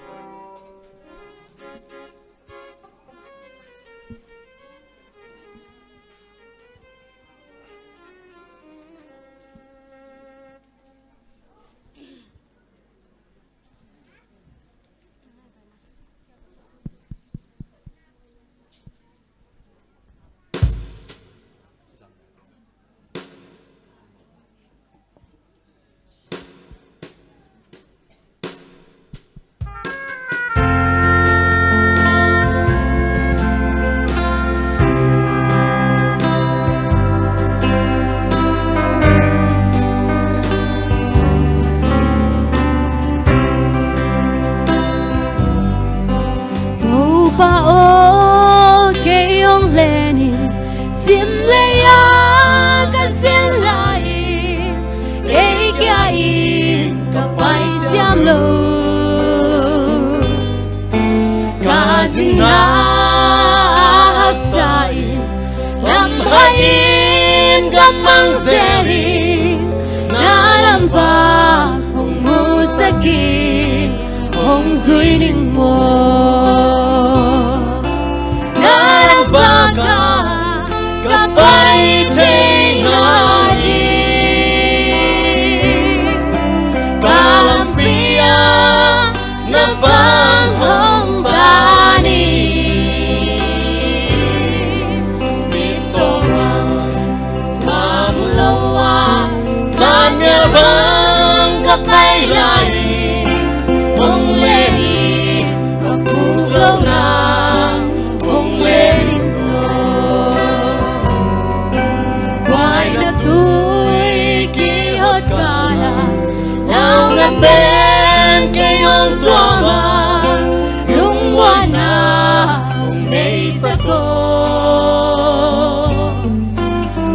Topa aw, kei hong len in, sim lei-ah ka zin lai-in, ei kia-in ka pai siam lo. Ka zinna a haksa in, lamhai in ka mang zel in, na lamvak hong musak in, hong zui ning maw. Na lamvak ah ka pai thei nading, ka lampi ah na vang hong tan in. Mit tawh a, va mu lo a, zannial bang ka pai lai-in, hong len in ka puk lo nang, hong len in aw. Buaina tui kihot kal ah, launa pen kei hong tuam a, lungmuanna hong neisak aw.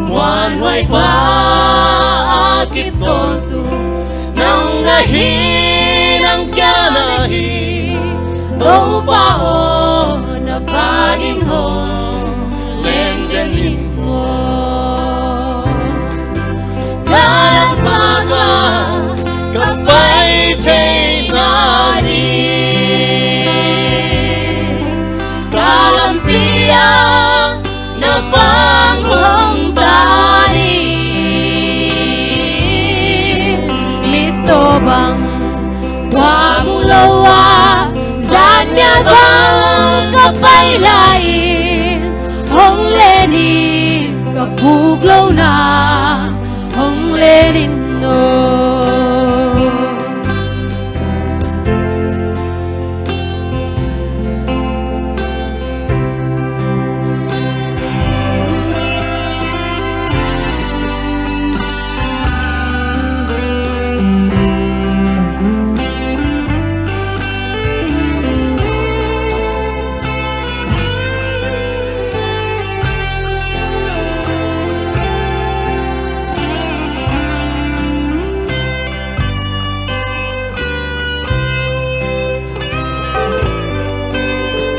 Muanhuai pa a kip tawntung nang na hi, nang kia na hi, Topa aw, na pa ding hong len den in maw. Ka lampa Pa mu lo a zan mia bang ka pai lai in, hong len in ka puk lo na, hong len in no.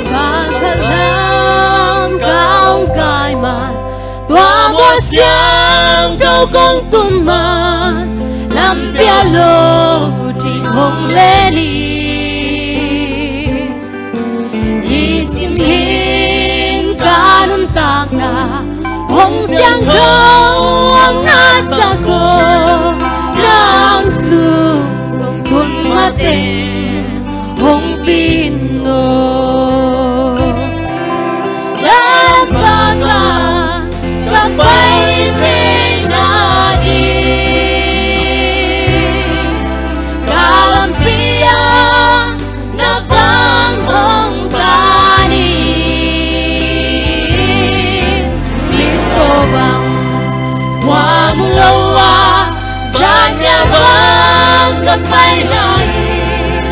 Van khalam ka hong kai man, tua Mual Siangtho kong tun man, lampi ah lo ding hong len in. Nisim in ka nuntakna hong siangtho, hong haksat ko, na sung kong tun mateng hong pin no. Lampa ka, ka pai thei nading, ka lampi ah na vang hong tan in. Mittaw bang kua mu lo a, zan mia bang ka pai lai in,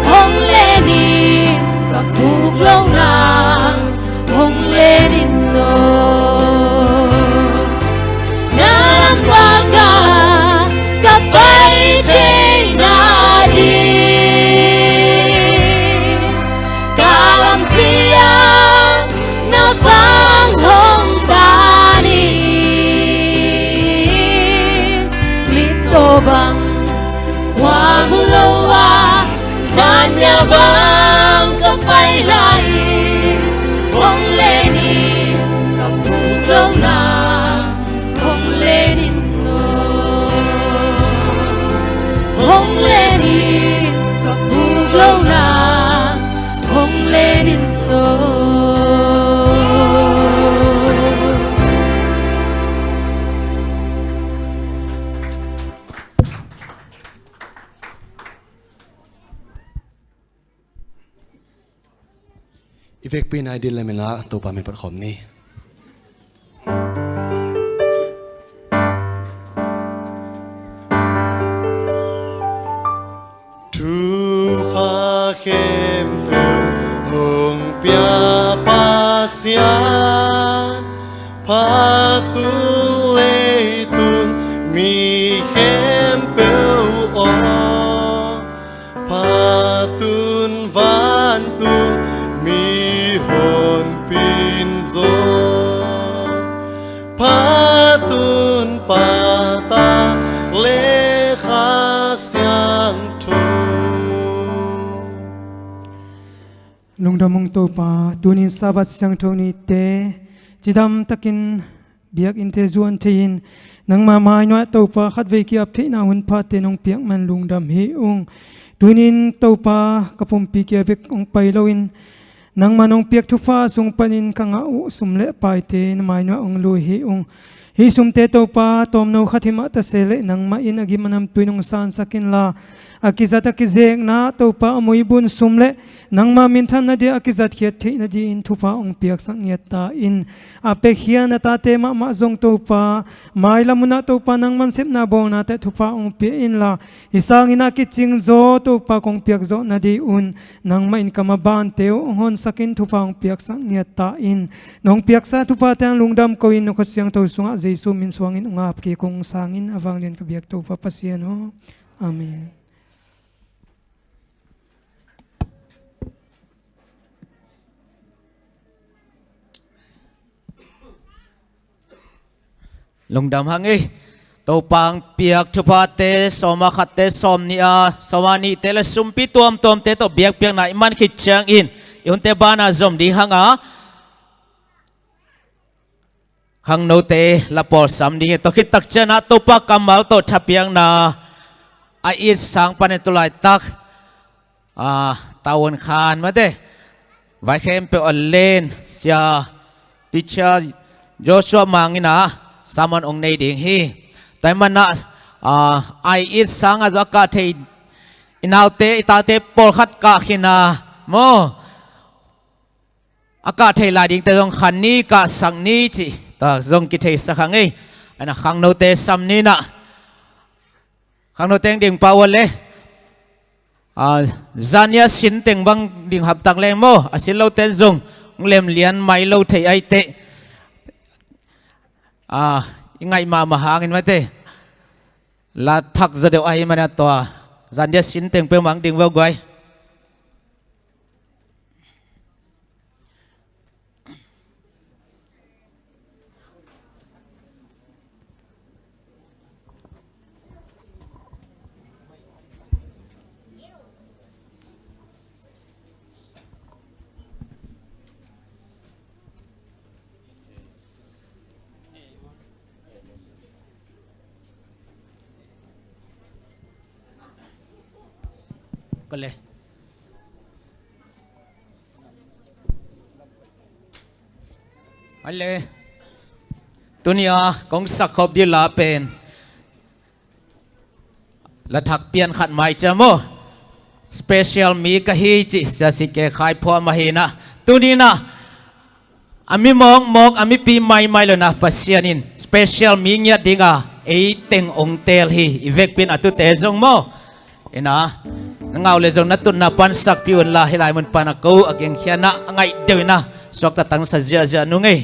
hong len in ka puk lo na, hong len in no. Na lampa ka, ka pai thei nading, ka lampi ah na vang hong tan in. Mittaw bang kua mu lo a, zan mia bang ka pai lai in, hong len in ka puk lo na, hong len in no. Hong len in ka puk lo na, hong len in no. I vekpi nai ding lem in la, Topa min phat khawm ni. Thupha khempeuh hong pia Pasian, phat tung leitung mi khempeuh aw, phat un vantung mihonpi in zong, phat un Pa, Ta le Kha Siangtho. Lungdam ung Topa, tunin Sabbath siangtho nite cidamtakin biakinnte zuan thei-in nangma mai nuai-ah Topa khatvei ki-ap theihna hun phate nong piak man lungdam hi ung. Tunin Topa ka pumpi kia bek hong pai loin nangma nong piak thupha sung panin ka ngah uh sum le paite na mai nuai-ah hong lui hi ung. Hih sumte Topa tawmno khat hi mah ta se leh nangmah in a gim a namtui nong sansak inla, a kizat a kizekna Topa a muibun sum le nangma minthan nadia a kizatkhiat theih nadingin thupha hong piaksak ngiat ta in. A pekhia na tate mahmah zong Topa mailam hunah Topa nangman sepna bawlnate thupha hong pia inla, hih sangin a kicingzaw Topa kong piakzawh nadingun nangmah in ka mabante uh hong honsakin thupha hong piaksak ngiat ta in. Nong piaksa thuphate hang lungdam ko-in na khut siangtho sungah Jesu min suangin hong ap kik ung. Sangin a vanglian ka biak Topa Pasian aw. Amen. Lungdam hang ei. Topa hong piak thuphate, sawma khatte, sawmnih a, sawma nihte le sumpi tuamtuamte tawh biakpiakna i man khit ciangin i hunte bana zom ding hang a, khangnote la pawlsam ding hi. Tua khit tak ciangin ah Topa kammal tawh thapiakna a it sang panin tu laitak a, Tavuan Khan mate, vai khempeuh a len, Sia Teacher Joshua Mang in a sermon ong nei ding hi. Tua ahih manin a, a, ai it sangin zong a kah thei, i naute, i tate pawlkhat kah khin a maw, a kah thei lai dingte zong khan ni, kahsak ni cih tua zong kitheisak hang ei. Ahih manin a khangnote sam ni in a, khangno teng ding pah uh le, a, zan ni a sin teng bang ding hamtang leng maw, a sin lote zong ong lem lian mai lo thei ahih teh, a, i ngaih mahmah hangin mate, la thak zaw deuh ahih manin a tua zan ni a sin teng peuhmah ding vo guai. Kole. Ale. Tuni a kong sak khop ding la pen la thak pian khat mai ciam aw. Special mi ka hi cih Sia C K Khai Phuam ahi in a. Tuni in a, a mi mawkmawk, a mipi maimai lo in a, Pasian in special mi ngiat ding a ei teng ong teel hi. I vekpi in a tute zong maw, in a, na ngah uh leh zong na tutna pan sakpih un la, hih lai mun pan a ko a gengkhia in a, a ngaih deuh in a suakta tangsa ziahziah nung ei.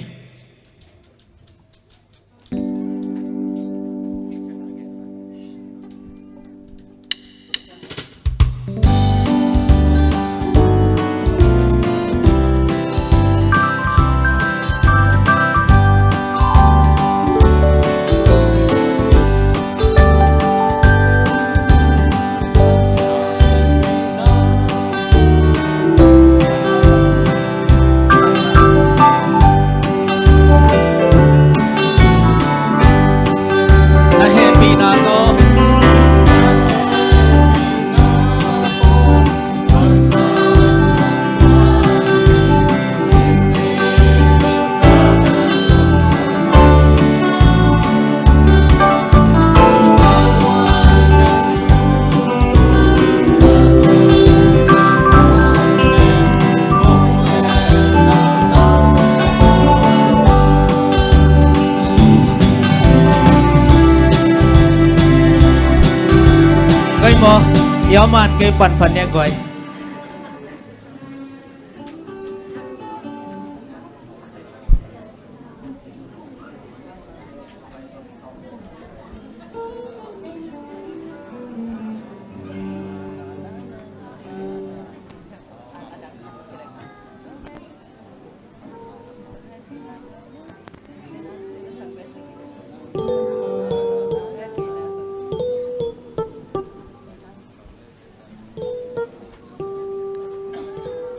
Kei maw, i a man kei pan pan nia guai.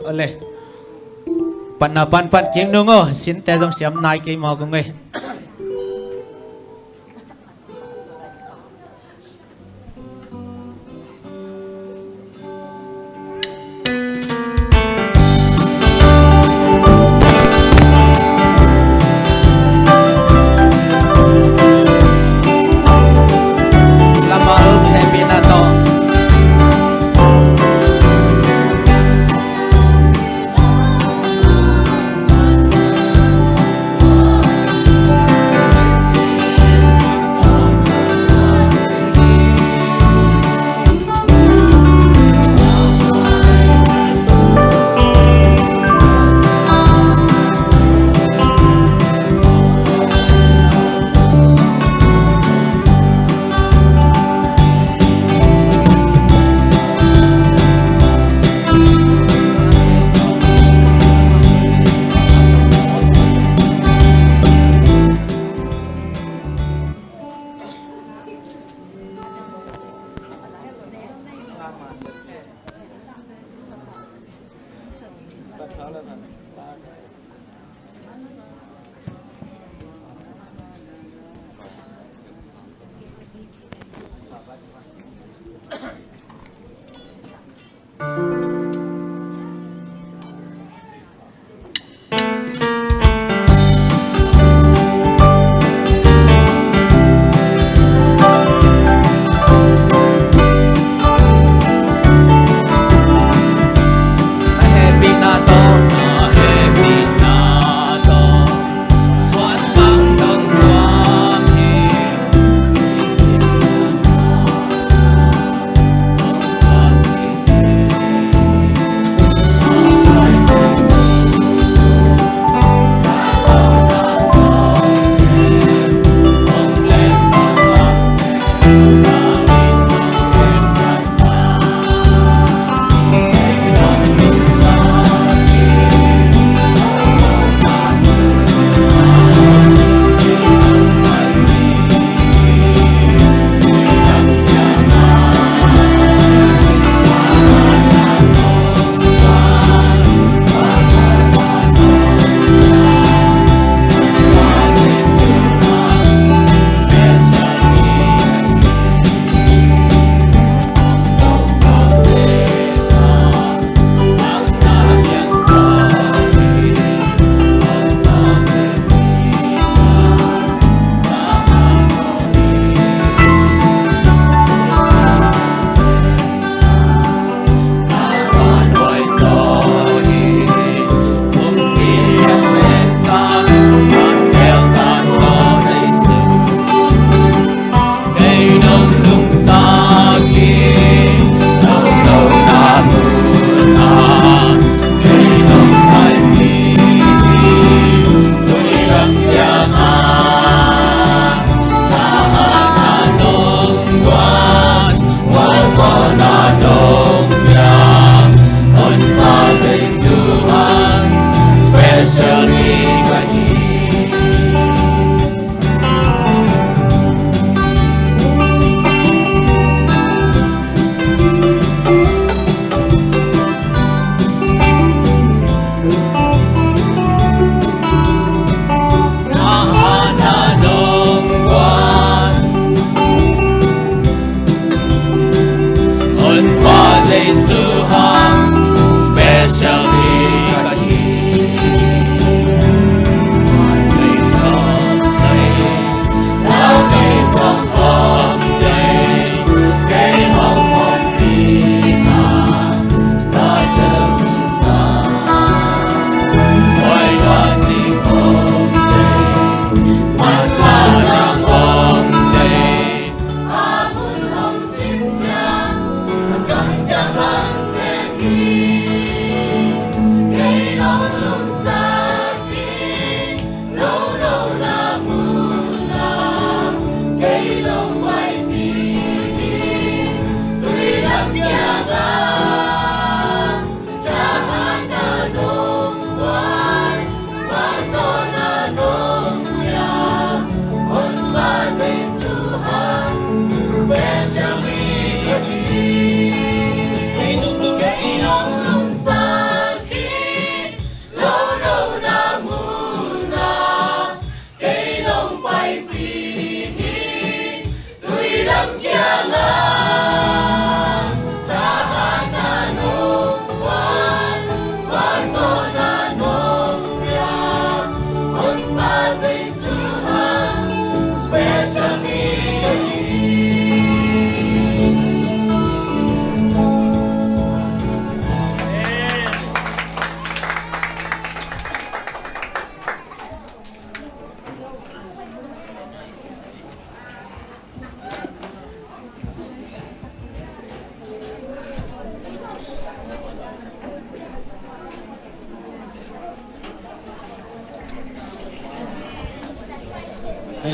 Ole. Pan na pan pan kim nung aw, sinte zong siam nai kei mawk ung ei.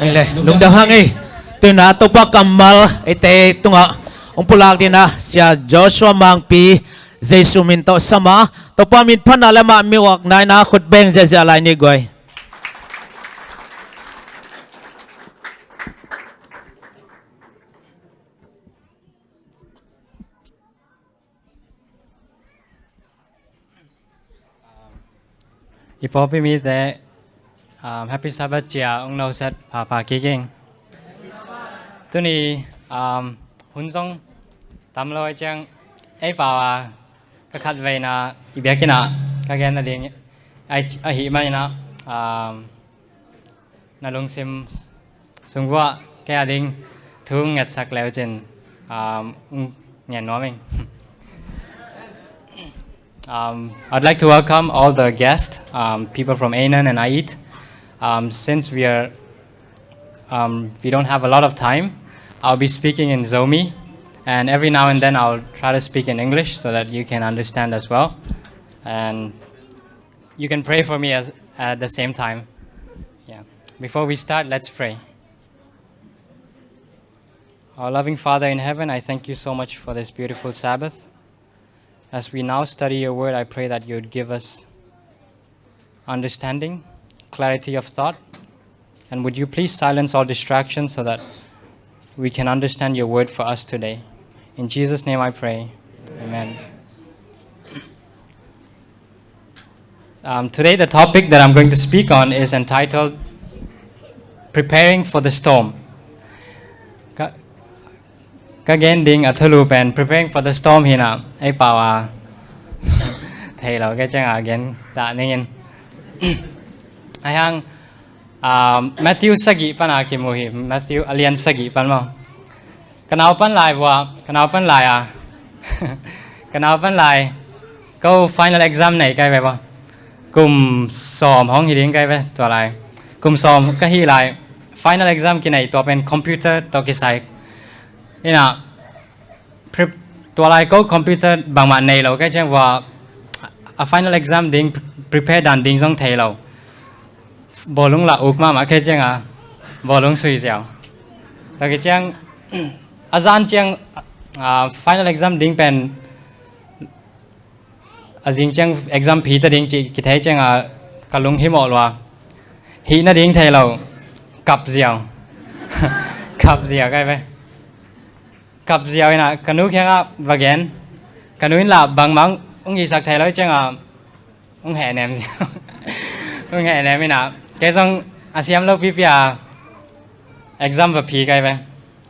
Ei le, lungdam hang ei. Tuina Topa kammal eite tungah hong pulak dingin a Sia Joshua Mangpi, Jesu min tawh sama, Topa min phatna le mah mihuakna in a khut beng ziahziah lai ni guai. I pawlpi mite, um, Happy Sabbath cia ung noset phapha kik ing. Tuni, um, hun zong tam lo ahih ciang ei pau a ka khatveina i biakinn ah ka gen nading ahih manin ah, um, na lungsim sung vuah kei a ding thu ngetsak leu cin, um, ngen nuam ing. Um, I'd like to welcome all the guests, um, people from Anan and Ait. Um, since we are, um, we don't have a lot of time, I'll be speaking in Zomi, and every now and then I'll try to speak in English so that you can understand as well. And you can pray for me as, at the same time. Yeah. Before we start, let's pray. Our loving Father in heaven, I thank you so much for this beautiful Sabbath. As we now study your word, I pray that you would give us understanding, clarity of thought, and would you please silence all distractions so that we can understand your word for us today. In Jesus' name I pray. Amen. Um, today, the topic that I'm going to speak on is entitled Preparing for the Storm. Ka, ka gen ding a thulu pen Preparing for the Storm hi na, ei pau a thei lo kei ciang a gen ta ning in. Ahih hang, um, Matthew sagih pan a kimu hi, Matthew a lian sagih pan maw. Ka nau pan lai vua, ka nau pan lai a. Ka nau pan lai. Ko final exam nei kai ve vua. Kum sawm hong hi ding kai ve tua lai. Kum sawm ka hi lai. Final exam kinei tua pen computer tawh kisai. Ina, pre-, tua lai ko computer bangmah nei lo kai ciang vua a final exam ding prepare dan ding zong thei lo. Bawlung lah uk mahmah kei ciang a, bawlung sui ziau. Tua kei ciang, a zan ciang, ah, final exam ding pen, a zing ciang exam phi ta ding ci kithei ciang a, ka lung hi mawh lua. Hih nading thei lo, kap ziau. Kap ziau kai ve. Kap ziau ina, ka nu kiangah va gen. Ka nu in lah bangmah ung hisak thei lo ciang a, ung hehnem ziau. Ung hehnem ina. Kei zong a siam lo pipi a exam va phi kai ve.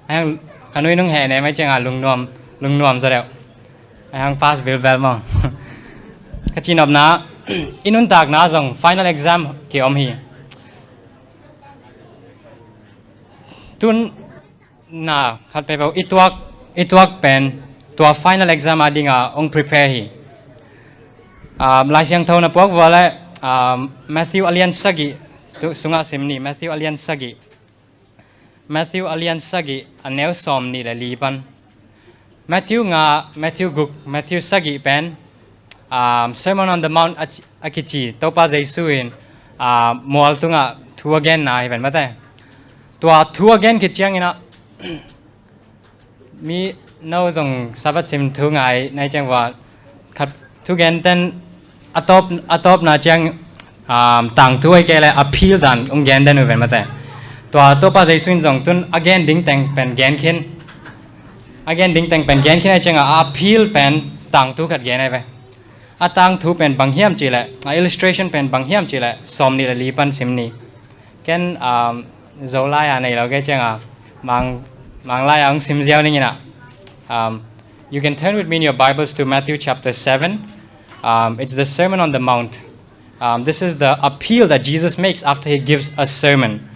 Ahih hang ka nu in ung hehnem ahih ciang a lungnuam, lungnuam zaw deuh. Ahih hang pass bilbel maw. Ka cihnopna, i nuntakna zong final exam kiom hi. Tun na khat peuhpeuh i tuak, i tuak pen tua final exam a dinga ong prepare hi. Um, Lai Siangtho na puak vua le, um, Matthew a lian sagih sungah sim ni, Matthew a lian sagih. Matthew a lian sagih a neu sawm nih le li pan. Matthew nga, Matthew guk, Matthew sagih pen, um, Sermon on the Mount a, a kici, Topa Jesu in, uh, mual tungah thu a genna hi pen mate. Tua thu a gen khit ciangin ah, mi no zong Sabbath sim thu ngai nai ciang vua khat thugenten a tawp, a tawpna ciang, um, tangthu ai kei le a phil dan ung gen den uh ven mate. Tua Topa Jesu in zong tun a gen ding teng pen gen khin. A gen ding teng pen gen khin ai ciang a, a phil pen tangthu khat gen ai ve. A tangthu pen bang hiam ci le, a illustration pen bang hiam ci le, sawm nih le li pan sim ni. Ken, um, Zolai a nei lo ke ciang a, Mang, Manglai a ung sim ziau ning in ah. Um, you can turn with me in your Bibles to Matthew chapter seven. Um, it's the Sermon on the Mount. Um, this is the appeal that Jesus makes after he gives a sermon.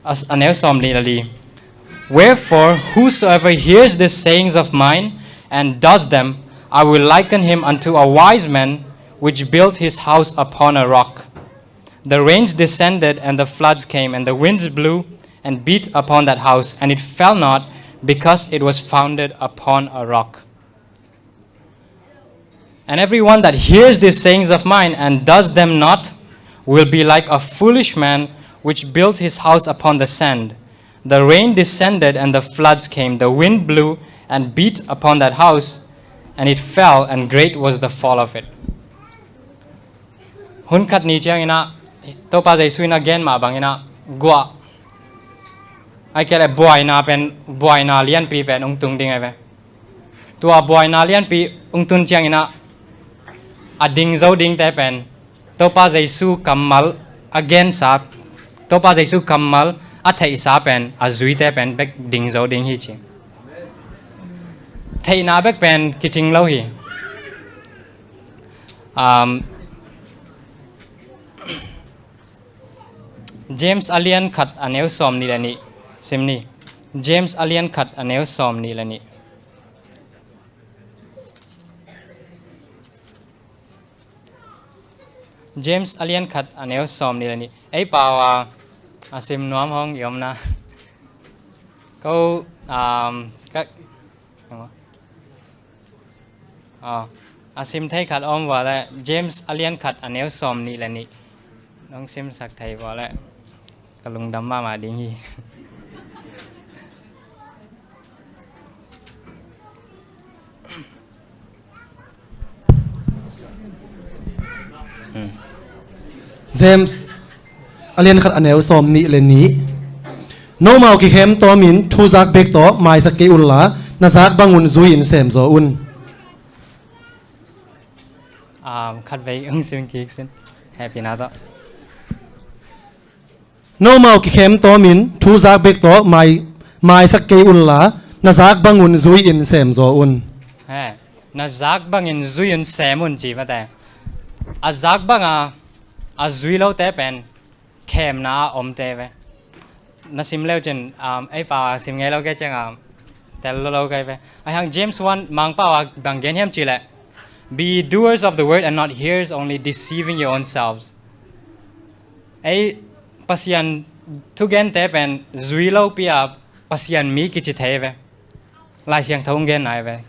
A, a neu sawm nih le li. Wherefore, whosoever hears these sayings of mine and does them, I will liken him unto a wise man which built his house upon a rock. The rains descended, and the floods came, and the winds blew and beat upon that house, and it fell not, because it was founded upon a rock. And everyone that hears these sayings of mine and does them not will be like a foolish man which built his house upon the sand. The rain descended, and the floods came. The wind blew and beat upon that house, and it fell, and great was the fall of it. Hun khat ni ciangin ah, Topa Jesu in a gen mah bangin ah, guah, ai kei le buaina pen, buaina lianpi pen ung tung ding ai ve. Tua buaina lianpi ung tun ciangin ah, a ding zo dingte pen, Topa Jesu kammal a gensa, Topa Jesu kammal a theihsa pen, a zuite pen bek ding zo ding hi ci. Theihna bek pen kicing lo hi. Um, James a lian khat a neu sawm nih le nih sim ni. James a lian khat a neu sawm nih le nih. James a lian khat a neu sawm nih le nih. Ei pau a, a sim nuam hong i omna. Ko, um, ka, a, a sim thei khat om vua le, James a lian khat a neu sawm nih le nih. Nong simsak thei vua le, ka lungdam mahmah ding hi. Hmm. James a lian khat a neu sawm nih le nih. Nomau kikhem tawmin thu zak bek tawh maisak kei unla, na zak bangun zui-in semzaw un. Um, khat vei ung sim kik sin. Happy na tawh. Nomau kikhem tawmin thu zak bek tawh mai, maisak kei unla, na zak bangun zui-in semzaw un. He, na zak bangin zui-in sem un ci mate. A zak banga, a zui lote pen, khemna a omte ve. Na sim leu cin, um, ei pau a sim ngei lo ke ciang a, tel lo lo kei ve. Ai hang James one, Mangpau a bang gen hiam ci le. Be doers of the word and not hearers only, deceiving your own selves. Ei, Pasian thugente pen zui lopi a Pasian mi kici thei ve. Lai Siangtho ung gen nai ve.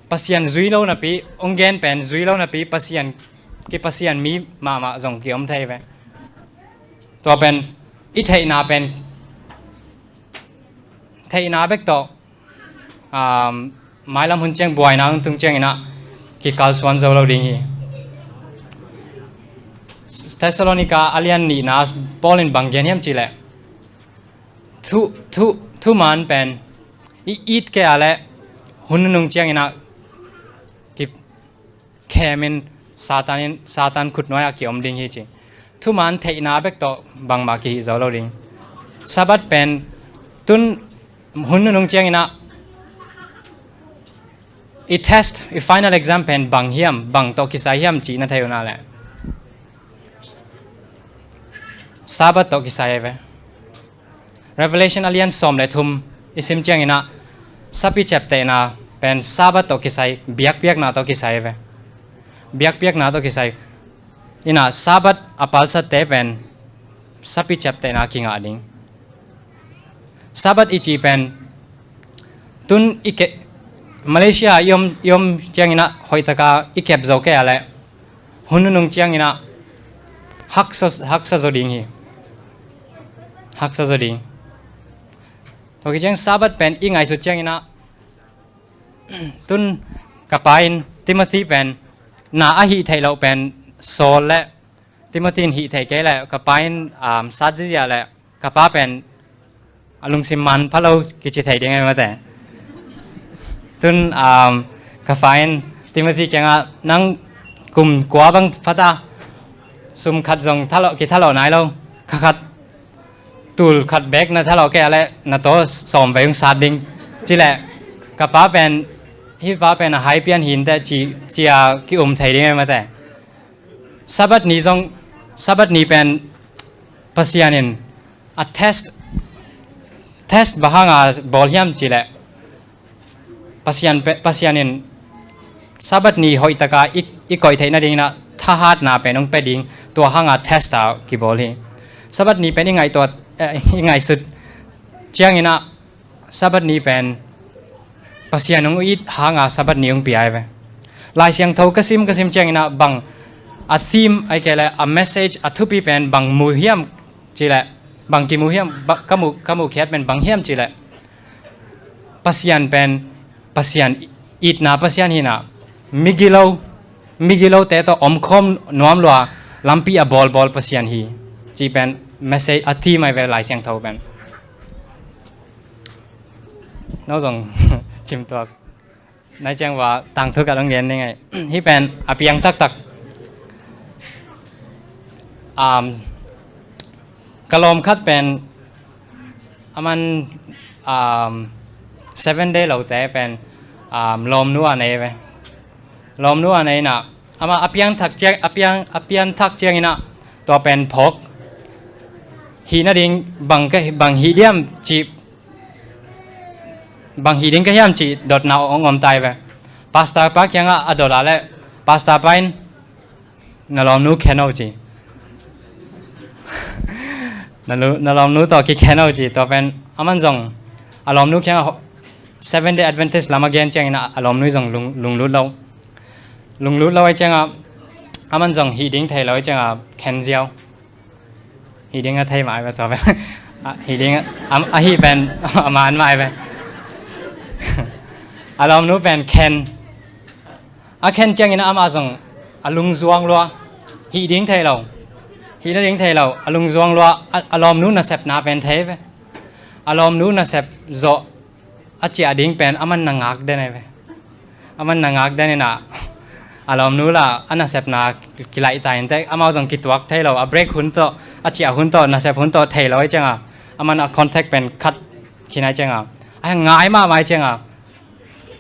Pasian zui lo napi, ung gen pen zui lo napi, Pasian, ki Pasian mi mahmah zong ki om thei ve. Tua pen, i theihna pen, theihna bek tawh, um, mailam hun ciang buaina ung tung ciangin ah, kikalsuan zo lo ding hi. Thessalonica a lian nihna, Paul in bang gen hiam ci le. Thu, thu, thuman pen, i it kei a le, hun nunung ciangin ah, ki, khemin Satan in, Satan khutnuai ah ki om ding hi ci. Thuman theihna bek tawh bangmah kihi zo lo ding. Sabbath pen tun hun nunung ciangin ah i test, i final exam pen bang hiam, bang tawh kisai hiam ci na thei uh na le. Sabbath tawh kisai ve. Revelation a lian sawm le thum i sim ciangin ah, sapi ciaptehna pen Sabbath tawh kisai, biakpiakna tawh kisai ve. Biakpiakna tawh kisai. Inah Sabbath a palsate pen sapi ciaptehna kingah ding. Sabbath i cih pen tun i ke Malaysia i om, i om cianginah hoihtaka i kep zo kei a leh hun nunung cianginah haksa, haksa zo ding hi. Haksa zo ding. Tua kiciang Sabbath pen i ngaihsut cianginah tun ka pa in Timothy pen na a hih theih loh pen Saul le Timothy in hih thei kei leh ka pa in, um, sat ziazia leh ka pa pen a lungsim man pha lo kici thei ding e mate. Tun, um, ka pa in Timothy kiangah nang kum kua bang phata sum khat zong thalawh, kithalawh nai lo, kha khat tul khat bek na thalawh kei a leh na taw sawm vei hong sat ding. Cileh ka pa pen, hih pa pen a hai pian hinte ci, cia ki-um thei ding e mate. Sabbath ni zong, Sabbath ni pen Pasian in a test, test bang hanga bawl hiam cileh Pasian pe, Pasian in Sabbath ni hoihtaka i, i koih theih nadinginah thahatna pen hong pia ding, tua hanga test a kibawl hi. Sabbath ni pen i ngaihtuah, eh, i ngaihsut cianginah Sabbath ni pen Pasian hong it hanga Sabbath ni hong pia hi ve. Lai Siangtho ka sim, ka sim cianginah bang a theme ai kei leh a message a thupi pen bang mu hiam cileh, bang kimu hiam, ba, ka mu, ka muhkhiat pen bang hiam cileh Pasian pen, Pasian itna Pasian hinah migilo, migilote tawh omkhawm nuam lua lampi a bawlbawl Pasian hi. Cih pen message a theme ai ve Lai Siangtho pen. No zong cimtuak nai ciang va tangthu ka dong gen ding ai. Hih pen a piang taktak. Um, ka lawm khat pen aman, um, seven day lote pen, um, lawmnu a nei ve. Lawmnu a nei inah ama a piang thak ciang, a piang, a pian thak cianginah tua pen phawk hih nading bang ka, bang hih diam cih, bang hih ding ka hiam cih dotna hong om tai ve. Pastor pa kiangah a dot a leh pastor pa in na lawmnu khen o ci. Na lu, na lawmnu tawh kikhen o ci. Tua pen aman zong a lawmnu kiangah ho, Seven Day Adventist lam a gen ciangin a lawmnu zong lung, lunglut lo. Lunglut lo ai ciangah aman zong hih ding thei lo ai ciangah khen ziau. Hih ding a thei mai ve tua pen. Ah, hih ding a, a, a hih pen a man mai ve. A lawmnu pen khen. A khen ciangin amah zong a lungzuang lua. Hih ding thei lo. Hih na ding thei lo. A lungzuang lua. A, a lawmnu nasepna pen thei ve. A lawmnu nasep zawh a ciah ding pen aman na ngak den ai ve. Aman na ngak den inah a lawmnu la a nasepna kilaih ta inteh amau zong kituak thei lo. A break hun tawh, a ciah hun tawh, nasep hun tawh thei lo ai cianga aman a contact pen khat khin ai cianga a ngai mahmah ai cianga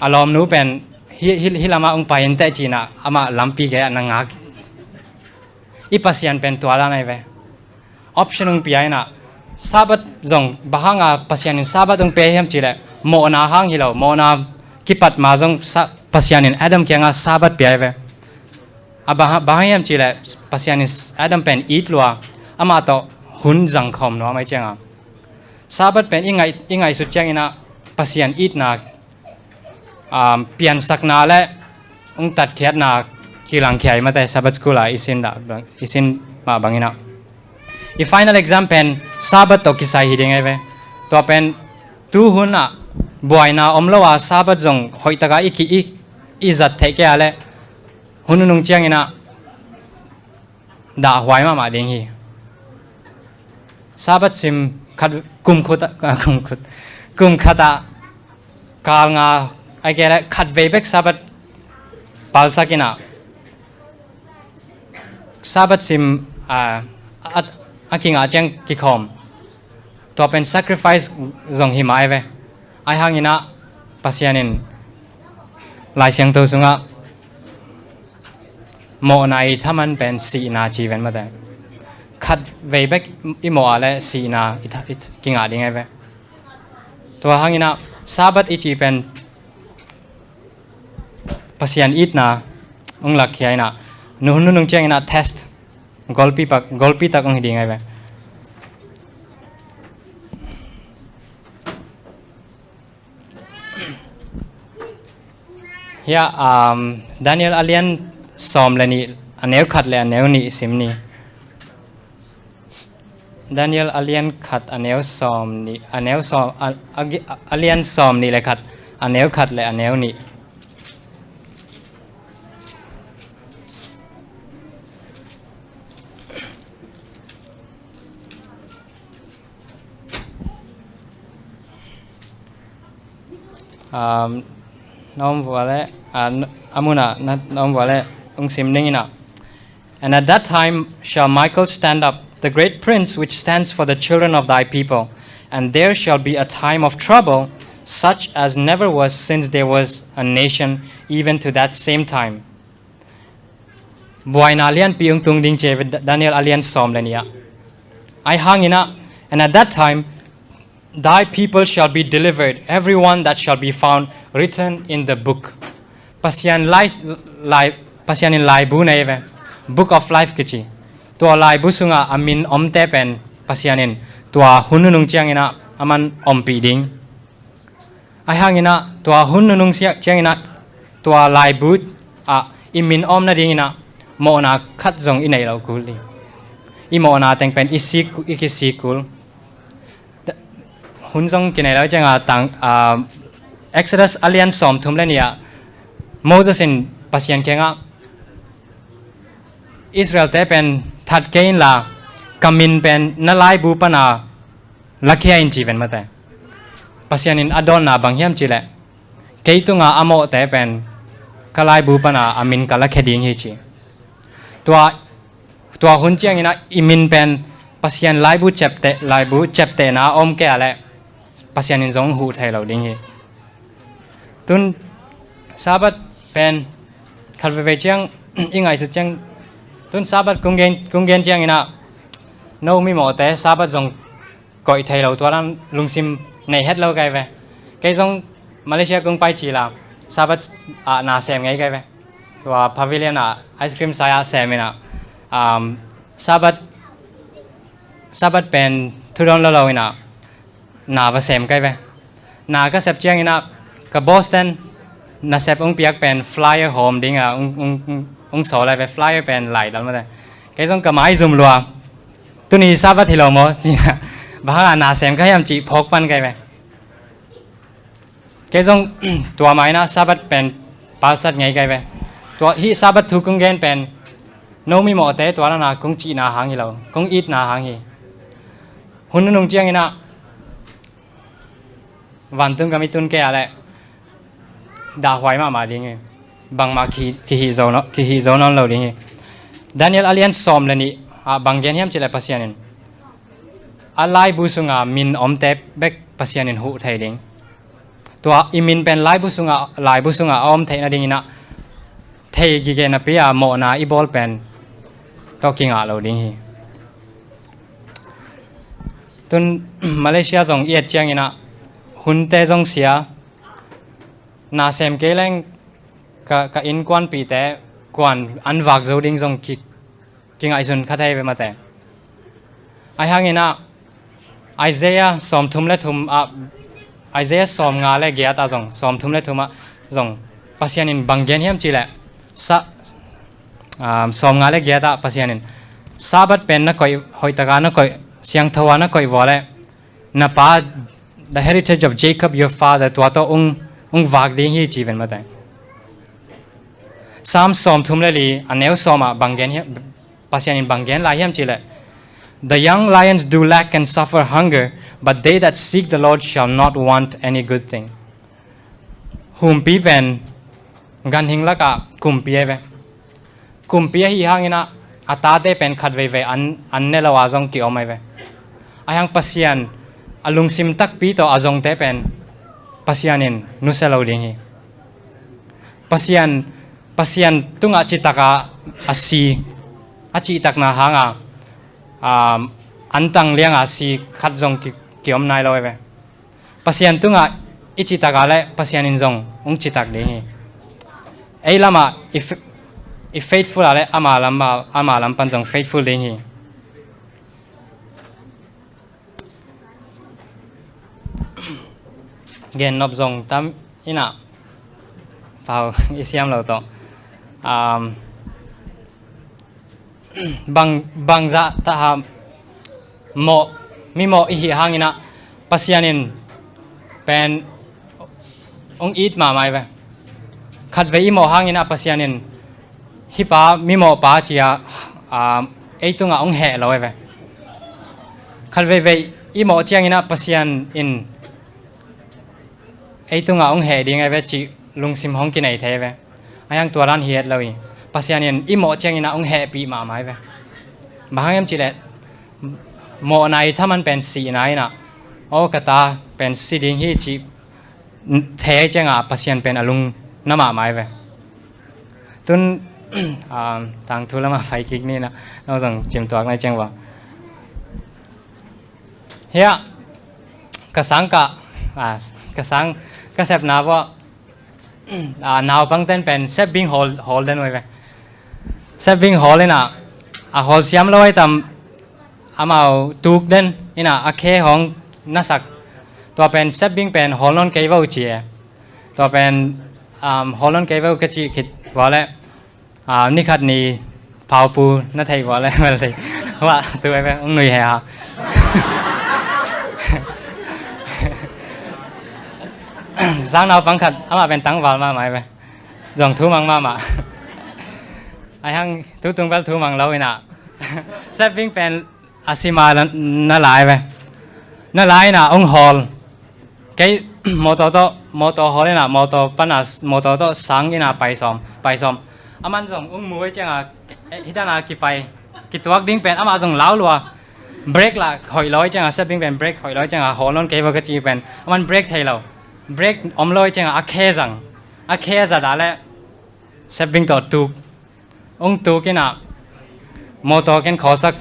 a lawmnu pen hi, hi, hi lamah hong pai inteh cinah amah lampi gei ah na ngak. I Pasian pen tua dan ai ve. Option hong pia inah Sabbath zong bang hanga Pasian in Sabbath hong pia hiam cihleh mawhna hang hi lo, mawhna kipat ma zong sa, Pasian in Adam kiangah Sabbath pia ai ve. A bang, bang hang hiam cihleh Pasian in Adam pen it lua amah tawh hun zangkhawm nuam ai cianga Sabbath pen i ngaih, i ngaihsut cianginah Pasian itna um, piansakna le hong tatkhiatna kilangkhia i mate Sabbath school a i sin dah, i sin mah banginah i final exam pen Sabbath tawh kisai hi ding ai ve. Tua pen tu hunah buaina om lo a Sabbath zong hoihtaka i ki, i, i zat theih kei a le hun nunung cianginah dahhuai mahmah ding hi. Sabbath sim khat kum khut, kum khut, kum khatah kal nga ai kei le khat vei bek Sabbath palsak inah Sabbath sim a, a, a kingah ciang kikhawm. Tua pen sacrifice zong hi mai ve. Ai hanginah Pasian in Lai Siangtho sungah mawhna i thaman pen sihna ci ven mate. Khat vei bek i mawh a le sihna i tha, i kingah ding ai ve. Tua hanginah Sabbath i ci pen Pasian itna hong lakkhia inah nu hun nunung cianginah test golpi pak, golpi tak ong hi ding ai ve. Hiah, um, Daniel a lian sawm le nih, a neu khat le a neu nih sim ni. Daniel a lian khat a neu sawm nih, a neu sawm, a, a, a lian sawm nih le khat, a neu khat le a neu nih. Um, na om vua le, ah, n-, a munah na, na om vua le, ung sim ning inah. And at that time shall Michael stand up, the great prince which stands for the children of thy people, and there shall be a time of trouble, such as never was since there was a nation, even to that same time. Buaina lianpi ung tung ding ci ve, Da-, Daniel a lian sawm le nih ah. Ai hang inah, and at that time thy people shall be delivered, everyone that shall be found written in the book. Pasian lai, lai, Pasian in laibu nei ve, Book of Life kici. Tua laibu sungah a min omte pen Pasian in tua hun nunung ciang inah aman ompih ding. Ai hang inah tua hun nunung sia-, ciang inah tua laibu ah i min om nading inah mawhna khat zong i neih loh kul hi. I mawhna teng pen i sik, i kisik kul. Hun zong kinei lo ciangah tang, ah, Exodus a lian sawm thum le nih ah Moses in Pasian kiangah Israel-te pen that kei inla ka min pen na laibu pana lakhia in ci ven mate. Pasian in a dawnna bang hiam cih leh kei tunga a mawhte pen ka laibu pana a min ka lakhia ding hi ci. Tua, tua hun ciang inah i min pen Pasian laibu ciapteh, laibu ciaptehna a om kei a leh Pasian in zong huh thei lo ding hi. Tun Sabbath pen khat veivei ciang i ngaihsut ciang, tun Sabbath kung gen, kung gen ciang inah no mimawhte Sabbath zong koih thei lo tua dan lungsim nei het lo kai ve. Kei zong Malaysia kung pai cila Sabbath ah na sem ngei kai ve. Tua pavilion ah ice cream sai ah sem inah, um, Sabbath, Sabbath pen thudawn lo lo inah na va sem kai ve. Na ka sep ciang inah ka boss ten nasep ung piak pen flyer hawm dingah ung, ung, ung, ung sawl ai ve, flyer pen lai dal mate. Kei zong ka mai zum lua. Tuni Sabbath hi lo maw? Ci inah bang hangah na sem ka hiam cih phawk pan kai ve. Kei zong tua mai inah Sabbath pen palsat ngei kai ve. Tua hih Sabbath thu kung gen pen no mimawhte tua dana kung cihna hang hi lo, kung itna hang hi. Hun nunung ciang inah vantung gam i tun kei a leh dahhuai mahmah ding hi. Bangmah ki, kihih zo nawn, kihih zo nawn lo ding hi. Daniel a lian sawm le nih ah bang gen hiam cih leh Pasian in a laibu sunga min omte bek Pasian in huh thei ding. Tua i min pen laibu sungah, laibu sungah a om theih nading inah thei gige napi a mawhna i bawl pen tawh kingah lo ding hi. Tun Malaysia zong i et ciang inah hunte zong sia, na sem kei leng ka, ka innkuanpihte kuan an vak zo ding zong ki, kingaihsun kha thei ve mate. Ai hang inah Isaiah sawm thum le thum ah, Isaiah sawm nga le giat ah zong, sawm thum le thum ah zong Pasian in bang gen hiam cih leh sa, um, sawm nga le giat ah Pasian in Sabbath pen na koih, hoih taka na koih, siangtho a na koih vua leh na pa, the heritage of Jacob your father, tua tawh ung, ung vak ding hi ci ven mate. Psalm sawm thum le li a neu sawm ah bang gen hiam, Pasian in bang gen lai hiam cih leh, the young lions do lack and suffer hunger, but they that seek the Lord shall not want any good thing. Humpi pen ganhing lakah kumpi ai ve. Kumpi ahi hang inah a tate pen khat veivei an, an ne lo a zong kiom ai ve. Ai hang Pasian a lungsim takpi tawh a zongte pen Pasian in nusia lo ding hi. Pasian, Pasian tungah citaka a si, a cihtakna hanga, um, an tang lianga si khat zong ki, kiom nai lo ai ve. Pasian tungah i citak a leh Pasian in zong ung citak ding hi. Ei lamah i f-, i faithful a le ama lam, ama lam pan zong faithful ding hi. Gen nop zong tam ina pau i siam lo tawh. Um, bang, bangzah taha mawh, mi mawh i hih hangin ah Pasian in pen hong it mahmah hi ve. Khatvei i mawh hangin ah Pasian in hih pa mi mawh pa ci-a, ah, ei tungah hong heh lo hi ve. Khatveivei i mawh ciangin ah Pasian in ei tungah hong heh ding hi ve cih lungsim hong kinei thei hi ve. Ahi hang tua dan hi het lo hi. Pasian in i mawh ciangin ah hong hehpih mahmah hi ve. Bang hang hiam cih leh mawhna i thaman pen sihna in ah, aw ka ta pen si ding hi cih thei ciangah Pasian pen a lungna mahmah hi ve. Tun, um, tangthu lamah pai kik ni na, nong zong cimtuak na ciang vua. Hiah ka sang ka, ah, ka sang ka sepna vua, ah, naupangten pen sepbing hawl, hawl den uh hi ve. Sepbing hawl in ah, a hawl siam lo ahi tam, amau tuk den in ah a khe hong na sak. Tua pen sepbing pen hawl nawn kei vo ci e. Tua pen, um, hawl nawn kei vo ka cih khit vua leh, ah, ni khat ni paupu na theih vua leh, vel theih. Vua, tu e ve, hong nui he ha. Sang naupang khat, amah pen tangval mahmah hi ve. Zong thumang mahmah. Ahi hang, tu tung bel thumang lo in ah. Sepbing pen a sima na, na lai ve. Na lai in ah hong hawl. Kei mawtaw tawh, mawtaw hawl in ah, mawtaw pan a, mawtaw tawh sang in ah pai sawm, pai sawm. Aman zong hong mu hi ciangah, eh, hih dan a kipai, kituak ding pen, amah zong lau lua. Brake lah hoih lo hi ciangah, sepbing pen brake hoih lo hi ciangah, hawl nawn kei vo ka cih pen. Aman brake thei lo. Brake om lo hi ciangah, a khe zang. A khe a zat a leh, sepbing tawh tuk. Hong tuk in ah, mawtaw ken khawlsak,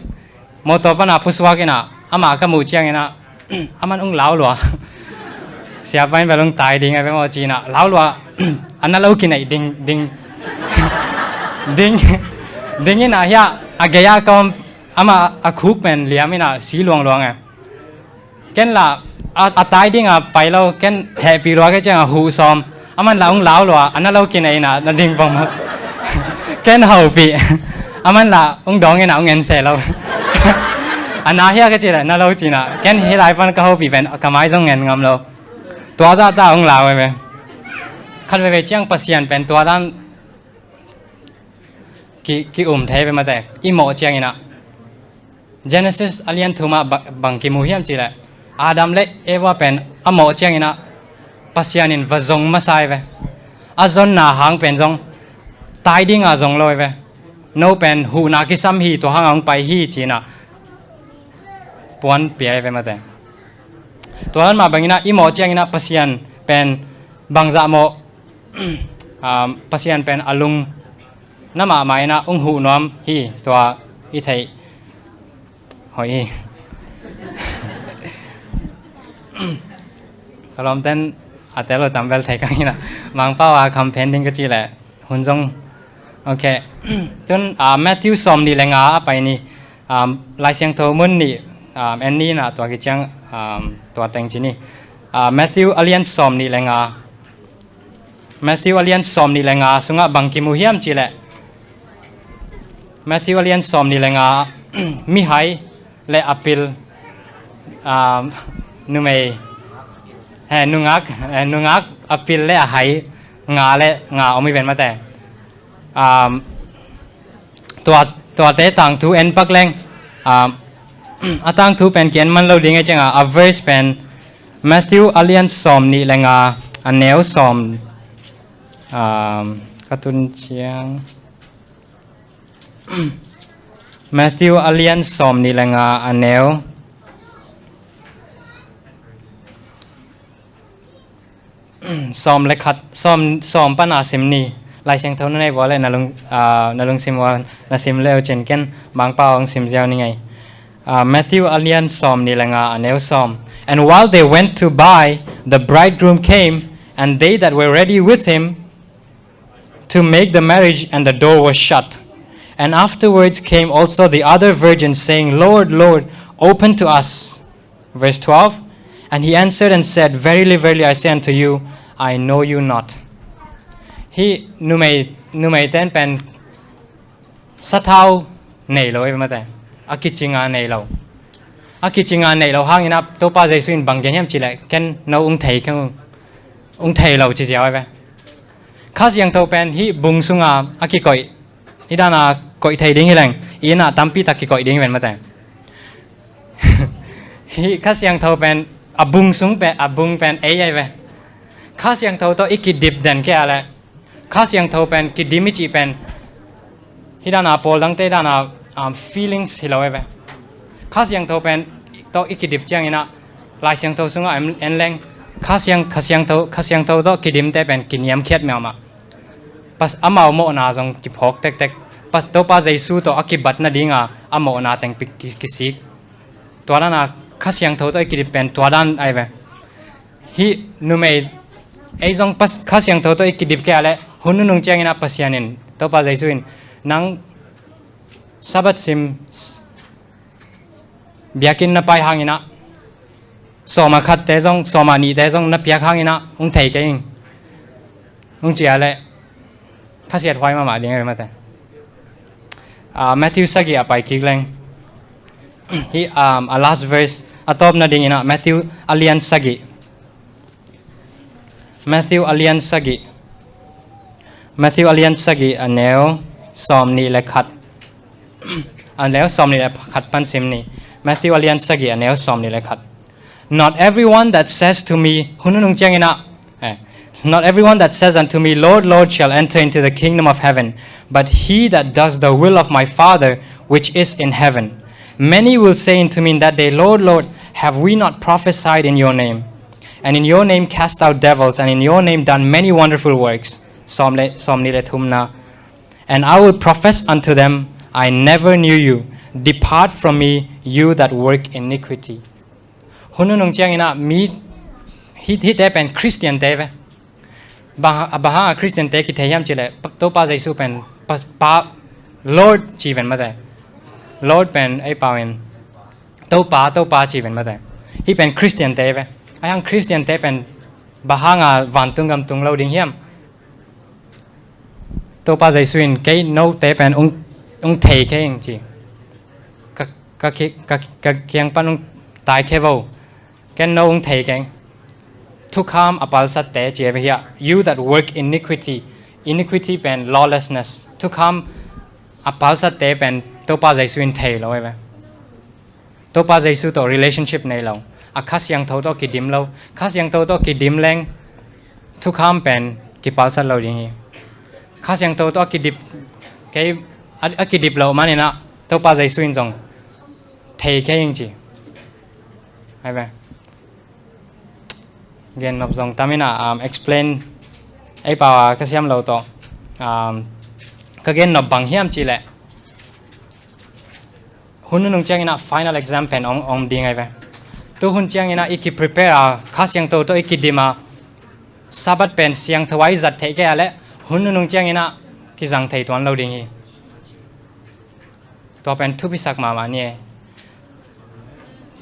mawtaw pan a pusuak in ah, amah ka muh ciangin ah, aman hong lau lua. Siapa in bel hong tai ding a ve maw ci in ah, lau lua, a na lo kineih ding, ding, ding, ding in ah hiah, a gei ah ka om, amah a khuk pen liam in ah, si luangluang e. Ken lah, a, a tai ding a pai lo, ken hehpih lua ka ciangah huh sawm. Aman lah hong lau lua, a na lo kinei in ah, na ding bang mah. Ken hopih. Aman lah, hong dawng in ah, hong en se lo. A na hiah ka cih leh, na lo ci in ah. Ken hih lai pan ka hopih pen, ka mai zong ngen ngam lo. Tua zah ta hong lau e ve. Khatveivei ciang Pasian pen tua dan ki, ki um thei ve mate. I mawh ciangin ah. Genesis a lian thum ah ba-, bang kimu hiam cih leh, Adam le Eva pen a mawh ciangin ah Pasian in va zong masa hi ve. A zonna hang pen zong tai ding a zong lo hi ve. No pen huhna kisam hi, tua hang a hong pai hi ci in ah puan pia hi ve mate. Tua dan mah bangin ah i mawh ciangin ah Pasian pen bangzah mawh, um, Pasian pen a lungna mahmah in ah hong huh nuam hi, tua i theih hoih hi. Ka lawmten a tel lo tam bel thei kang in ah, Mangpau a campaign ding ka cih leh hun zong. Ok. Tun, ah, Matthew sawm nih le nga a pai ni. Um, Lai Siangtho mun nih, um, en ni in ah tua kiciang, um, tua teng ci ni. Ah, Matthew a lian sawm nih le nga. Matthew a lian sawm nih le nga sungah bang kimu hiam cih leh, Matthew a lian sawm nih le nga, mihai le a pil, um, numei, he, nungak, he, nungak a pil le a hai nga le nga om hi ven mate. Um, tua, tuate tangthu en pak leng, um, a tangthu pen ki en man lo ding e ciangah, a verse pen Matthew a lian sawm nih le nga, a neu sawm, um, ka tun ciang. Matthew a lian sawm nih le nga, a neu sawm le khat, sawm, sawm pan a sim ni. Lai Siangtho na nei vua le na lung, ah, na lungsim vua na sim le uh cin ken Mangpau hong sim ziau ni ngei. Ah, Matthew a lian sawm nih le nga, a neu sawm. And while they went to buy, the bridegroom came, and they that were ready with him to make the marriage, and the door was shut. And afterwards came also the other virgins, saying, Lord, Lord, open to us. Verse twelve. And he answered and said, Verily, verily, I say unto you, I know you not. Hih numei, numei ten pen sathau nei lo ei ve mate. A kicinga nei lo. A kicinga nei lo hangin ah Topa Jesu in bang gen hiam cih leh ken no ung thei keng ung, ung thei lo ci ziau ei ve. Kha Siangtho pen hih bung sunga a kikoih, hih dana koih thei ding hi leng, i inn ah tampi tak kikoih ding hi ven mate. Hih Kha Siangtho pen a bung sung pen, a bung pen ei ei ve. Kha Siangtho tawh i kidip den kei a leh Kha Siangtho pen kidim i cih pen hih dana pawl dangte dana, um, feelings hi lo ei ve. Kha Siangtho pen tawh i kidip ciangin ah Lai Siangtho sungah en, en leng Kha Siang, Kha Siangtho, Kha Siangtho tawh kidimte pen kiniamkhiat mahmah. Pas amau mawhna zong kiphawk tektek. Pas Topa Jesu tawh a kibat nadinga a mawhna teng pi-, ki-, kisik. Tua dana Kha Siangtho tawh i kidip pen tua dan ei ve. Hih numei ei zong pas Kha Siangtho tawh i kidip kei a leh hun nunung ciangin ah Pasian in, Topa Jesu in, nang Sabbath sim s-, biakinn na pai hangin ah sawma khatte zong, sawma nihte zong na piak hangin ah ung thei kei ing. Ung ci a leh khasiat huai mahmah ding ei ve mate. Ah, Matthew sagih a pai kik leng. Hih, um, a last verse a tawp nadingin ah Matthew a lian sagih. Matthew a lian sagih. Matthew a lian sagih a neu sawm nih le khat. A neu sawm nih le khat pan sim ni. Matthew a lian sagih a neu sawm nih le khat. Not everyone that says to me, hun nunung ciangin ah, eh, not everyone that says unto me, Lord, Lord, shall enter into the kingdom of heaven, but he that does the will of my Father which is in heaven. Many will say unto me in that day, Lord, Lord, have we not prophesied in your name? And in your name cast out devils, and in your name done many wonderful works. Sawm le, sawm nih le thumna. And I will profess unto them, I never knew you. Depart from me, you that work iniquity. Hun nunung ciangin ah mi hih, hihte pen Khristiante ve. Bang, bang hanga Khristiante kithei hiam cih leh Pa, Topa Jesu pen Pa, Pa, Lord ci ven mate. Lord pen ei pau in Topa, Topa ci ven mate. Hih pen Khristiante ve. Ahih hang Khristiante pen bang hanga vantung gam tung lo ding hiam? Topa Jesu in kei note pen ung, ung thei kei ing ci. Ka, ka ki, ka, ka kiang pan ung tai kei vo. Ken no ung thei keng. Thukham a palsatte ci a ve hiah. You that work iniquity. Iniquity pen lawlessness. Thukham a palsatte pen Topa Jesu in thei lo ei ve. Topa Jesu tawh relationship nei lo. A Kha Siangtho tawh kidim lo. Kha Siangtho tawh kidim leng thukham pen kipalsat lo ding hi. Kha Siangtho tawh a kidip kei, a, a kidip lo manin ah Topa Jesu in zong thei kei ing ci. Ai ve. Gennop zong tamin ah, um, explain ei pau a ka siam lo tawh. Um, ka gennop bang hiam cih leh hun nunung ciangin ah final exam pen ong, ong ding ai ve. Tu hun ciangin ah i ki prepare a Kha Siangtho tawh i kidim a Sabbath pen siangtho a i zat theih kei a leh hun nunung ciangin ah kizang thei tuan lo ding hi. Tua pen thupisak mahmah ni e.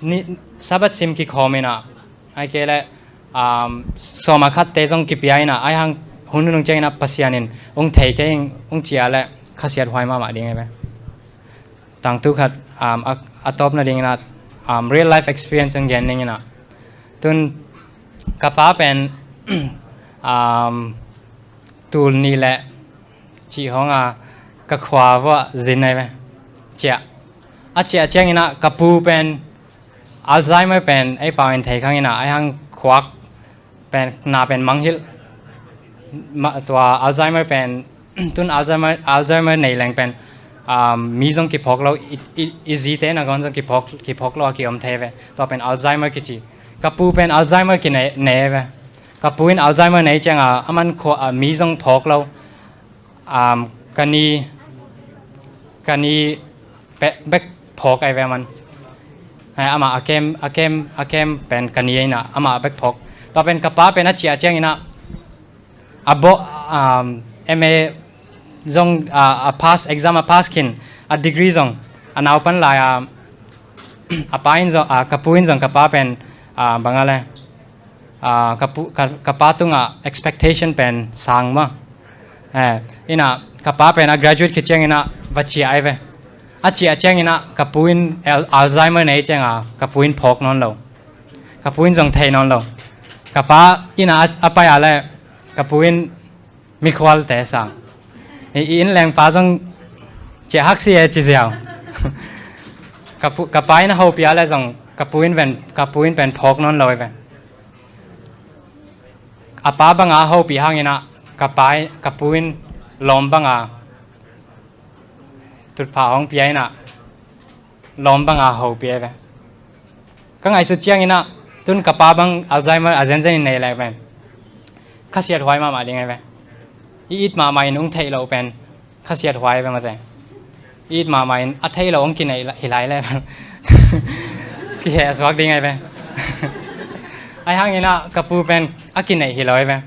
Ni, Sabbath sim kikhawm in ah, ai kei leh, um, sawma khatte zong kipia in ah, ai hang hun nunung ciangin ah Pasian in ung thei kei ing ung ci a leh khasiat huai mahmah ding e ve. Tangthu khat, um, a, a tawp nadingin ah, um, real life experience ung gen ning in ah. Tun ka pa pen, um, tul nih le cih hong a ka khua vuah zin ai ve. Ciah. A ciah ciangin ah ka pu pen Alzheimer pen ei pau in thei khang in ah ai hang khuak pen na pen mangngilh. Ma, tua Alzheimer pen tun Alzheimer, Alzheimer nei leng pen, um, mi zong kiphawk lo, i, i, i zite na gawn zong kiphawk, kiphawk lo a kiom thei ve. Tua pen Alzheimer kici. Ka pu pen Alzheimer kinei, nei ve. Ka pu in Alzheimer nei ciang a, aman khua, a, mi zong phawk lo. Um, ka ni, ka ni pe, bek phawk ai ve aman. Ai, ama a kem, a kem, a kem pen ka ni ai na, ama bek phawk. Tua pen ka pa pen a ciah ciangin ah, a bo, um, M A zong, uh, a pass, exam a pass khin, a degree zong a naupan lai a, a pa in zong, uh, ka pu in zong ka pa pen, uh, bang a le, uh, ka pu, ka, ka pa tungah expectation pen sang mah. Eh, ina ka pa pen a graduate khit ciangin ah va ciah ai ve. A ciah ciangin ah ka pu in Al-, Alzheimer nei ciang a ka pu in phawk nawn lo. Ka pu in zong thei nawn lo. Ka pa ina a, a pai a le ka pu in mikhualte sang. I, i inn lengpa zong ciah hak si e ci ziau. Ka pu, ka pa in a hopih a le zong ka pu in ven, ka pu in pen phawk nawn lo i ve. A pa banga a hopih hangin ah ka pa in, ka pu in lawm banga tutphah hong pia in ah lawm banga hopih ai ve. Ka ngaihsut ciangin ah tun ka pa bang Alzheimer a zenzen in nei lek ve. Khasiat huai mahmah ding ai ve. I it mahmah in ung theih loh pen khasiat huai ve mate. I it mahmah in a theih loh ung kineih hi lai le kiheh suak ding ai ve. Ai hangin ah ka pu pen a kineih hi lo ai ve.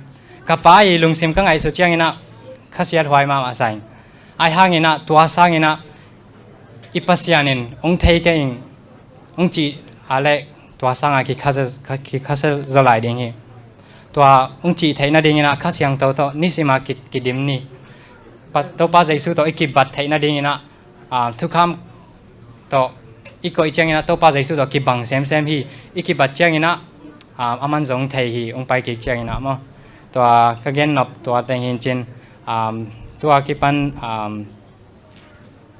Ka pa i lungsim ka ngaihsut ciangin ah khasiat huai mahmah sa ing. Ai hangin ah tua sangin ah i Pasian in ung thei kei ing ung cih a le tua sanga kikhasia, kikhasia zaw lai ding hi. Tua ung cih theih nadingin ah Kha Siangtho tawh nisima ki, kidim ni. Pa, Topa Jesu tawh i kibat theih nadingin ah, ah, thukham tawh i koih ciangin ah Topa Jesu tawh kibang semsem hi. I kibat ciangin ah, ah, aman zong thei hi ung pai kik ciangin ah maw. Tua ka gen nop tua teng hi in cin, um, tua kipan, um,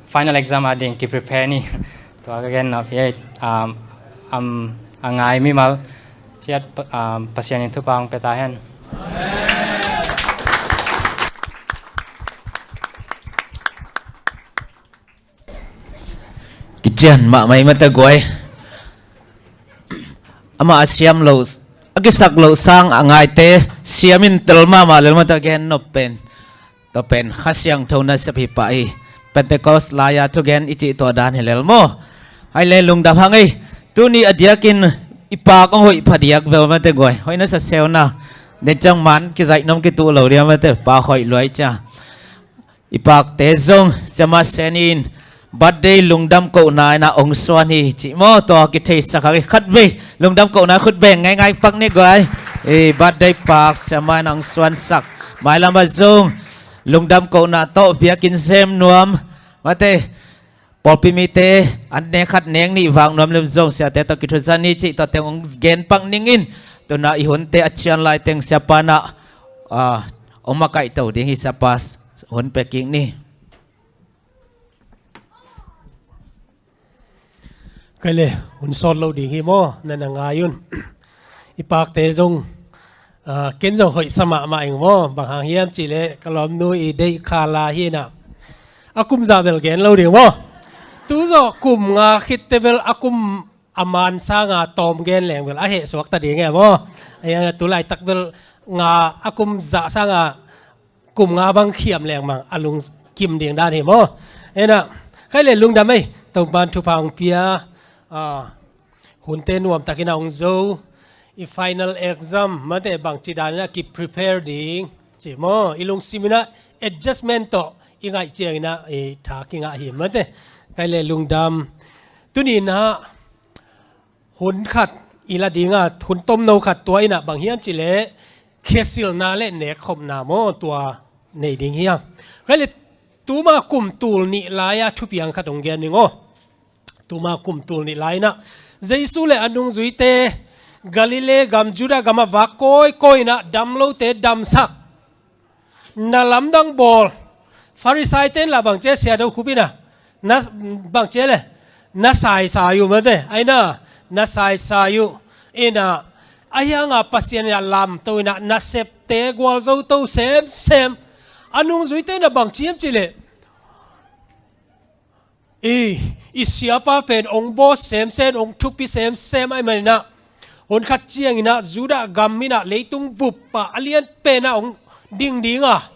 final exam a ding ki prepare ni. Tua ka gen nop hi, um, um, a ngai mimal ciat, um, Pasian in thupha hong pia ta hen. Kician mahmah i mate guai. Amah a siam lo, a kisak lo sang a ngaite siam in tel mahmah lel mate gen nop pen. Tua pen Kha Siangtho nasep hi pah hi. Pentecost lai-a thugen i cih tua dan hi lel maw. Hai le lungdam hang ei. Tuni a diakin i pak hong hoih phadiak vel mate guai. Hoih na sa seu na. Den ciang man kizaih nom kituh lo dia mate pak hoih luai cia. I pakte zong siama sen in birthday lungdam kohna ina ong suan hi cih maw, tua kitheisak hang i khatvei lungdam kohna khut beng ngaingai pak ni guai. I birthday pak siama ina ong suansak. Mailam ah zong lungdam kohna tawh biakinn sem nuam mate, pawlpi mite an nek khat nek nih vak nuam lem zong siate tawh kithuzan ni cih tua teng ong gen pak ningin, tuna i hunte a cian lai teng siapa na, ah, ong makaih to ding hi siapa hun pia kik ni. Kei le hun sawt lo ding hi maw, na na ngai un. I pakte zong, ah, ken zong hoih sa mahmah ing maw, bang hang hiam cih leh ka lawmnu i deih khala hi na. A kum zah bel gen lo ding maw. Tu zawh kum nga khitte bel a kum a man sanga tawm gen leng bel a heh suak ta ding e maw. A hiang tu laitak bel nga a kum zah sanga kum nga bang khiam lengmang a lungkim ding dan hi maw. Ena, khai le lungdam ei, Topan thupha hong pia, ah, hunte nuamtakin a hong zo, i final exam mate bangci danin a ki prepare ding ci maw, i lungsim ina adjustment tawh i ngaih ciangin a i tha kingah hi mate. Khai le lungdam. Tuni ina hun khat i la dinga, hun tomno khat tua ina bang hiam cih leh khesilna le nekkhopna maw tua nei ding hi a. Khai le tuma kum tul nih lai-a thupiang khat hong gen ning aw. Tuma kum tul nih lai ina Jesu le a nungzuite Galilee gam, Judah gam a vak kawikawi ina dam lote damsak, na lamdang bawl. Farisai ten lah bangci a, sia do khup ina na bangci a le na saisai uh mate, aina na saisai uh ina a hianga Pasian ina lamto ina nasepte gualzo to semsem. A nungzuite na bangci hiam cih leh i, i siapa pen ong bawl semsem, ong thupi semsem ai manina hun khat ciangina Judah gam ina leitung bup a a lian pena ong ding dinga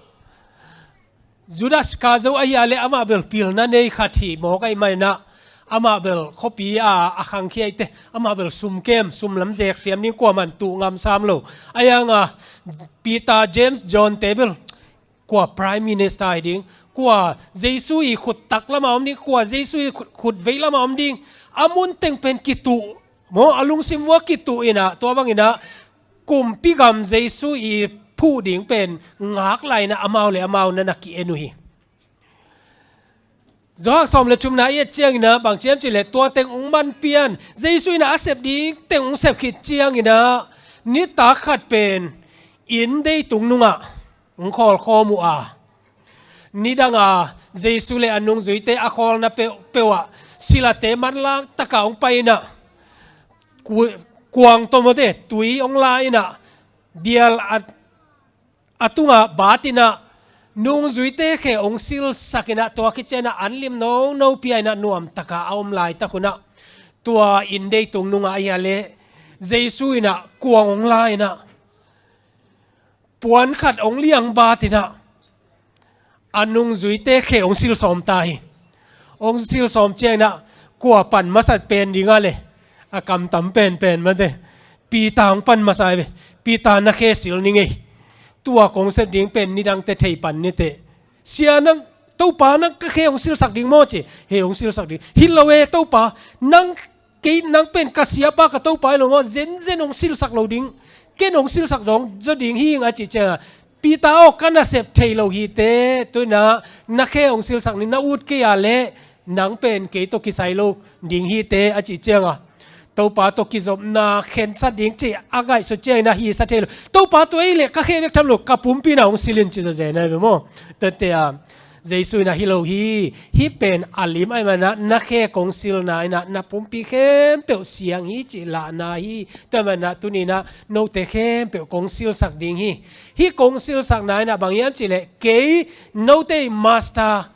Judas ka zo ahi a le amah bel pilna nei khat hi mawk ai manina amah bel khuapi a a khangkhia ite amah bel sumkem sumlam zek siam ding kuaman tuh ngam sam lo. A hianga Peter, James, John te bel Kua Prime Minister hi ding, kua Jesu i khut tak lamah om ding, kua Jesu i khut, khut veih lamah om ding, a mun teng pen kituh maw, a lungsim vua kituh inah, tua bang inah kumpi gam Jesu i phuh ding pen ngak lai inah amau le amau na na ki-en uh hi. Johan sawm le thumna i et ciang inah bang ci hiam cih leh tua teng hong man pian, Jesu inah a sep ding teng hong sep khit ciang inah nitak khat pen inn deitung nungah hong khawlkhawm uh a, nidang a Jesu le a nungzuite a khawlna peuh, peuh ah silate manlang takah hong pai inah ku-, kuang tawh mawte tui hong la inah dial a, a tungah bat inah nungzuite khe hong silsak inah tua khit ciang inah an lim nono pia inah nuam taka a om laitak un ah tua inn deitung nungah ahi a leh Jesu inah kuang hong la inah puan khat hong liang bat inah a nungzuite khe hong silsawm ta hi. Hong silsawm ciang inah kua pan masat pen ding a leh, a kamtam penpen mate, Peter hong pan masa hi ve. Peter, na khe sil ning ei. Tua kong sep ding pen nidangte thei pan nite. Sia nang, Topa nang ka khe hong silsak ding maw ci. He, hong silsak ding. Hi lo e Topa, nang kei nang pen ka siapa ka Topa hi lo maw, zenzen hong silsak lo ding, ken hong silsak dong zaw ding hi ing a cih ciangah, Peter aw, ka nasep thei lo hi teh, tu inah na khe hong silsak ning, na ut kei a leh nang pen kei tawh kisai lo ding hi teh a cih ciangah, Topa tawh kizopna khensat ding cih a ngaihsut ciang inah hi sa thei lo. Topa, tua ei leh ka khe bek tham lo, ka pumpi inah hong sil in ci zawzen a hi ve maw. Tua teh a Jesu inah hi lo hi, hih pen a lim ahih manin na khe kong silna inah na pumpi khempeuh siang hi cih lahna hi. Tua ahih manin tuni inah note khempeuh kong silsak ding hi. Hih kong silsakna inah bang hiam cih leh kei note i master,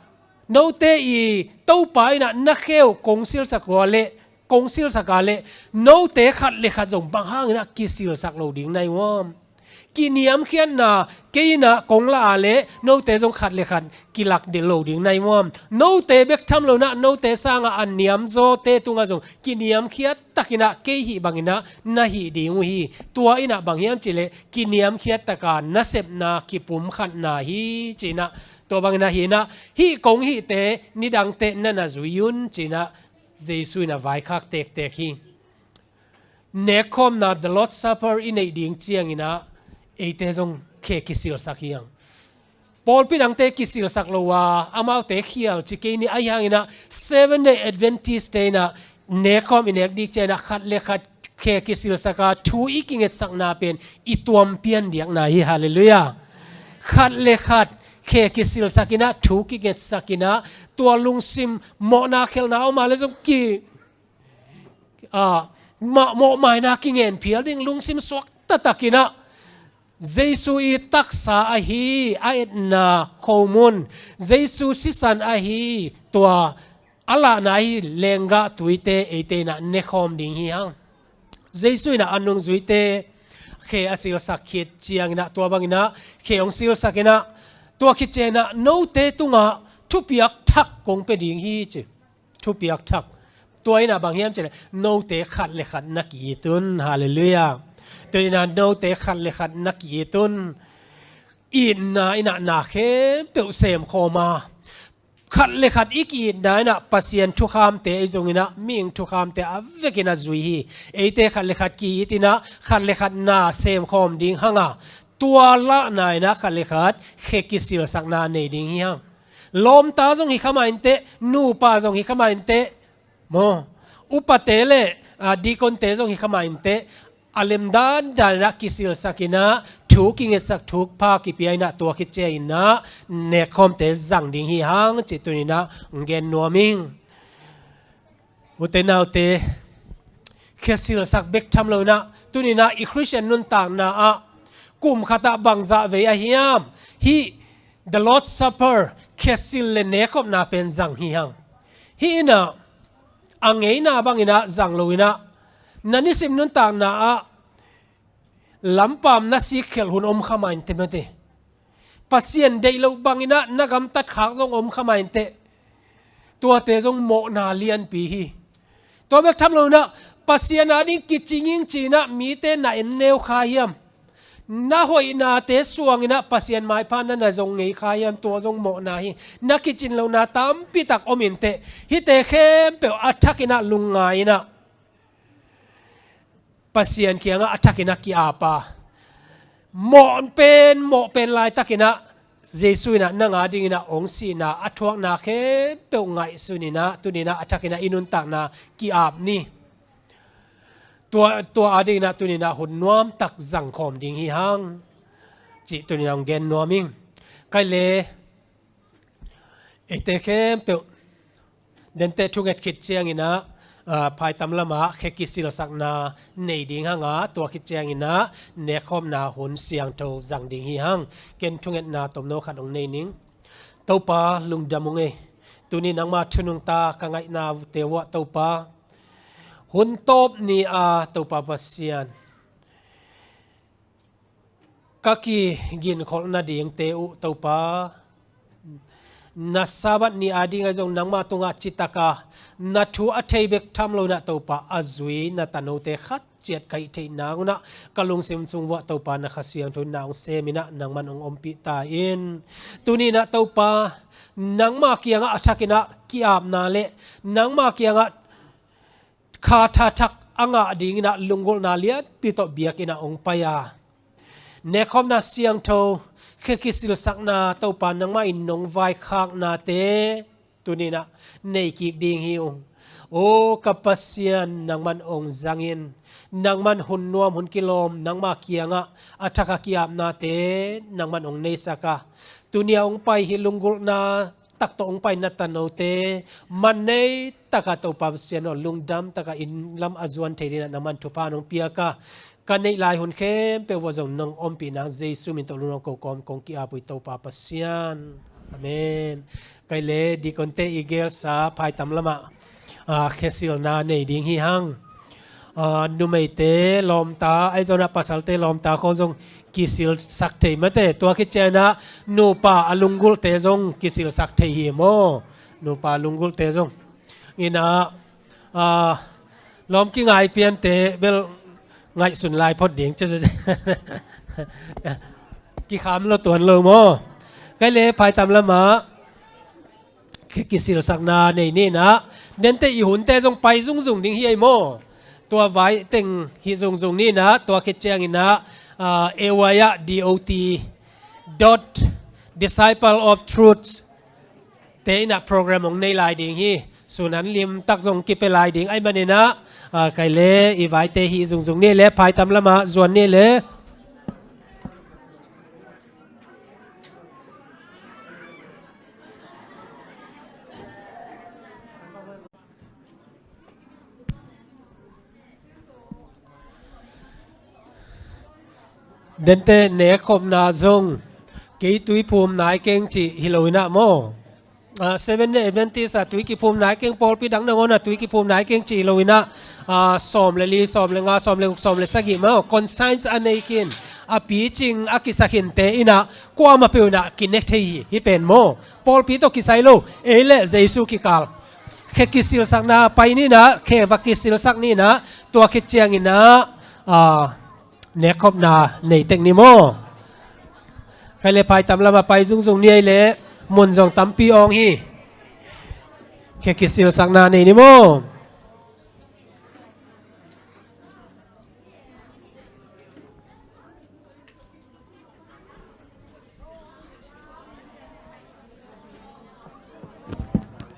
note i Topa inah na khe uh kong silsak uh a leh, kong silsak a leh note khat le khat zong bang hang inah kisilsak lo ding na hi uam. Kiniamkhiatna kei inah kong la a leh note zong khat le khat kilak dih lo ding na hi uam. Note bek tham lo inah note sangah a niamzawte tungah zong kiniamkhiat tak inah kei hih bang inah na hih ding uh hi. Tua inah bang hiam cih leh kiniamkhiat taka nasepna kipumkhatna hi ci inah, tua bang inah hi inah hih kong hihte nidangte na na zui un ci inah Jesu inah vaikhak tektek hi. Nekkhawmna, the Lord's Supper i neih ding ciang inah eite zong khe kisilsak hi hang. Pawlpi dangte kisilsak lo a, amaute khial ci kei ni, ahi hang inah Seventh Day Adventist te inah nekkhawm i nek ding ciang inah khat le khat khe kisilsak a, thu i kingetsakna pen i tuam pian diakna hi. Halleluiah. Khat le khat khe kisilsak inah, thu kingetsak inah, tua lungsim mawhna khelhna om a leh zong ki, a, mah, mawhmaina kingen phial ding lungsim suak taktak inah, Jesu i taksa ahi a etna khomun, Jesu sisan ahi tua a lahna ahi lenggah tuite eite inah nekhawm ding hi hang. Jesu inah a nungzuite khe a silsak khit ciang inah tua bang inah khe hong silsak inah, tua khit ciang inah note tungah thupiak thak kong pia ding hi ci. Thupiak thak. Tua inah bang hiam cih leh note khat le khat na ki-it un. Halleluiah. Tua inah note khat le khat na ki-it un. Itna inah na khempeuh semkhawm a, khat le khat i ki-itna inah Pasian thukhamte i zong inah, mihing thukhamte a vek inah zui hi. Eite khat le khat ki-it inah khat le khat na semkhawm ding hang a, tua lahna inah khat le khat khe kisilsakna nei ding hi hang. Lawmta zong hi kha mah inteh, nupa zong hi kha mah inteh, maw, upate le, a, deaconte zong hi kha mah inteh, a lemdan dan inah kisilsak inah, thu kingetsak, thupha kipia inah, tua khit ciang inah nekkhawmte zang ding hi hang cih tuni inah gen nuam ing. Ute naute, khe silsak bek tham lo inah, tuni inah i Khristian nuntakna ah kum khat ah bangzah vei a hiam hih The Lord's Supper, khe sil le nekkhopna pen zang hi hang. Hih inah a ngeina bang inah zang lo inah, na nisim nuntakna ah lampam na sikkhelh hun om kha mah inteh mate. Pasian deih loh bang inah na gamtat khak zong om kha mah inteh. Tuate zong mawhna lianpi hi. Tua bek tham lo inah Pasian a ding kicing ing ci inah mite na en neu kha hiam? na hoihnate suanginah Pasian maipha na na zong ngei kha hiam, tua zong mawhna hi. Na kicin lohna tampitak om inteh, hihte khempeuh a thakinah lungngai inah Pasian kiangah a thakinah ki-apa, mawh pen mawh pen laitakinah Jesu inah nang a dinginah hong sihna a thuakna khempeuh ngaihsun inah tuninah a thakinah i nuntakna ki-ap ni. Tua, tua a dinginah tuninah hun nuamtak zangkhawm ding hi hang, cih tuninah hong gen nuam ing. Kai le, eite khempeuh denteh thunget khit cianginah, aa, phaitam lamah khe kisilsakna nei ding hanga, tua khit cianginah nekkhawmna hun siangtho zang ding hi hang. Ken thungetna tomno khat hong nei ning. Topa, lungdam ung ei. Tuni nangma thu nungta ka ngaihna te uah Topa, hun tawp ni-a Topa Pasian, ka kiginkholh nadingte uh Topa, na Sabbath ni a ding ahi zong nangma tungah citaka na thu a thei bek tham loinah Topa, a zui na tanote khat ciat ka hih theih nangunah ka lungsim sung uah Topa, na Kha Siangtho in na hong seminah nangman hong ompih ta in. Tuninah Topa, nangma kiangah a thakinah ki-apna le nangma kiangah kha thathak a ngah dinginah lunggulhna lianpi tawh biakinnah hong pai a, nekkhawmna siangtho, khe kisilsakna Topa nangmah in nong vaikhaknate tuninah nei kik ding hi ung. O ka Pasian, nangman hong zangin, nangman hun nuam hun kilawm nangma kiangah a thaka ki-apnate nangman hong neisak a, tuni a hong pai hih lunggulhna tak tawh hong pai na tanote man nei taka Topa Pasian aw, lungdam taka inn lam a zuan thei dinah nangman thupha nong piak a, ka neih lai hun khempeuh uah zong nong ompih nang Jesu min tawh lungnong ko kawm kong ki-ap uh hi Topa Pasian. Amen. Kai le, dikonte i gelsa phaitam lamah, aa, khesilna nei ding hi hang. Aa, numeite lawmta, ahi zonah pasalte lawmta khawng zong kisilsak thei mate. Tua khit cianginah nupa a lunggulhte zong kisilsak thei hi maw? Nupa a lunggulhte zong. Inah, aa, lawm kingai piante bel ngaihsun lai phot ding. Kikham lo tuan lo maw? Kai le, phaitam lamah khe kisilsakna nei ninah, nente i hunte zong pai zungzung ding hi ei maw? Tua vai teng hih zungzung ninah, tua khit cianginah, ah, A Y ah D O T dot Disciple of Truth te inah program hong nei lai ding hi. Sun an limtak zong kipia lai ding ahih maninah, ah, kai le, i vaite hih zungzung ni le, phaitam lamah zuan ni le. Dente nekkhopna zong kei tuiphum nai keng cih hi loinah maw? Ah, Seventh Day Adventist ah tui kiphum nai keng, pawlpi dang nangawn ah tui kiphum nai keng cih hi loinah, ah, sawm le li, sawm le nga, sawm le guk, sawm le sagih maw, conscience a nei khin, a picing a kisak khinte inah kuamah peuh inah kinek thei hi, hih pen maw? Pawlpi tawh kisai lo, ei le Jesu kikal. Khe kisilsakna pai ninah, khe va kisilsak ninah, tua khit cianginah, ah, nekkhopna nei tek ni maw? Khaile phaitam lamah pai zungzung ni ei le, mun zong tampi awng hi. Khe kisilsakna nei ni maw?